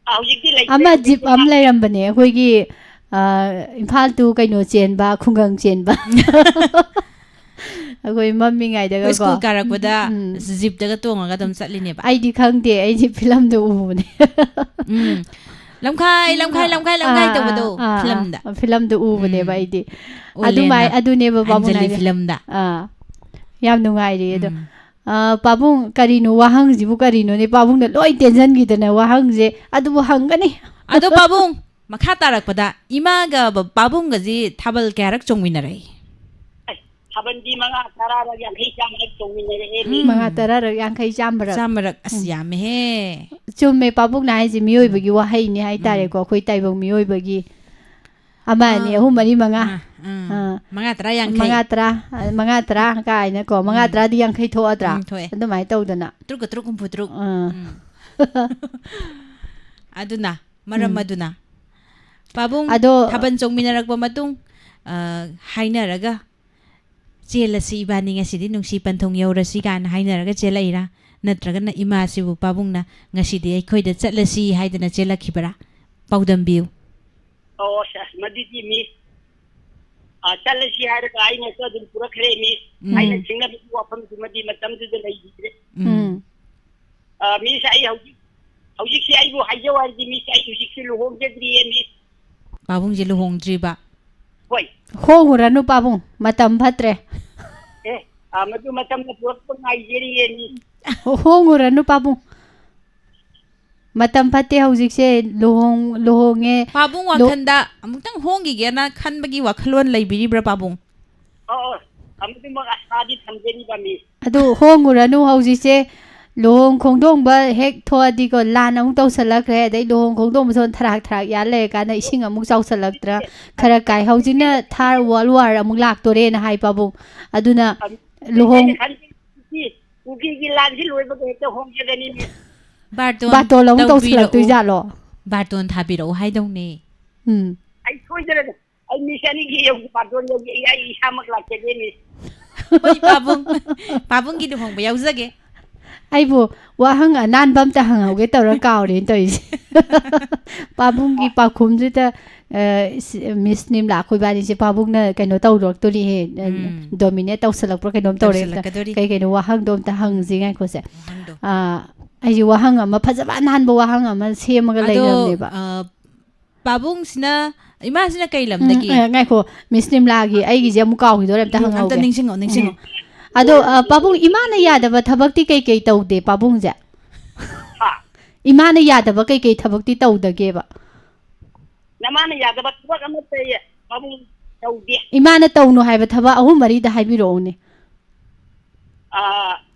ꯑ, ꯍꯧꯖꯤꯛꯇꯤ ꯂꯩꯇ꯭ꯔꯦ꯫ ꯑꯃ ꯖꯤꯞ ꯍꯧꯖꯤꯛꯇꯤ ꯑꯃ ꯂꯩꯔꯝꯕꯅꯦ ꯑꯩꯈꯣꯏꯒꯤ, ꯑ, ꯏꯝꯐꯥꯜ to ꯀꯩꯅꯣ ꯆꯦꯟꯕ, ꯈꯨꯡꯒꯪ ꯆꯦꯟꯕ꯫ ꯑꯩꯈꯣꯏ ꯃꯝꯃꯤꯉꯩꯗꯒ ꯑꯩꯈꯣꯏ ꯁ꯭ꯀꯨꯜ ꯀꯣ꯫ ꯀꯥꯔꯛꯄꯗ ꯎꯝ꯫ ꯖꯤꯞꯇꯒ ꯇꯣꯡꯉꯒ ꯑꯗꯨꯝ ꯆꯠꯂꯤꯅꯦꯕ꯫ ꯑꯩꯗꯤ ꯈꯪꯗꯦ, ꯑꯩꯗꯤ ꯐꯤꯂꯝꯗ ꯎꯕꯅꯦ꯫ ꯎꯝ꯫ ꯂꯝꯈꯥꯏ, ꯂꯝꯈꯥꯏ, ꯂꯝꯈꯥꯏ, ꯂꯝꯈꯥꯏ ꯑꯥ, ꯇꯧꯕꯗꯣ, ꯑꯥ, ꯑꯥ, ꯐꯤꯂꯝꯗ꯫ ꯑꯥ, ꯐꯤꯂꯝꯗ ꯎꯕꯅꯦꯕ ꯎꯝ꯫ ꯑꯩꯗꯤ꯫ ꯑꯣꯂꯦꯟꯗ꯫ ꯑꯗꯨꯃꯥꯏ-, ꯑꯗꯨꯅꯦꯕ ꯄꯥꯕꯨꯡ ꯑꯟꯖꯂꯤ ꯍꯥꯏꯁꯦ꯫ ꯐꯤꯂꯝꯗ꯫ ꯑꯥ, ꯌꯥꯝ ꯅꯨꯡꯉꯥꯏꯔꯤ ꯑꯗꯣ꯫ ꯎꯝ꯫ ꯑꯥ, ꯄꯥꯕꯨꯡ, ꯀꯔꯤꯅꯣ ꯋꯥꯍꯪꯁꯤꯕꯨ ꯀꯔꯤꯅꯣꯅꯦ? ꯄꯥꯕꯨꯡꯅ ꯂꯣꯏ ꯇꯦꯟꯁꯤꯟꯈꯤꯗꯅ ꯋꯥꯍꯪꯁꯦ ꯑꯗꯨꯕꯨ ꯍꯪꯒꯅꯤ꯫ ꯑꯗꯣ ꯄꯥꯕꯨꯡ, ꯃꯈꯥ ꯇꯥꯔꯛꯄꯗ ꯏꯃꯥꯒ ꯕ-, ꯄꯥꯕꯨꯡꯒꯁꯤ ꯊꯥꯕꯜ ꯀꯌꯥꯔꯛ ꯆꯣꯡꯃꯤꯟꯅꯔꯛꯏ? ꯑꯁ, ꯊꯥꯕꯜꯗꯤ ꯃꯉꯥ, ꯇꯔꯥꯔꯛ, ꯌꯥꯡꯈꯩ, ꯆꯥꯝꯃꯔꯛ ꯆꯣꯡꯃꯤꯟꯅꯔꯛꯑꯦ ꯃꯤ꯫ ꯎꯝ꯫ ꯃꯉꯥ, ꯇꯔꯥꯔꯛ, ꯌꯥꯡꯈꯩ, ꯆꯥꯝꯃꯔꯛ꯫ ꯆꯥꯝꯃꯔꯛ, ꯑꯁ, ꯎꯝ꯫ ꯌꯥꯝꯃꯦꯍꯦ꯫ ꯆꯨꯝꯃꯦ, ꯄꯥꯕꯨꯡꯅ ꯍꯥꯏꯁꯦ ꯃꯤꯑꯣꯏꯕꯒꯤ ꯎꯝ꯫ ꯋꯥꯍꯩꯅꯤ ꯍꯥꯏꯇꯥꯔꯦꯀꯣ, ꯎꯝ꯫ ꯑꯩꯈꯣꯏ ꯇꯥꯏꯕꯪ ꯃꯤꯑꯣꯏꯕꯒꯤ꯫ ꯑꯃ, ꯑꯅꯤ, ꯑꯥ꯫ ꯑꯍꯨꯝ, ꯃꯔꯤ, ꯃꯉꯥ꯫ ꯑꯥ, ꯑꯥ꯫ ꯑꯥ꯫ ꯃꯉꯥ, ꯇꯔꯥ, ꯌꯥꯡꯈꯩ꯫ ꯃꯉꯥ, ꯇꯔꯥ, ꯑ, ꯃꯉꯥ, ꯇꯔꯥ ꯀꯥꯏꯅꯀꯣ, ꯃꯉꯥ, ꯎꯝ꯫ ꯇꯔꯥꯗꯤ ꯌꯥꯡꯈꯩ ꯊꯣꯛꯑꯗ꯭ꯔꯥ? ꯎꯝ, ꯊꯣꯛꯑꯦ꯫ ꯑꯗꯨꯃꯥꯏꯅ ꯇꯧꯗꯅ꯫ ꯇꯔꯨꯛꯀ ꯇꯔꯨꯛ ꯍꯨꯝꯐꯨ ꯇꯔꯨꯛ꯫ ꯑꯥ꯫ ꯎꯝ꯫ ꯑꯗꯨꯅ, ꯃꯔꯝ ꯎꯝ꯫ ꯑꯗꯨꯅ꯫ ꯄꯥꯕꯨꯡ ꯑꯗꯣ ꯊꯥꯕꯜ ꯆꯣꯡꯃꯤꯟꯅꯔꯛꯄ ꯃꯇꯨꯡ, ꯑ, ꯍꯥꯏꯅꯔꯒ, "ꯆꯦꯜꯂꯁꯤ ꯏꯕꯥꯅꯤ ꯉꯁꯤꯗꯤ, ꯅꯨꯡꯁꯤ ꯄꯟꯊꯨꯡ ꯌꯧꯔꯁꯤ" ꯀꯥꯏꯅ ꯍꯥꯏꯅꯔꯒ ꯆꯦꯜꯂꯛꯏꯔꯥ? ꯅꯠꯇ꯭ꯔꯒꯅ ꯏꯃꯥꯁꯤꯕꯨ ꯄꯥꯕꯨꯡꯅ "ꯉꯁꯤꯗꯤ ꯑꯩꯈꯣꯏꯗ ꯆꯠꯂꯁꯤ" ꯍꯥꯏꯗꯅ ꯆꯦꯜꯂꯛꯈꯤꯕꯔꯥ? ꯄꯥꯎꯗꯝꯕꯤꯌꯨ꯫ ꯑꯣ, ꯑꯁ, ꯃꯗꯨꯗꯤ ꯃꯤꯁ, ꯑ, ꯆꯠꯂꯁꯤ ꯍꯥꯏꯔꯒ ꯑꯩꯅꯁꯨ ꯑꯗꯨꯝ ꯄꯨꯔꯛꯈ꯭ꯔꯦ, ꯃꯤꯁ꯫ ꯎꯝ꯫ ꯑꯩꯅ ꯁꯤꯡꯅꯕꯒꯤ ꯋꯥꯐꯝꯗꯨꯃꯗꯤ ꯃꯇꯝꯗꯨꯗ ꯂꯩꯈꯤꯗ꯭ꯔꯦ꯫ ꯎꯝ꯫ ꯎꯝ꯫ ꯑ, ꯃꯤꯁ, ꯑꯩ ꯍꯧꯖꯤꯛ, ꯍꯧꯖꯤꯛꯁꯦ ꯑꯩꯕꯨ ꯍꯥꯏꯖꯧ ꯍꯥꯏꯔꯗꯤ, ꯃꯤꯁ, ꯑꯩ ꯍꯧꯖꯤꯛꯁꯦ ꯂꯨꯍꯣꯡꯖꯗ꯭ꯔꯤꯌꯦ, ꯃꯤꯁ꯫ ꯄꯥꯕꯨꯡꯁꯦ ꯂꯨꯍꯣꯡꯗ꯭ꯔꯤꯕ? ꯍꯣꯏ꯫ ꯍꯣꯡꯉꯨꯔꯅꯨ ꯄꯥꯕꯨꯡ, ꯃꯇꯝ ꯐꯠꯇ꯭ꯔꯦ꯫ ꯑꯦ, ꯑ, ꯃꯗꯨ ꯃꯇꯝꯅ ꯄꯨꯔꯛꯄ ꯉꯥꯏꯖꯔꯤꯌꯦ, ꯃꯤꯁ꯫ ꯍꯣ-, ꯍꯣꯡꯉꯨꯔꯅꯨ ꯄꯥꯕꯨꯡ꯫ ꯃꯇꯝ ꯐꯠꯇꯦ ꯍꯧꯖꯤꯛꯁꯦ, ꯂꯨꯍꯣꯡ-, ꯂꯨꯍꯣꯡꯉꯦ꯫ ꯄꯥꯕꯨꯡ ꯂꯨ- ꯋꯥꯈꯟꯗ ꯑꯃꯨꯛꯇꯪ ꯍꯣꯡꯈꯤꯒꯦꯅ ꯈꯟꯕꯒꯤ ꯋꯥꯈꯜꯂꯣꯟ ꯂꯩꯕꯤꯔꯤꯕ꯭ꯔꯥ, ꯄꯥꯕꯨꯡ? ꯑꯣ, ꯑꯣ, ꯑꯃꯗꯨꯃꯛ ꯑꯁꯥꯗꯤ ꯊꯝꯖꯔꯤꯕ, ꯃꯤꯁ꯫ ꯑꯗꯨ ꯍꯣꯡꯉꯨꯔꯅꯨ ꯍꯧꯖꯤꯛꯁꯦ, ꯂꯨꯍꯣꯡ ꯈꯣꯡꯗꯣꯡꯕ ꯍꯦꯛ ꯊꯣꯛꯑꯗꯤꯀꯣ, ꯂꯥꯟ ꯑꯃꯨꯛ ꯇꯧꯁꯜꯂꯛꯈ꯭ꯔꯦ, ꯑꯗꯩ ꯂꯨꯍꯣꯡ ꯈꯣꯡꯗꯣꯡꯕ ꯁꯣꯝ ꯊꯔꯥꯛ ꯊꯔꯥꯛ ꯌꯥꯜ ꯂꯩꯔꯀꯥꯟꯗ ꯏꯁꯤꯡ ꯑꯃꯨꯛ ꯆꯥꯎꯁꯜꯂꯛꯇ꯭ꯔꯥ, ꯈꯔ ꯀꯥꯏ꯫ ꯍꯧꯖꯤꯛꯅ Third World War ꯑꯃꯨꯛ ꯂꯥꯛꯇꯣꯔꯦꯅ ꯍꯥꯏ ꯄꯥꯕꯨꯡ꯫ ꯑꯗꯨꯅ ꯑꯝ, ꯂꯨꯍꯣꯡ- ꯑꯩꯅ ꯈꯟꯕꯗꯤ ꯀꯨꯀꯤꯒꯤ ꯂꯥꯟꯁꯤ ꯂꯣꯏꯕꯒ ꯍꯦꯛꯇ ꯍꯣꯡꯖꯒꯅꯤ, ꯃꯤꯁ꯫ ꯕꯥꯔꯇꯣꯟ ꯕꯥꯔꯇꯣꯟ ꯑꯃꯨꯛ ꯇꯧꯕꯤꯔꯛꯎ꯫ ꯇꯧꯁꯜꯂꯛꯇꯣꯏꯖꯥꯠꯂꯣ? ꯕꯥꯔꯇꯣꯟ ꯊꯥꯕꯤꯔꯛꯎ ꯍꯥꯏꯗꯧꯅꯦ꯫ ꯎꯝ꯫ ꯑꯩ ꯁꯣꯏꯗꯅ ꯑꯩ ꯃꯤꯁ ꯑꯅꯤꯒꯤ ꯌꯧ-, ꯕꯥꯔꯇꯣꯟ ꯌꯧꯖꯩ, ꯑꯩ ꯏꯁꯥꯃꯛ ꯂꯥꯛꯆꯒꯦ, ꯃꯤꯁ꯫ ꯍꯣꯏ, ꯄꯥꯕꯨꯡ, ꯄꯥꯕꯨꯡꯒꯤ ꯂꯨꯍꯣꯡꯕ ꯌꯥꯎꯖꯒꯦ꯫ ꯑꯩꯕꯨ ꯋꯥꯍꯪ ꯑꯅꯥꯟꯕ ꯑꯝꯇ ꯍꯪꯍꯧꯒꯦ ꯇꯧꯔ ꯀꯥꯎꯔꯦꯅ ꯇꯧꯔꯤꯁꯦ꯫ ꯄꯥꯕꯨꯡꯒꯤ ꯄꯥꯎꯈꯨꯝꯁꯤꯗ, ꯑ, ꯁꯤ-, ꯃꯤꯁ ꯅꯤꯝꯂꯥ, ꯑꯩꯈꯣꯏ ꯏꯕꯥꯅꯤꯁꯦ ꯄꯥꯕꯨꯡꯅ ꯀꯩꯅꯣ ꯇꯧꯔꯛꯇꯣꯔꯤꯍꯦ, ꯑ, ꯎꯝ꯫ Dominate ꯇꯧꯁꯜꯂꯛꯄ꯭ꯔꯥ ꯀꯩꯅꯣꯝ ꯇꯧꯔꯦ꯫ ꯇꯧꯁꯜꯂꯛꯀꯗꯣꯔꯤ꯫ ꯀꯩ ꯀꯩꯅꯣ ꯋꯥꯍꯪꯗꯣ ꯑꯝꯇ ꯍꯪꯁꯤ, ꯉꯥꯏꯈꯣꯁꯦ꯫ ꯋꯥꯍꯪꯗꯣ꯫ ꯑ, ꯑꯩꯁꯦ ꯋꯥꯍꯪ ꯑꯃ ꯐꯖꯕ ꯑꯅꯥꯟꯕ ꯋꯥꯍꯪ ꯑꯃ ꯁꯦꯝꯃꯒ ꯑꯗꯣ, ꯂꯩꯔꯝꯅꯦꯕ꯫ ꯑ, ꯄꯥꯕꯨꯡꯁꯤꯅ, ꯏꯃꯥꯁꯤꯅ ꯀꯩ ꯂꯝꯗꯒꯤ? ꯎꯝ, ꯑ, ꯉꯥꯏꯈꯣ, ꯃꯤꯁ ꯅꯤꯝꯂꯥꯒꯤ ꯑꯩꯒꯤꯁꯦ ꯑꯃꯨꯛ ꯀꯥꯎꯈꯤꯗꯣꯔꯦ, ꯑꯝꯇ ꯎꯝ, ꯑꯝꯇ ꯍꯪꯍꯧꯒꯦ꯫ ꯅꯤꯡꯁꯤꯡꯉꯣ, ꯅꯤꯡꯁꯤꯡꯉꯣ꯫ ꯎꯝ꯫ ꯑꯗꯣ, ꯑ, ꯄꯥꯕꯨꯡ, ꯏꯃꯥꯅ ꯌꯥꯗꯕ ꯊꯕꯛꯇꯤ ꯀꯩ ꯀꯩ ꯇꯧꯗꯦ ꯄꯥꯕꯨꯡꯁꯦ? ꯍꯥ? ꯏꯃꯥꯅ ꯌꯥꯗꯕ ꯀꯩ ꯀꯩ ꯊꯕꯛꯇꯤ ꯇꯧꯗꯒꯦꯕ? ꯅꯃꯥꯅ ꯌꯥꯗꯕ ꯊꯕꯛ ꯑꯃꯠꯇ ꯄꯥꯕꯨꯡ ꯇꯧꯗꯦ꯫ ꯏꯃꯥꯅ ꯇꯧꯅꯨ ꯍꯥꯏꯕ ꯊꯕꯛ ꯑꯍꯨꯝ ꯃꯔꯤꯗ ꯍꯥꯏꯕꯤꯔꯛꯎꯅꯦ꯫ ꯑ,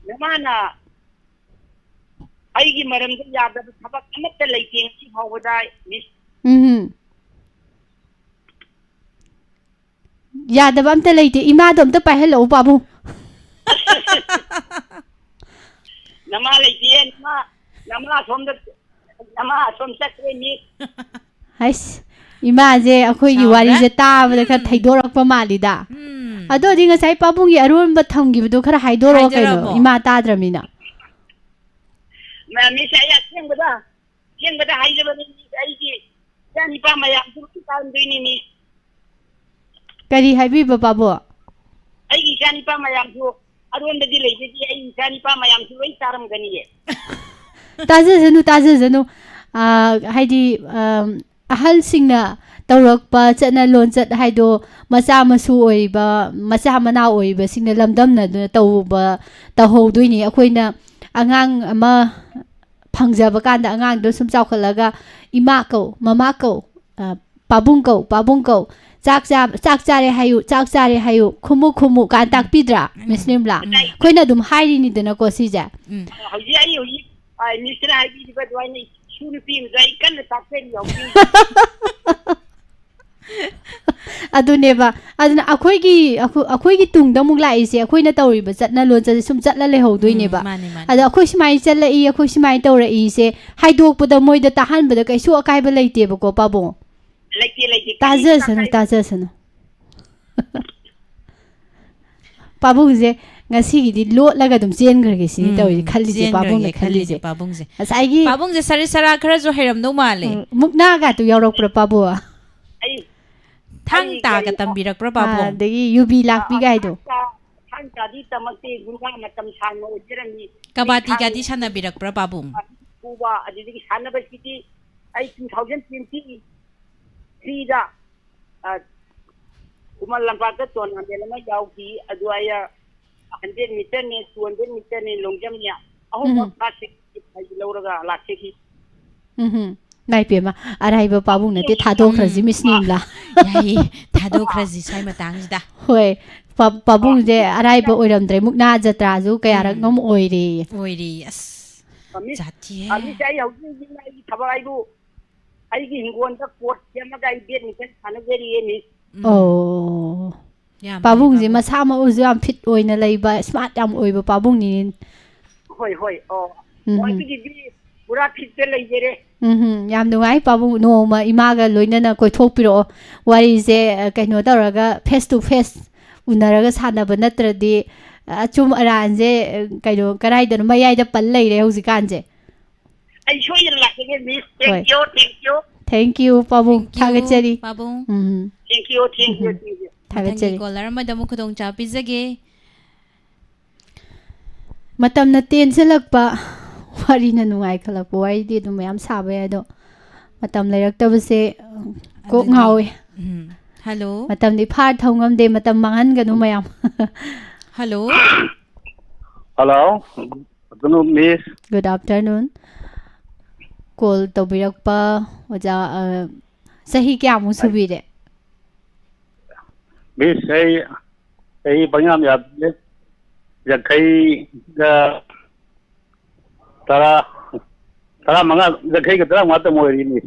ꯅꯃꯥꯅ ꯑꯩꯒꯤ ꯃꯔꯝꯗ ꯌꯥꯗꯕ ꯊꯕꯛ ꯑꯃꯠꯇ ꯂꯩꯇꯦ ꯉꯁꯤ ꯐꯥꯎꯕꯗ, ꯃꯤꯁ꯫ ꯎꯝ꯫ ꯌꯥꯗꯕ ꯑꯝꯇ ꯂꯩꯇꯦ꯫ ꯏꯃꯥꯗꯣ ꯑꯝꯇ ꯄꯥꯏꯍꯜꯂꯛꯎ ꯄꯥꯕꯨꯡ꯫ ꯅꯃꯥ ꯂꯩꯇꯦ, ꯅꯃꯥ, ꯅꯃꯥ ꯑꯁꯣꯝꯗ, ꯅꯃꯥ ꯑꯁꯣꯝ ꯆꯠꯈ꯭ꯔꯦ, ꯃꯤꯁ꯫ ꯍꯩꯁ, ꯏꯃꯥꯁꯦ ꯑꯩꯈꯣꯏꯒꯤ ꯁꯥꯎꯕ꯭ꯔꯥ? ꯋꯥꯔꯤꯁꯦ ꯇꯥꯕꯗ ꯈꯔ ꯎꯝ꯫ ꯊꯩꯗꯣꯔꯛꯄ ꯃꯥꯜꯂꯤꯗ꯫ ꯎꯝ꯫ ꯑꯗꯨꯑꯣꯏꯗꯤ ꯉꯁꯥꯏ ꯄꯥꯕꯨꯡꯒꯤ ꯑꯔꯣꯟꯕ ꯊꯝꯈꯤꯕꯗꯣ ꯈꯔ ꯍꯥꯏꯗꯣꯔꯛꯑꯣ ꯀꯩꯅꯣ, ꯍꯥꯏꯖꯔꯛꯑꯣ꯫ ꯏꯃꯥ ꯇꯥꯗ꯭ꯔꯃꯤꯅ꯫ ꯃ-, ꯃꯤꯁ, ꯑꯩ ꯑꯁꯦꯡꯕꯗ, ꯑꯁꯦꯡꯕꯗ ꯍꯥꯏꯖꯕꯅꯤ, ꯃꯤꯁ, ꯑꯩꯒꯤ ꯏꯆꯥ ꯅꯤꯄꯥ ꯃꯌꯥꯝꯁꯨ ꯂꯣꯏ ꯇꯥꯔꯝꯗꯣꯏꯅꯤ, ꯃꯤꯁ꯫ ꯀꯔꯤ ꯍꯥꯏꯕꯤꯕ ꯄꯥꯕꯨꯡ? ꯑꯩꯒꯤ ꯏꯆꯥ ꯅꯤꯄꯥ ꯃꯌꯥꯝꯁꯨ, ꯑꯔꯣꯟꯕꯗꯤ ꯂꯩꯖꯗꯦ, ꯑꯩꯒꯤ ꯏꯆꯥ ꯅꯤꯄꯥ ꯃꯌꯥꯝꯁꯨ ꯂꯣꯏ ꯇꯥꯔꯝꯒꯅꯤꯌꯦ꯫ ꯇꯥꯖꯁꯅꯨ, ꯇꯥꯖꯁꯅꯨ꯫ ꯑ, ꯍꯥꯏꯗꯤ, ꯑ, ꯑꯍꯜꯁꯤꯡꯅ ꯇꯧꯔꯛꯄ ꯆꯠꯅ ꯂꯣꯟꯆꯠ ꯍꯥꯏꯗꯣ ꯃꯆꯥ ꯃꯁꯨ ꯑꯣꯏꯔꯤꯕ, ꯃꯆꯥ ꯃꯅꯥꯎ ꯑꯣꯏꯔꯤꯕꯁꯤꯡꯅ ꯂꯝꯗꯝꯅꯗꯨꯅ ꯇꯧꯕ, ꯇꯧꯍꯧꯗꯣꯏꯅꯤ꯫ ꯑꯩꯈꯣꯏꯅ ꯑꯉꯥꯡ ꯑꯃ ꯐꯪꯖꯕ ꯀꯥꯟꯗ ꯑꯉꯥꯡꯗꯣ ꯁꯨꯝ ꯆꯥꯎꯈꯠꯂꯒ "ꯏꯃꯥ ꯀꯧ, ꯃꯃꯥ ꯀꯧ, ꯑ, ꯄꯥꯕꯨꯡ ꯀꯧ, ꯄꯥꯕꯨꯡ ꯀꯧ, ꯆꯥꯛ ꯆꯥ-, ꯆꯥꯛ ꯆꯥꯔꯦ ꯍꯥꯏꯌꯨ, ꯆꯥꯛ ꯆꯥꯔꯦ ꯍꯥꯏꯌꯨ, ꯈꯨꯝꯃꯨ, ꯈꯨꯝꯃꯨ" ꯀꯥꯏꯅ ꯇꯥꯛꯄꯤꯗ꯭ꯔꯥ, ꯃꯤꯁ ꯅꯤꯔꯃꯂꯥ? ꯑꯩꯈꯣꯏꯅ ꯑꯗꯨꯝ ꯍꯥꯏꯔꯤꯅꯤꯗꯅꯀꯣ ꯁꯤꯁꯦ꯫ ꯎꯝ꯫ ꯍꯧꯖꯤꯛ ꯑꯩ ꯍꯧꯖꯤꯛ, ꯑ, ꯃꯤꯁꯅ ꯍꯥꯏꯕꯤꯔꯤꯕ ꯑꯗꯨꯃꯥꯏꯅ ꯏꯁꯨ ꯅꯨꯄꯤ ꯑꯃꯗ ꯑꯩ ꯀꯟꯅ ꯇꯥꯛꯆꯔꯤ ꯍꯧꯖꯤꯛ꯫ ꯑꯗꯨꯅꯦꯕ꯫ ꯑꯗꯨꯅ ꯑꯩꯈꯣꯏꯒꯤ, ꯑꯩꯈꯣꯏ-, ꯑꯩꯈꯣꯏꯒꯤ ꯇꯨꯡꯗ ꯑꯃꯨꯛ ꯂꯥꯛꯏꯁꯦ, ꯑꯩꯈꯣꯏꯅ ꯇꯧꯔꯤꯕ ꯆꯠꯅ ꯂꯣꯟꯆꯠꯁꯦ ꯁꯨꯝ ꯆꯠꯂ ꯂꯩꯍꯧꯗꯣꯏꯅꯦꯕ꯫ ꯎꯝ, ꯃꯥꯅꯦ, ꯃꯥꯅꯦ꯫ ꯑꯗꯣ ꯑꯩꯈꯣꯏ ꯁꯨꯃꯥꯏꯅ ꯆꯠꯂꯛꯏ, ꯑꯩꯈꯣꯏ ꯁꯨꯃꯥꯏꯅ ꯇꯧꯔꯛꯏꯁꯦ ꯍꯥꯏꯗꯣꯛꯄꯗ, ꯃꯣꯏꯗ ꯇꯥꯍꯟꯕꯗ ꯀꯩꯁꯨ ꯑꯀꯥꯏꯕ ꯂꯩꯇꯦꯕꯀꯣ, ꯄꯥꯕꯨꯡ꯫ ꯂꯩꯇꯦ, ꯂꯩꯇꯦ꯫ ꯇꯥꯖꯁꯅꯨ, ꯀꯔꯤꯝꯇ ꯇꯥꯖꯁꯅꯨ꯫ ꯄꯥꯕꯨꯡꯁꯦ ꯉꯁꯤꯒꯤꯗꯤ ꯂꯣꯠꯂꯒ ꯑꯗꯨꯝ ꯆꯦꯟꯈ꯭ꯔꯒꯦ ꯁꯤꯅꯤ ꯎꯝ, ꯇꯧꯔꯤꯁꯦ, ꯈꯜꯂꯤꯁꯦ ꯆꯦꯟꯈ꯭ꯔꯒꯦ ꯄꯥꯕꯨꯡꯅ ꯈꯜꯂꯤꯅꯦ ꯈꯜꯂꯤꯁꯦ꯫ ꯄꯥꯕꯨꯡꯁꯦ꯫ ꯉꯁꯥꯏꯒꯤ ꯄꯥꯕꯨꯡꯁꯦ ꯁꯔꯤꯠ ꯁꯔꯥ ꯈꯔꯁꯨ ꯍꯩꯔꯝꯗꯧ ꯃꯥꯜꯂꯦ꯫ ꯎꯝ, ꯃꯨꯛꯅꯥꯒꯗꯨ ꯌꯥꯎꯔꯛꯄ꯭ꯔꯥ ꯄꯥꯕꯨꯡ? ꯑꯩ ꯊꯥꯡ ꯑꯩ ꯇꯥꯒ ꯀꯔꯤ- ꯇꯝꯕꯤꯔꯛꯄ꯭ꯔꯥ ꯄꯥꯕꯨꯡ? ꯑꯗꯒꯤ ꯌꯨꯕꯤ ꯂꯥꯛꯄꯤ ꯀꯥꯏꯗꯣ꯫ ꯊꯥꯡ ꯇꯥ-, ꯊꯥꯡ ꯇꯥꯗꯤ ꯇꯝꯃꯛꯇꯦ, ꯒꯨꯟꯗꯥ ꯃꯇꯝ ꯁꯥꯡꯅ ꯑꯣꯏꯖꯔꯝꯃꯤ꯫ ꯀꯕꯥꯗꯤꯒꯗꯤ ꯑꯩ ꯊꯥꯡ-, ꯁꯥꯟꯅꯕꯤꯔꯛꯄ꯭ꯔꯥ ꯄꯥꯕꯨꯡ? ꯄꯨꯕ, ꯑꯗꯨꯗꯒꯤ ꯁꯥꯟꯅꯕꯁꯤꯗꯤ ꯑꯩ two thousand twenty threeꯗ, ꯑ, ꯈꯨꯃꯟ ꯂꯝꯄꯥꯛꯇ tournament ꯑꯃ ꯌꯥꯎꯈꯤ꯫ ꯑꯗꯨ ꯑꯩ hundred meterꯅꯦ, two hundred meterꯅꯦ, long jumpꯅꯦ, ꯑꯍꯨꯝꯃꯛ ꯎꯝ꯫ first prize ꯂꯧꯔꯒ ꯂꯥꯛꯆꯈꯤ꯫ ꯎꯝ꯫ ꯏꯃꯥꯏ ꯄꯦꯝꯃ, ꯑꯔꯥꯏꯕ ꯄꯥꯕꯨꯡ ꯅꯠꯇꯦ, ꯊꯥꯗꯣꯛꯈ꯭ꯔꯁꯤ, ꯎꯝ꯫ ꯃꯤꯁ ꯅꯤꯝꯂꯥ꯫ ꯌꯥꯏꯌꯦ, ꯊꯥꯗꯣꯛꯈ꯭ꯔꯁꯤ ꯁ꯭ꯋꯥꯏ ꯃꯇꯥꯡꯁꯤꯗ꯫ ꯍꯣꯏ, ꯄꯥ-, ꯄꯥꯕꯨꯡꯁꯦ ꯑꯔꯥꯏꯕ ꯑꯣꯏꯔꯝꯗ꯭ꯔꯦ, ꯃꯨꯛꯅꯥ ꯖꯇ꯭ꯔꯥꯁꯨ ꯀꯌꯥꯔꯛ ꯎꯝ꯫ ꯅꯣꯝ ꯑꯣꯏꯔꯦꯌꯦ꯫ ꯑꯣꯏꯔꯦꯌꯦ, ꯑꯁ, ꯃꯤꯁ, ꯖꯥꯊꯤꯍꯦ꯫ ꯑ, ꯃꯤꯁ, ꯑꯩ ꯍꯧꯖꯤꯛ ꯍꯧꯖꯤꯛ ꯑꯩꯒꯤ ꯊꯕꯛ ꯍꯥꯏꯕꯨ ꯑꯩꯒꯤ ꯍꯤꯡꯒꯣꯜꯗ ꯀꯣꯔꯠ ꯁꯦꯝꯃꯒ ꯑꯩ badminton ꯁꯥꯟꯅꯖꯔꯤꯌꯦ, ꯃꯤꯁ꯫ ꯎꯝ꯫ ꯑꯣ꯫ ꯌꯥꯝ ꯐꯩ, ꯄꯥꯕꯨꯡꯁꯦ ꯄꯥꯕꯨꯡ꯫ ꯃꯁꯥꯃꯛꯎꯁꯨ ꯌꯥꯝ ꯐꯤꯠ ꯑꯣꯏꯅ ꯂꯩꯕ, ꯁ꯭ꯃꯥꯔꯠ ꯌꯥꯝ ꯑꯣꯏꯕ ꯄꯥꯕꯨꯡꯅꯤꯅꯦ꯫ ꯍꯣꯏ, ꯍꯣꯏ, ꯑꯣ꯫ ꯎꯝ, ꯎꯝ꯫ ꯃꯣꯏꯒꯤꯗꯤ ꯄꯨꯔꯥ ꯐꯤꯠꯇ ꯂꯩꯖꯔꯦ꯫ ꯎꯝ, ꯎꯝ, ꯌꯥꯝ ꯅꯨꯡꯉꯥꯏ ꯄꯥꯕꯨꯡ꯫ ꯅꯣꯡꯃ ꯏꯃꯥꯒ ꯂꯣꯏꯅꯅ ꯀꯣꯏꯊꯣꯛꯄꯤꯔꯛꯑꯣ꯫ ꯋꯥꯔꯤꯁꯦ, ꯑ, ꯀꯩꯅꯣ ꯇꯧꯔꯒ, face to face ꯎꯅꯔꯒ ꯁꯥꯟꯅꯕ ꯅꯠꯇ꯭ꯔꯗꯤ, ꯑ, ꯑꯆꯨꯝ ꯑꯔꯥꯟꯁꯦ, ꯑ, ꯀꯩꯅꯣ, ꯀꯗꯥꯏꯗꯅꯣ ꯃꯌꯥꯏꯗ ꯄꯜ ꯂꯩꯔꯦ ꯍꯧꯖꯤꯛꯀꯥꯟꯁꯦ꯫ ꯑꯩ ꯁꯣꯏꯗꯅ ꯂꯥꯛꯆꯒꯦ, ꯃꯤꯁ꯫ ꯍꯣꯏ꯫ Thank you, thank you꯫ Thank you, ꯄꯥꯕꯨꯡ꯫ Thank you, ꯊꯥꯒꯠꯆꯔꯤ꯫ ꯄꯥꯕꯨꯡ꯫ ꯎꯝ꯫ Thank you, thank you, um. Thank you꯫ ꯊꯥꯒꯠꯆꯔꯤ꯫ ꯃꯊꯪꯒꯤ caller ꯑꯃꯗ ꯑꯃꯨꯛ ꯈꯨꯗꯣꯡꯆꯥꯕ ꯄꯤꯖꯒꯦ꯫ ꯃꯇꯝꯅ ꯇꯦꯟꯁꯤꯜꯂꯛꯄ, ꯋꯥꯔꯤꯅ ꯅꯨꯡꯉꯥꯏꯈꯠꯂꯛꯄ, ꯋꯥꯔꯤꯗꯤ ꯑꯗꯨꯝ ꯃꯌꯥꯝ ꯁꯥꯕ ꯌꯥꯏ, ꯑꯗꯣ ꯃꯇꯝ ꯂꯩꯔꯛꯇꯕꯁꯦ, ꯀꯣꯛ ꯑꯗꯨꯗꯤ, ꯉꯥꯎꯋꯦ꯫ ꯎꯝ, hello꯫ ꯃꯇꯝꯗꯤ ꯐꯥꯔ ꯊꯧ ꯉꯝꯗꯦ, ꯃꯇꯝ ꯃꯥꯡꯍꯟꯒꯅꯨ ꯃꯌꯥꯝ꯫ Hello꯫ Hello꯫ Good afternoon, miss꯫ Good afternoon꯫ Call ꯇꯧꯕꯤꯔꯛꯄ ꯑꯣꯖꯥ, ꯑ, ꯆꯍꯤ ꯀꯌꯥꯃꯨꯛ ꯑꯩ ꯁꯨꯕꯤꯔꯦ? Miss, ꯑꯩ ꯆꯍꯤ ꯄꯪꯌꯥꯝ ꯌꯥꯝꯗꯦ, ꯌꯥꯡꯈꯩꯒ ꯇꯔꯥ, ꯇꯔꯥꯃꯉꯥ, ꯌꯥꯡꯈꯩꯒ ꯇꯔꯥꯃꯉꯥꯇ ꯑꯣꯏꯔꯤꯅꯤ꯫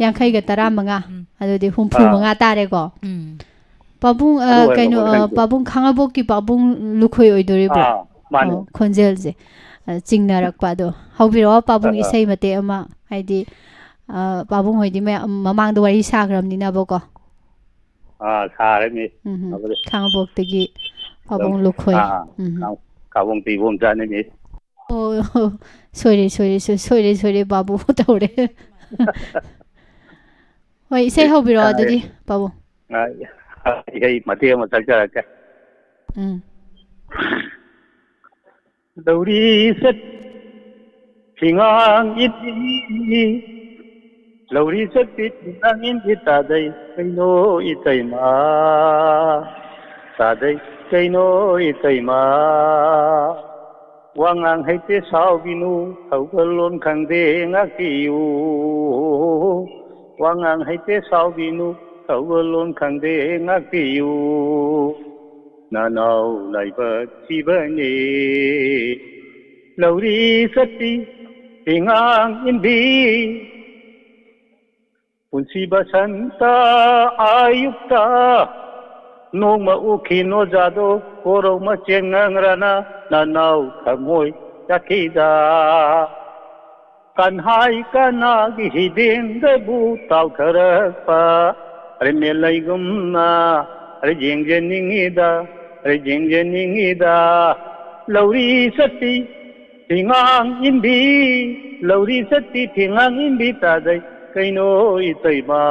ꯌꯥꯡꯈꯩꯒ ꯇꯔꯥꯃꯉꯥ, ꯎꯝ꯫ ꯑꯗꯨꯗꯤ ꯍꯨꯝꯐꯨ ꯃꯉꯥ ꯑꯥ꯫ ꯇꯥꯔꯦꯀꯣ꯫ ꯎꯝ꯫ ꯄꯥꯕꯨꯡ, ꯑ, ꯑꯗꯨ ꯑꯣꯏꯔꯝꯒꯅꯤ, ꯀꯩꯅꯣ, ꯑ, ꯈꯪꯗꯦ꯫ ꯄꯥꯕꯨꯡ ꯈꯥꯡꯉꯕꯣꯛꯀꯤ ꯄꯥꯕꯨꯡ ꯂꯨꯈꯣꯏ ꯑꯣꯏꯗꯣꯔꯤꯕ꯭ꯔꯣ? ꯑꯥ, ꯃꯥꯅꯦ꯫ ꯑꯣ, ꯈꯣꯟꯖꯦꯜꯁꯦ, ꯑ, ꯆꯤꯡꯅꯔꯛꯄ꯫ ꯑꯗꯣ ꯍꯧꯕꯤꯔꯛꯑꯣ, ꯄꯥꯕꯨꯡ, ꯑꯥ, ꯑꯥ꯫ ꯏꯁꯩ ꯃꯇꯦꯛ ꯑꯃ, ꯍꯥꯏꯗꯤ, ꯑ, ꯄꯥꯕꯨꯡ ꯍꯣꯏꯗꯤ ꯃꯌꯥꯝ ꯃꯃꯥꯡꯗ ꯋꯥꯔꯤ ꯁꯥꯈ꯭ꯔꯕꯅꯤꯅꯕꯀꯣ꯫ ꯑꯥ, ꯁꯥꯔꯦ, miss꯫ ꯎꯝ, ꯎꯝ꯫ ꯐꯕꯅꯦ꯫ ꯈꯥꯡꯉꯕꯣꯛꯇꯒꯤ ꯑꯗꯨꯝ, ꯄꯥꯕꯨꯡ ꯂꯨꯈꯣꯏ꯫ ꯑꯥ, ꯑꯥ꯫ ꯎꯝ꯫ ꯈꯥꯡ-, ꯈꯥꯡꯉꯕꯣꯛꯇ ꯏꯕꯣꯝꯆꯥꯅꯦ, miss꯫ ꯑꯣ, ꯑꯣ, ꯁꯣꯏꯔꯦ, ꯁꯣꯏꯔꯦ, ꯁꯣꯏ-, ꯁꯣꯏꯔꯦ, ꯁꯣꯏꯔꯦ, ꯕꯥꯕꯨ ꯇꯧꯔꯦ꯫ ꯍꯣꯏ, ꯏꯁꯩ ꯍꯧꯕꯤꯔꯛꯑꯣ ꯁꯥꯔꯦ꯫ ꯑꯗꯨꯗꯤ, ꯄꯥꯕꯨꯡ꯫ ꯑꯥ, ꯏꯁꯩ ꯃꯇꯦꯛ ꯑꯃ ꯁꯛꯆꯔꯛꯀꯦ꯫ ꯎꯝ꯫ ꯂꯧꯔꯤ ꯆꯠ ꯐꯤꯉꯥꯡ ꯏꯠꯂꯤ, ꯂꯧꯔꯤ ꯆꯠꯄꯤ ꯐꯤꯉꯥꯡ ꯏꯟꯗꯤ ꯇꯥꯗꯩ ꯀꯩꯅꯣ ꯏꯇꯩꯃ, ꯇꯥꯗꯩ ꯀꯩꯅꯣ ꯏꯇꯩꯃ꯫ ꯋꯥꯉꯥꯡ ꯍꯩꯇꯦ ꯁꯥꯎꯕꯤꯅꯨ, ꯊꯧꯒꯜꯂꯣꯟ ꯈꯪꯗꯦ ꯉꯥꯛꯄꯤꯌꯨ꯫ ꯋꯥꯉꯥꯡ ꯍꯩꯇꯦ ꯁꯥꯎꯕꯤꯅꯨ, ꯊꯧꯒꯜꯂꯣꯟ ꯈꯪꯗꯦ ꯉꯥꯛꯄꯤꯌꯨ꯫ ꯅꯅꯥꯎ ꯂꯥꯏꯕꯛ ꯊꯤꯕꯅꯤ, ꯂꯧꯔꯤ ꯆꯠꯄꯤ ꯐꯤꯉꯥꯡ ꯏꯟꯕꯤ꯫ ꯄꯨꯟꯁꯤ ꯕꯁꯟꯇ ꯑꯌꯨꯛꯇ ꯅꯣꯡꯃ ꯎꯈꯤ ꯅꯣꯖꯥꯗꯣ, ꯀꯣꯔꯧ ꯃꯆꯦꯟ ꯉꯪꯔꯅ ꯅꯅꯥꯎ ꯊꯃꯣꯏ ꯆꯥꯈꯤꯗ꯫ ꯀꯟꯍꯥꯏ ꯀꯅꯥꯒꯤ ꯍꯤꯗꯦꯟꯗꯕꯨ ꯇꯥꯎꯊꯔꯛꯄ ꯔꯤꯃꯦꯜ ꯂꯩꯒꯨꯝꯅ, ꯑꯩ ꯌꯦꯡꯖꯅꯤꯡꯉꯤꯗ, ꯑꯩ ꯌꯦꯡꯖꯅꯤꯡꯉꯤꯗ꯫ ꯂꯧꯔꯤ ꯆꯠꯄꯤ ꯐꯤꯉꯥꯡ ꯏꯟꯕꯤ, ꯂꯧꯔꯤ ꯆꯠꯄꯤ ꯐꯤꯉꯥꯡ ꯏꯟꯕꯤ ꯇꯥꯗꯩ ꯀꯩꯅꯣ ꯏꯇꯩꯃ,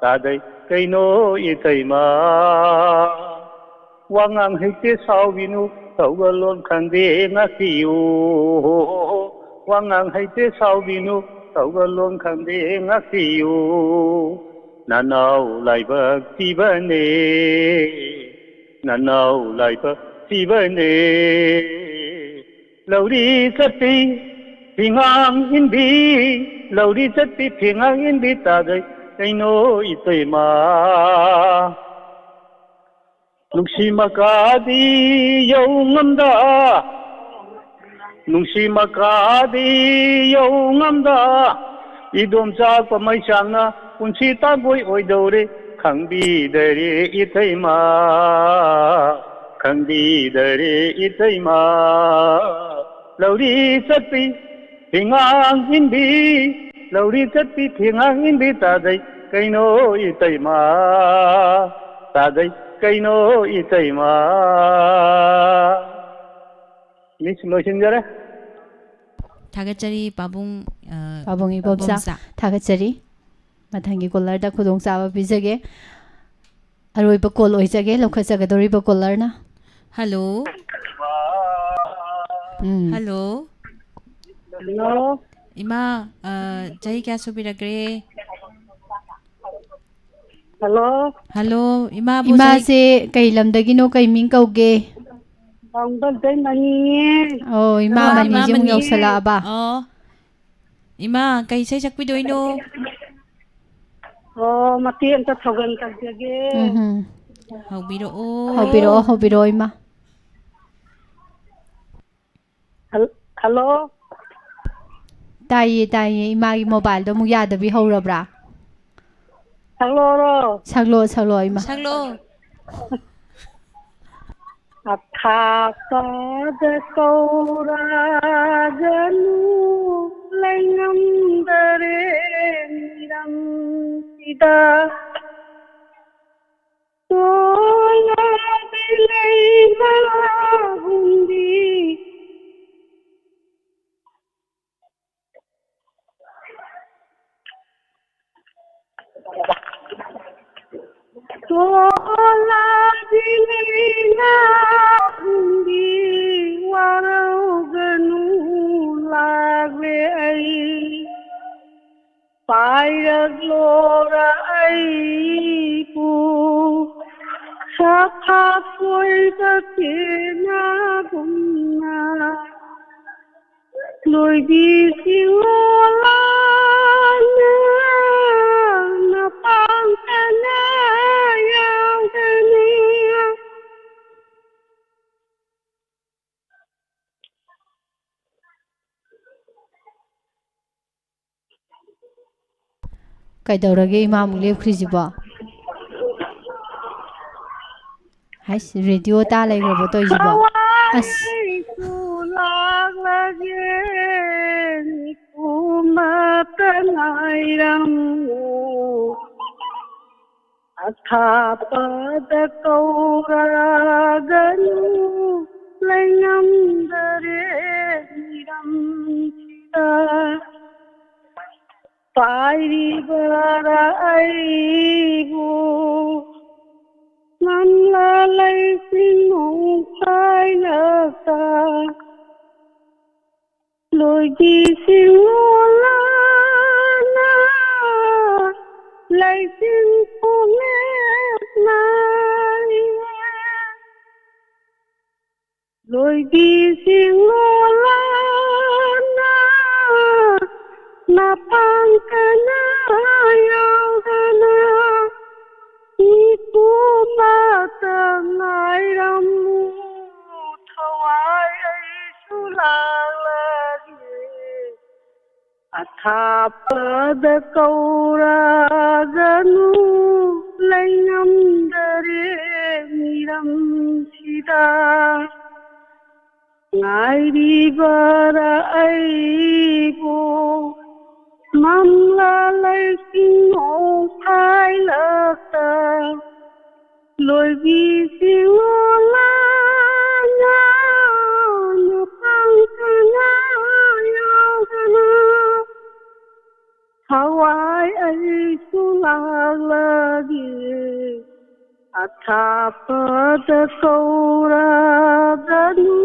ꯇꯥꯗꯩ ꯀꯩꯅꯣ ꯏꯇꯩꯃ꯫ ꯋꯥꯉꯥꯡ ꯍꯩꯇꯦ ꯁꯥꯎꯕꯤꯅꯨ, ꯊꯧꯒꯜꯂꯣꯟ ꯈꯪꯗꯦ ꯉꯥꯛꯄꯤꯌꯨ꯫ ꯋꯥꯉꯥꯡ ꯍꯩꯇꯦ ꯁꯥꯎꯕꯤꯅꯨ, ꯊꯧꯒꯜꯂꯣꯟ ꯈꯪꯗꯦ ꯉꯥꯛꯄꯤꯌꯨ꯫ ꯅꯅꯥꯎ ꯂꯥꯏꯕꯛ ꯊꯤꯕꯅꯦ, ꯅꯅꯥꯎ ꯂꯥꯏꯕꯛ ꯊꯤꯕꯅꯦ꯫ ꯂꯧꯔꯤ ꯆꯠꯄꯤ ꯐꯤꯉꯥꯡ ꯏꯟꯕꯤ, ꯂꯧꯔꯤ ꯆꯠꯄꯤ ꯐꯤꯉꯥꯡ ꯏꯟꯕꯤ ꯇꯥꯗꯩ ꯀꯩꯅꯣ ꯏꯇꯩꯃ꯫ ꯅꯨꯡꯁꯤ ꯃꯀꯥꯗꯤ ꯌꯧ ꯉꯝꯗ, ꯅꯨꯡꯁꯤ ꯃꯀꯥꯗꯤ ꯌꯧ ꯉꯝꯗ, ꯏꯗꯣꯝꯆꯥ ꯄꯥꯃꯩꯆꯥꯡꯅ ꯄꯨꯟꯁꯤ ꯇꯥꯡꯒꯣꯏ ꯑꯣꯏꯗꯧꯔꯦ ꯈꯪꯕꯤꯗꯔꯦ ꯏꯇꯩꯃ, ꯈꯪꯕꯤꯗꯔꯦ ꯏꯇꯩꯃ꯫ ꯂꯧꯔꯤ ꯆꯠꯄꯤ ꯐꯤꯉꯥꯡ ꯏꯟꯕꯤ, ꯂꯧꯔꯤ ꯆꯠꯄꯤ ꯐꯤꯉꯥꯡ ꯏꯟꯕꯤ ꯇꯥꯗꯩ ꯀꯩꯅꯣ ꯏꯇꯩꯃ, ꯇꯥꯗꯩ ꯀꯩꯅꯣ ꯏꯇꯩꯃ꯫ ꯃꯤꯁ, ꯂꯣꯏꯁꯤꯟꯖꯔꯦ꯫ ꯊꯥꯒꯠꯆꯔꯤ ꯄꯥꯕꯨꯡ ꯑ, ꯄꯥꯕꯨꯡ ꯏꯕꯣꯝꯆꯥ, ꯏꯕꯣꯝꯆꯥ꯫ ꯊꯥꯒꯠꯆꯔꯤ꯫ ꯃꯊꯪꯒꯤ ꯀꯣꯂꯔꯗ ꯈꯨꯗꯣꯡꯆꯥꯕ ꯄꯤꯖꯒꯦ꯫ ꯑꯔꯣꯏꯕ ꯀꯣꯜ ꯑꯣꯏꯖꯒꯦ ꯂꯧꯈꯠꯆꯒꯗꯧꯔꯤꯕ ꯀꯣꯂꯔꯅ꯫ ꯍꯜꯂꯣ꯫ ꯎꯝ꯫ ꯍꯜꯂꯣ꯫ ꯍꯜꯂꯣ꯫ ꯏꯃꯥ, ꯑ, ꯆꯍꯤ ꯀꯌꯥ ꯁꯨꯕꯤꯔꯒꯦ? ꯍꯜꯂꯣ꯫ ꯍꯜꯂꯣ ꯏꯃꯥꯕꯨ ꯆꯍꯤ- ꯏꯃꯥꯁꯦ ꯀꯩ ꯂꯝꯗꯒꯤꯅꯣ, ꯀꯩ ꯃꯤꯡ ꯀꯧꯒꯦ? ꯇꯥꯡꯕꯗꯩ ꯃꯅꯤꯌꯦ꯫ ꯑꯣ, ꯏꯃꯥ ꯑꯣ, ꯃꯅꯤꯁꯦ ꯏꯃꯥ ꯑꯃꯨꯛ ꯃꯅꯤ꯫ ꯌꯧꯁꯜꯂꯛꯑꯕ? ꯑꯣ꯫ ꯏꯃꯥ, ꯀꯩ ꯏꯁꯩ ꯁꯛꯄꯤꯗꯣꯏꯅꯣ? ꯑꯣ, ꯃꯇꯦꯛ ꯑꯝꯇ ꯊꯧꯒꯜ ꯇꯧꯖꯒꯦ꯫ ꯎꯝꯍꯨꯝ꯫ ꯍꯧꯕꯤꯔꯛꯑꯣ꯫ ꯍꯧꯕꯤꯔꯛꯑꯣ, ꯍꯧꯕꯤꯔꯛꯑꯣ, ꯏꯃꯥ꯫ ꯍꯜ-, ꯍꯜꯂꯣ? ꯇꯥꯏꯌꯦ, ꯇꯥꯏꯌꯦ꯫ ꯏꯃꯥꯒꯤ ꯃꯣꯕꯥꯏꯜꯗꯣ ꯑꯃꯨꯛ ꯌꯥꯗꯕꯤ ꯍꯧꯔꯕ꯭ꯔꯥ? ꯁꯛꯂꯛꯑꯣꯔꯣ? ꯁꯛꯂꯛꯑꯣ, ꯁꯛꯂꯛꯑꯣ, ꯏꯃꯥ꯫ ꯁꯛꯂꯛꯑꯣ꯫ ꯑꯊꯥꯞꯄꯗ ꯀꯧꯔꯒꯅꯨ, ꯂꯩꯉꯝꯗꯔꯦ ꯃꯤꯔꯝꯁꯤꯗ꯫ ꯇꯣꯂꯥꯒꯤ ꯂꯩꯃ ꯍꯨꯝꯕꯤ꯫ ꯇꯣꯂꯥꯒꯤ ꯂꯩꯃ ꯍꯨꯝꯕꯤ, ꯋꯥꯔꯧꯒꯅꯨ ꯂꯥꯛꯂꯦ ꯑꯩ꯫ ꯄꯥꯏꯔꯛꯂꯣꯔ ꯑꯩꯕꯨ ꯁꯥꯐꯥ ꯀꯣꯏꯕ ꯄꯦꯅꯥꯒꯨꯝꯅ꯫ ꯂꯣꯏꯕꯤ ꯁꯤꯡꯂꯣꯂꯥꯅ ꯅꯄꯥꯡꯇꯅ ꯌꯥꯎꯗꯅ꯫ ꯀꯩꯗꯧꯔꯒꯦ ꯏꯃꯥꯃꯨꯛ ꯂꯦꯞꯈ꯭ꯔꯤꯁꯤꯕꯣ? ꯍꯩꯁ, ꯔꯦꯗꯤꯑꯣ ꯇꯥ ꯂꯩꯈ꯭ꯔꯕꯣ ꯇꯧꯔꯤꯁꯤꯕꯣ? ꯑꯁ꯫ ꯊꯋꯥꯏꯁꯨ ꯂꯥꯛꯂꯒꯦ ꯃꯤꯀꯨꯞ ꯑꯃꯇ ꯉꯥꯏꯔꯝꯃꯨ꯫ ꯑꯊꯥꯞꯄꯗ ꯀꯧꯔꯒꯅꯨ ꯂꯩꯉꯝꯗꯔꯦ ꯃꯤꯔꯝꯁꯤꯗ꯫ ꯄꯥꯏꯔꯤꯕꯔꯥ ꯑꯩꯕꯨ ꯉꯝꯂ ꯂꯩꯆꯤꯟ ꯅꯣꯡꯐꯥꯏꯅꯇ꯫ ꯂꯣꯏꯕꯤ ꯁꯤꯡꯂꯣꯂꯥꯅ ꯂꯩꯆꯤꯟ ꯄꯨꯝꯃꯦꯠ ꯅꯥꯏꯔꯦ꯫ ꯂꯣꯏꯕꯤꯁꯤꯡ ꯂꯣꯂꯥꯅ ꯃꯄꯥꯡ ꯀꯅꯥ ꯌꯥꯎꯗꯅ ꯃꯤꯀꯨꯞ ꯃꯇꯝ ꯉꯥꯏꯔꯝꯃꯨ, ꯊꯋꯥꯏ ꯑꯩꯁꯨ ꯂꯥꯛꯂꯒꯦ꯫ ꯑꯊꯥꯞꯄꯗ ꯀꯧꯔꯒꯅꯨ, ꯂꯩꯉꯝꯗꯔꯦ ꯃꯤꯔꯝꯁꯤꯗ꯫ ꯉꯥꯏꯔꯤꯕꯔꯥ ꯑꯩꯕꯨ ꯃꯝꯂꯥ ꯂꯩꯆꯤꯟ ꯅꯣꯡꯐꯥꯏꯂꯛꯇ? ꯂꯣꯏꯕꯤꯁꯤꯡ ꯂꯣꯂꯥꯅ ꯃꯄꯥꯡ ꯀꯅꯥ ꯌꯥꯎꯗꯅ ꯊꯋꯥꯏ ꯑꯩꯁꯨ ꯂꯥꯛꯂꯒꯦ꯫ ꯑꯊꯥꯞꯄꯗ ꯀꯧꯔꯒꯅꯨ,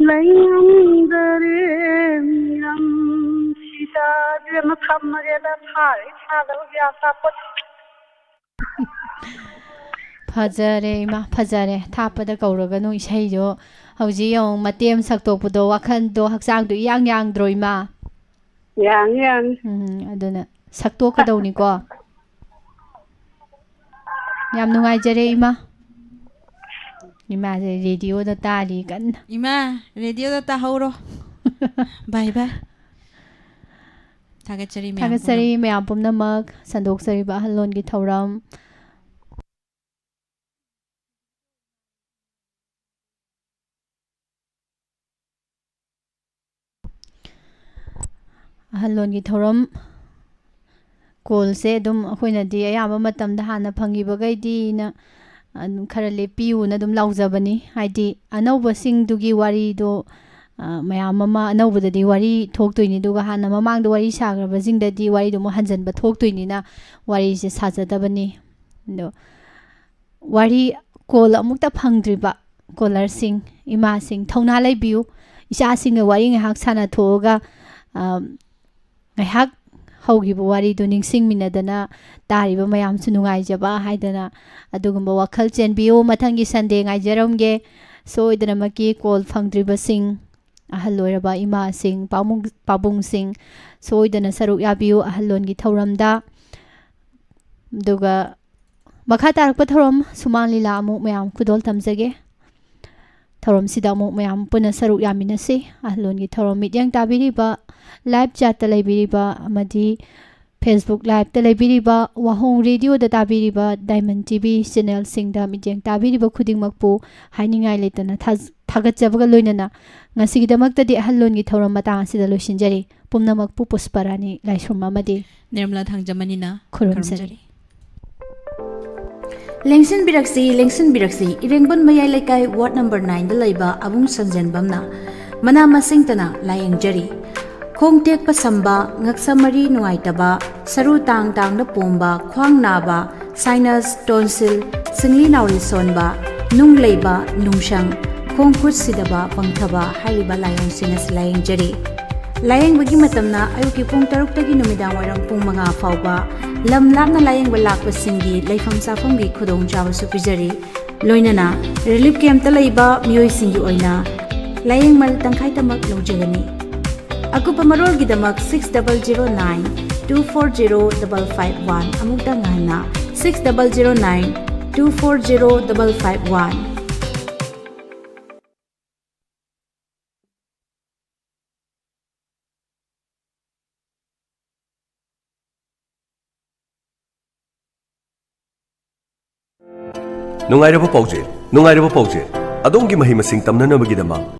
ꯂꯩꯉꯝꯗꯔꯦ ꯃꯤꯔꯝꯁꯤꯗ꯫ ꯏꯕꯦꯝꯃ, ꯊꯝꯃꯒꯦꯗ, ꯊꯥꯔꯦ ꯊꯥꯗꯕ ꯒ꯭ꯌꯥꯟ ꯇꯥꯄꯣꯠ꯫ ꯐꯖꯔꯦ ꯏꯃꯥ, ꯐꯖꯔꯦ꯫ ꯊꯥꯞꯄꯗ ꯀꯧꯔꯒꯅꯨ ꯏꯁꯩꯗꯣ ꯍꯧꯖꯤꯛ ꯌꯦꯡꯉꯨ, ꯃꯇꯦꯛ ꯑꯃ ꯁꯛꯇꯣꯛꯄꯗꯣ ꯋꯥꯈꯜꯗꯣ, ꯍꯛꯆꯥꯡꯗꯣ ꯏꯌꯥꯡ ꯌꯥꯡꯗ꯭ꯔꯣ ꯏꯃꯥ? ꯌꯥꯡ ꯌꯥꯡ꯫ ꯎꯝ, ꯑꯗꯨꯅ ꯁꯛꯇꯣꯛꯀꯗꯧꯅꯤꯀꯣ꯫ ꯌꯥꯝ ꯅꯨꯡꯉꯥꯏꯖꯔꯦ ꯏꯃꯥ꯫ ꯏꯃꯥꯁꯦ ꯔꯦꯗꯤꯑꯣꯗ ꯇꯥꯔꯤ ꯀꯟꯅ꯫ ꯏꯃꯥ, ꯔꯦꯗꯤꯑꯣꯗ ꯇꯥꯍꯧꯔꯣ꯫ ꯕꯥꯏ ꯕꯥꯏ꯫ ꯊꯥꯒꯠꯆꯔꯤ ꯃꯌꯥꯝ ꯊꯥꯒꯠꯆꯔꯤ ꯄꯨꯝꯅꯃꯛ꯫ ꯃꯌꯥꯝ ꯄꯨꯝꯅꯃꯛ, ꯁꯟꯗꯣꯛꯆꯔꯤꯕ ꯑꯍꯜꯂꯣꯟꯒꯤ ꯊꯧꯔꯝ꯫ ꯑꯍꯜꯂꯣꯟꯒꯤ ꯊꯧꯔꯝ ꯀꯣꯜꯁꯦ ꯑꯗꯨꯝ ꯑꯩꯈꯣꯏꯅꯗꯤ ꯑꯌꯥꯝꯕ ꯃꯇꯝꯗ ꯍꯥꯟꯅ ꯐꯪꯈꯤꯕꯈꯩꯗꯤꯅ ꯑꯗꯨꯝ ꯈꯔ ꯂꯦꯞꯄꯤꯌꯨꯅ ꯑꯗꯨꯝ ꯂꯥꯎꯖꯕꯅꯤ꯫ ꯍꯥꯏꯗꯤ ꯑꯅꯧꯕꯁꯤꯡꯗꯨꯒꯤ ꯋꯥꯔꯤꯗꯣ, ꯑ, ꯃꯌꯥꯝ ꯑꯃ ꯑꯅꯧꯕꯗꯗꯤ ꯋꯥꯔꯤ ꯊꯣꯛꯇꯣꯏꯅꯤ, ꯑꯗꯨꯒ ꯍꯥꯟꯅ ꯃꯃꯥꯡꯗ ꯋꯥꯔꯤ ꯁꯥꯈ꯭ꯔꯕꯁꯤꯡꯗꯗꯤ ꯋꯥꯔꯤꯗꯣ ꯑꯃꯨꯛ ꯍꯟꯖꯟꯕ ꯊꯣꯛꯇꯣꯏꯅꯤꯅ ꯋꯥꯔꯤꯁꯦ ꯁꯥꯖꯗꯕꯅꯤ꯫ ꯑꯗꯣ ꯋꯥꯔꯤ ꯀꯣꯜ ꯑꯃꯨꯛꯇ ꯐꯪꯗ꯭ꯔꯤꯕ ꯀꯣꯂꯔꯁꯤꯡ, ꯏꯃꯥꯁꯤꯡ, ꯊꯧꯅꯥ ꯂꯩꯕꯤꯌꯨ꯫ ꯏꯆꯥꯁꯤꯡꯒ ꯋꯥꯔꯤ ꯉꯥꯏꯍꯥꯛ ꯁꯥꯟꯅꯊꯣꯛꯑꯒ, ꯑ, ꯉꯥꯏꯍꯥꯛ ꯍꯧꯈꯤꯕ ꯋꯥꯔꯤꯗꯨ ꯅꯤꯡꯁꯤꯡꯃꯤꯟꯅꯗꯅ ꯇꯥꯔꯤꯕ ꯃꯌꯥꯝꯁꯨ ꯅꯨꯡꯉꯥꯏꯖꯕ ꯍꯥꯏꯗꯅ ꯑꯗꯨꯒꯨꯝꯕ ꯋꯥꯈꯜ ꯆꯦꯟꯕꯤꯌꯨ꯫ ꯃꯊꯪꯒꯤ ꯁꯟꯗꯦ ꯉꯥꯏꯖꯔꯝꯒꯦ꯫ ꯁꯣꯏꯗꯅꯃꯛꯀꯤ ꯀꯣꯜ ꯐꯪꯗ꯭ꯔꯤꯕꯁꯤꯡ, ꯑꯍꯜ ꯑꯣꯏꯔꯕ ꯏꯃꯥꯁꯤꯡ, ꯄꯥꯕꯨꯡ-, ꯄꯥꯕꯨꯡꯁꯤꯡ, ꯁꯣꯏꯗꯅ ꯁꯔꯨꯛ ꯌꯥꯕꯤꯌꯨ ꯑꯍꯜꯂꯣꯟꯒꯤ ꯊꯧꯔꯝꯗ꯫ ꯑꯗꯨꯒ ꯃꯈꯥ ꯇꯥꯔꯛꯄ ꯊꯧꯔꯝ ꯁꯨꯃꯥꯡ ꯂꯤꯂꯥ ꯑꯃꯨꯛ ꯃꯌꯥꯝ ꯈꯨꯗꯣꯜ ꯇꯝꯖꯒꯦ꯫ ꯊꯧꯔꯝꯁꯤꯗ ꯑꯃꯨꯛ ꯃꯌꯥꯝ ꯄꯨꯟꯅ ꯁꯔꯨꯛ ꯌꯥꯃꯤꯟꯅꯁꯤ꯫ ꯑꯍꯜꯂꯣꯟꯒꯤ ꯊꯧꯔꯝ ꯃꯤꯠꯌꯦꯡ ꯇꯥꯕꯤꯔꯤꯕ, live chat ꯇ ꯂꯩꯕꯤꯔꯤꯕ ꯑꯃꯗꯤ Facebook live ꯇ ꯂꯩꯕꯤꯔꯤꯕ, ꯋꯥꯍꯣꯡ ꯔꯦꯗꯤꯑꯣꯗ ꯇꯥꯕꯤꯔꯤꯕ, Diamond ꯇꯤ ꯚꯤ ꯆꯦꯅꯦꯜꯁꯤꯡꯗ ꯃꯤꯠꯌꯦꯡ ꯇꯥꯕꯤꯔꯤꯕ ꯈꯨꯗꯤꯡꯃꯛꯄꯨ ꯍꯥꯏꯅꯤꯡꯉꯥꯏ ꯂꯩꯇꯅ ꯊꯥꯖ-, ꯊꯥꯒꯠꯆꯕꯒ ꯂꯣꯏꯅꯅ ꯉꯁꯤꯒꯤꯗꯃꯛꯇꯗꯤ ꯑꯍꯜꯂꯣꯟꯒꯤ ꯊꯧꯔꯝ ꯃꯇꯥꯡ ꯑꯁꯤꯗ ꯂꯣꯏꯁꯤꯟꯖꯔꯤ꯫ ꯄꯨꯝꯅꯃꯛꯄꯨ ꯄꯨꯁꯄꯔꯥꯅꯤ ꯂꯥꯏꯁ꯭ꯔꯝ ꯑꯃꯗꯤ ꯅꯤꯔꯃꯂꯥ ꯊꯥꯡꯖꯃꯅꯤꯅ ꯈꯨꯔꯨꯝꯖꯔꯤ꯫ ꯈꯨꯔꯨꯝꯖꯔꯤ꯫ ꯂꯦꯡꯁꯤꯟꯕꯤꯔꯛꯁꯤ, ꯂꯦꯡꯁꯤꯟꯕꯤꯔꯛꯁꯤ, ꯏꯔꯦꯡꯕꯟ ꯃꯌꯥꯏ ꯂꯩꯀꯥꯏ ward number nine ꯗ ꯂꯩꯕ ꯑꯕꯨꯡ ꯁꯟꯖꯦꯟꯕꯝꯅ ꯃꯅꯥ ꯃꯁꯤꯡꯇꯅ ꯂꯥꯌꯦꯡꯖꯔꯤ꯫ ꯈꯣꯡ ꯇꯦꯛꯄ ꯁꯝꯕ, ꯉꯛꯁꯝ ꯃꯔꯤ ꯅꯨꯡꯉꯥꯏꯇꯕ, ꯁꯔꯨ ꯇꯥꯡ ꯇꯥꯡꯅ ꯄꯣꯝꯕ, ꯈ꯭ꯋꯥꯡ ꯅꯥꯕ, sinus, tonsil, ꯁꯤꯡꯂꯤ ꯅꯥꯎꯔꯤ ꯁꯣꯟꯕ, ꯅꯨꯡ ꯂꯩꯕ, ꯅꯨꯡꯁꯪ, ꯈꯣꯡ ꯈꯨꯠ ꯁꯤꯗꯕ, ꯄꯪꯊꯕ ꯍꯥꯏꯔꯤꯕ ꯂꯥꯏꯑꯣꯡꯁꯤꯡ ꯑꯁꯤ ꯂꯥꯌꯦꯡꯖꯔꯤ꯫ ꯂꯥꯌꯦꯡꯕꯒꯤ ꯃꯇꯝꯅ ꯑꯌꯨꯛꯀꯤ ꯄꯨꯡ ꯇꯔꯨꯛꯇꯒꯤ ꯅꯨꯃꯤꯗꯥꯡ ꯋꯥꯏꯔꯝ ꯄꯨꯡ ꯃꯉꯥ ꯐꯥꯎꯕ꯫ ꯂꯝ ꯂꯥꯞꯅ ꯂꯥꯌꯦꯡꯕ ꯂꯥꯛꯄꯁꯤꯡꯒꯤ ꯂꯩꯐꯝ ꯆꯥꯐꯝꯒꯤ ꯈꯨꯗꯣꯡꯆꯥꯕꯁꯨ ꯄꯤꯖꯔꯤ꯫ ꯂꯣꯏꯅꯅ relief camp ꯇ ꯂꯩꯕ ꯃꯤꯑꯣꯏꯁꯤꯡꯒꯤ ꯑꯣꯏꯅ ꯂꯥꯌꯦꯡꯃꯜ ꯇꯪꯈꯥꯏꯇꯃꯛ ꯂꯧꯖꯒꯅꯤ꯫ ꯑꯀꯨꯞꯄ ꯃꯔꯣꯜꯒꯤꯗꯃꯛ six double zero nine two four zero double five one, ꯑꯃꯨꯛꯇꯪ ꯍꯟꯅ, six double zero nine two four zero double five one꯫ ꯅꯨꯡꯉꯥꯏꯔꯕ ꯄꯥꯎꯖꯦꯜ, ꯅꯨꯡꯉꯥꯏꯔꯕ ꯄꯥꯎꯖꯦꯜ꯫ ꯑꯗꯣꯝꯒꯤ ꯃꯍꯩ ꯃꯁꯤꯡ ꯇꯝꯅꯅꯕꯒꯤꯗꯃꯛ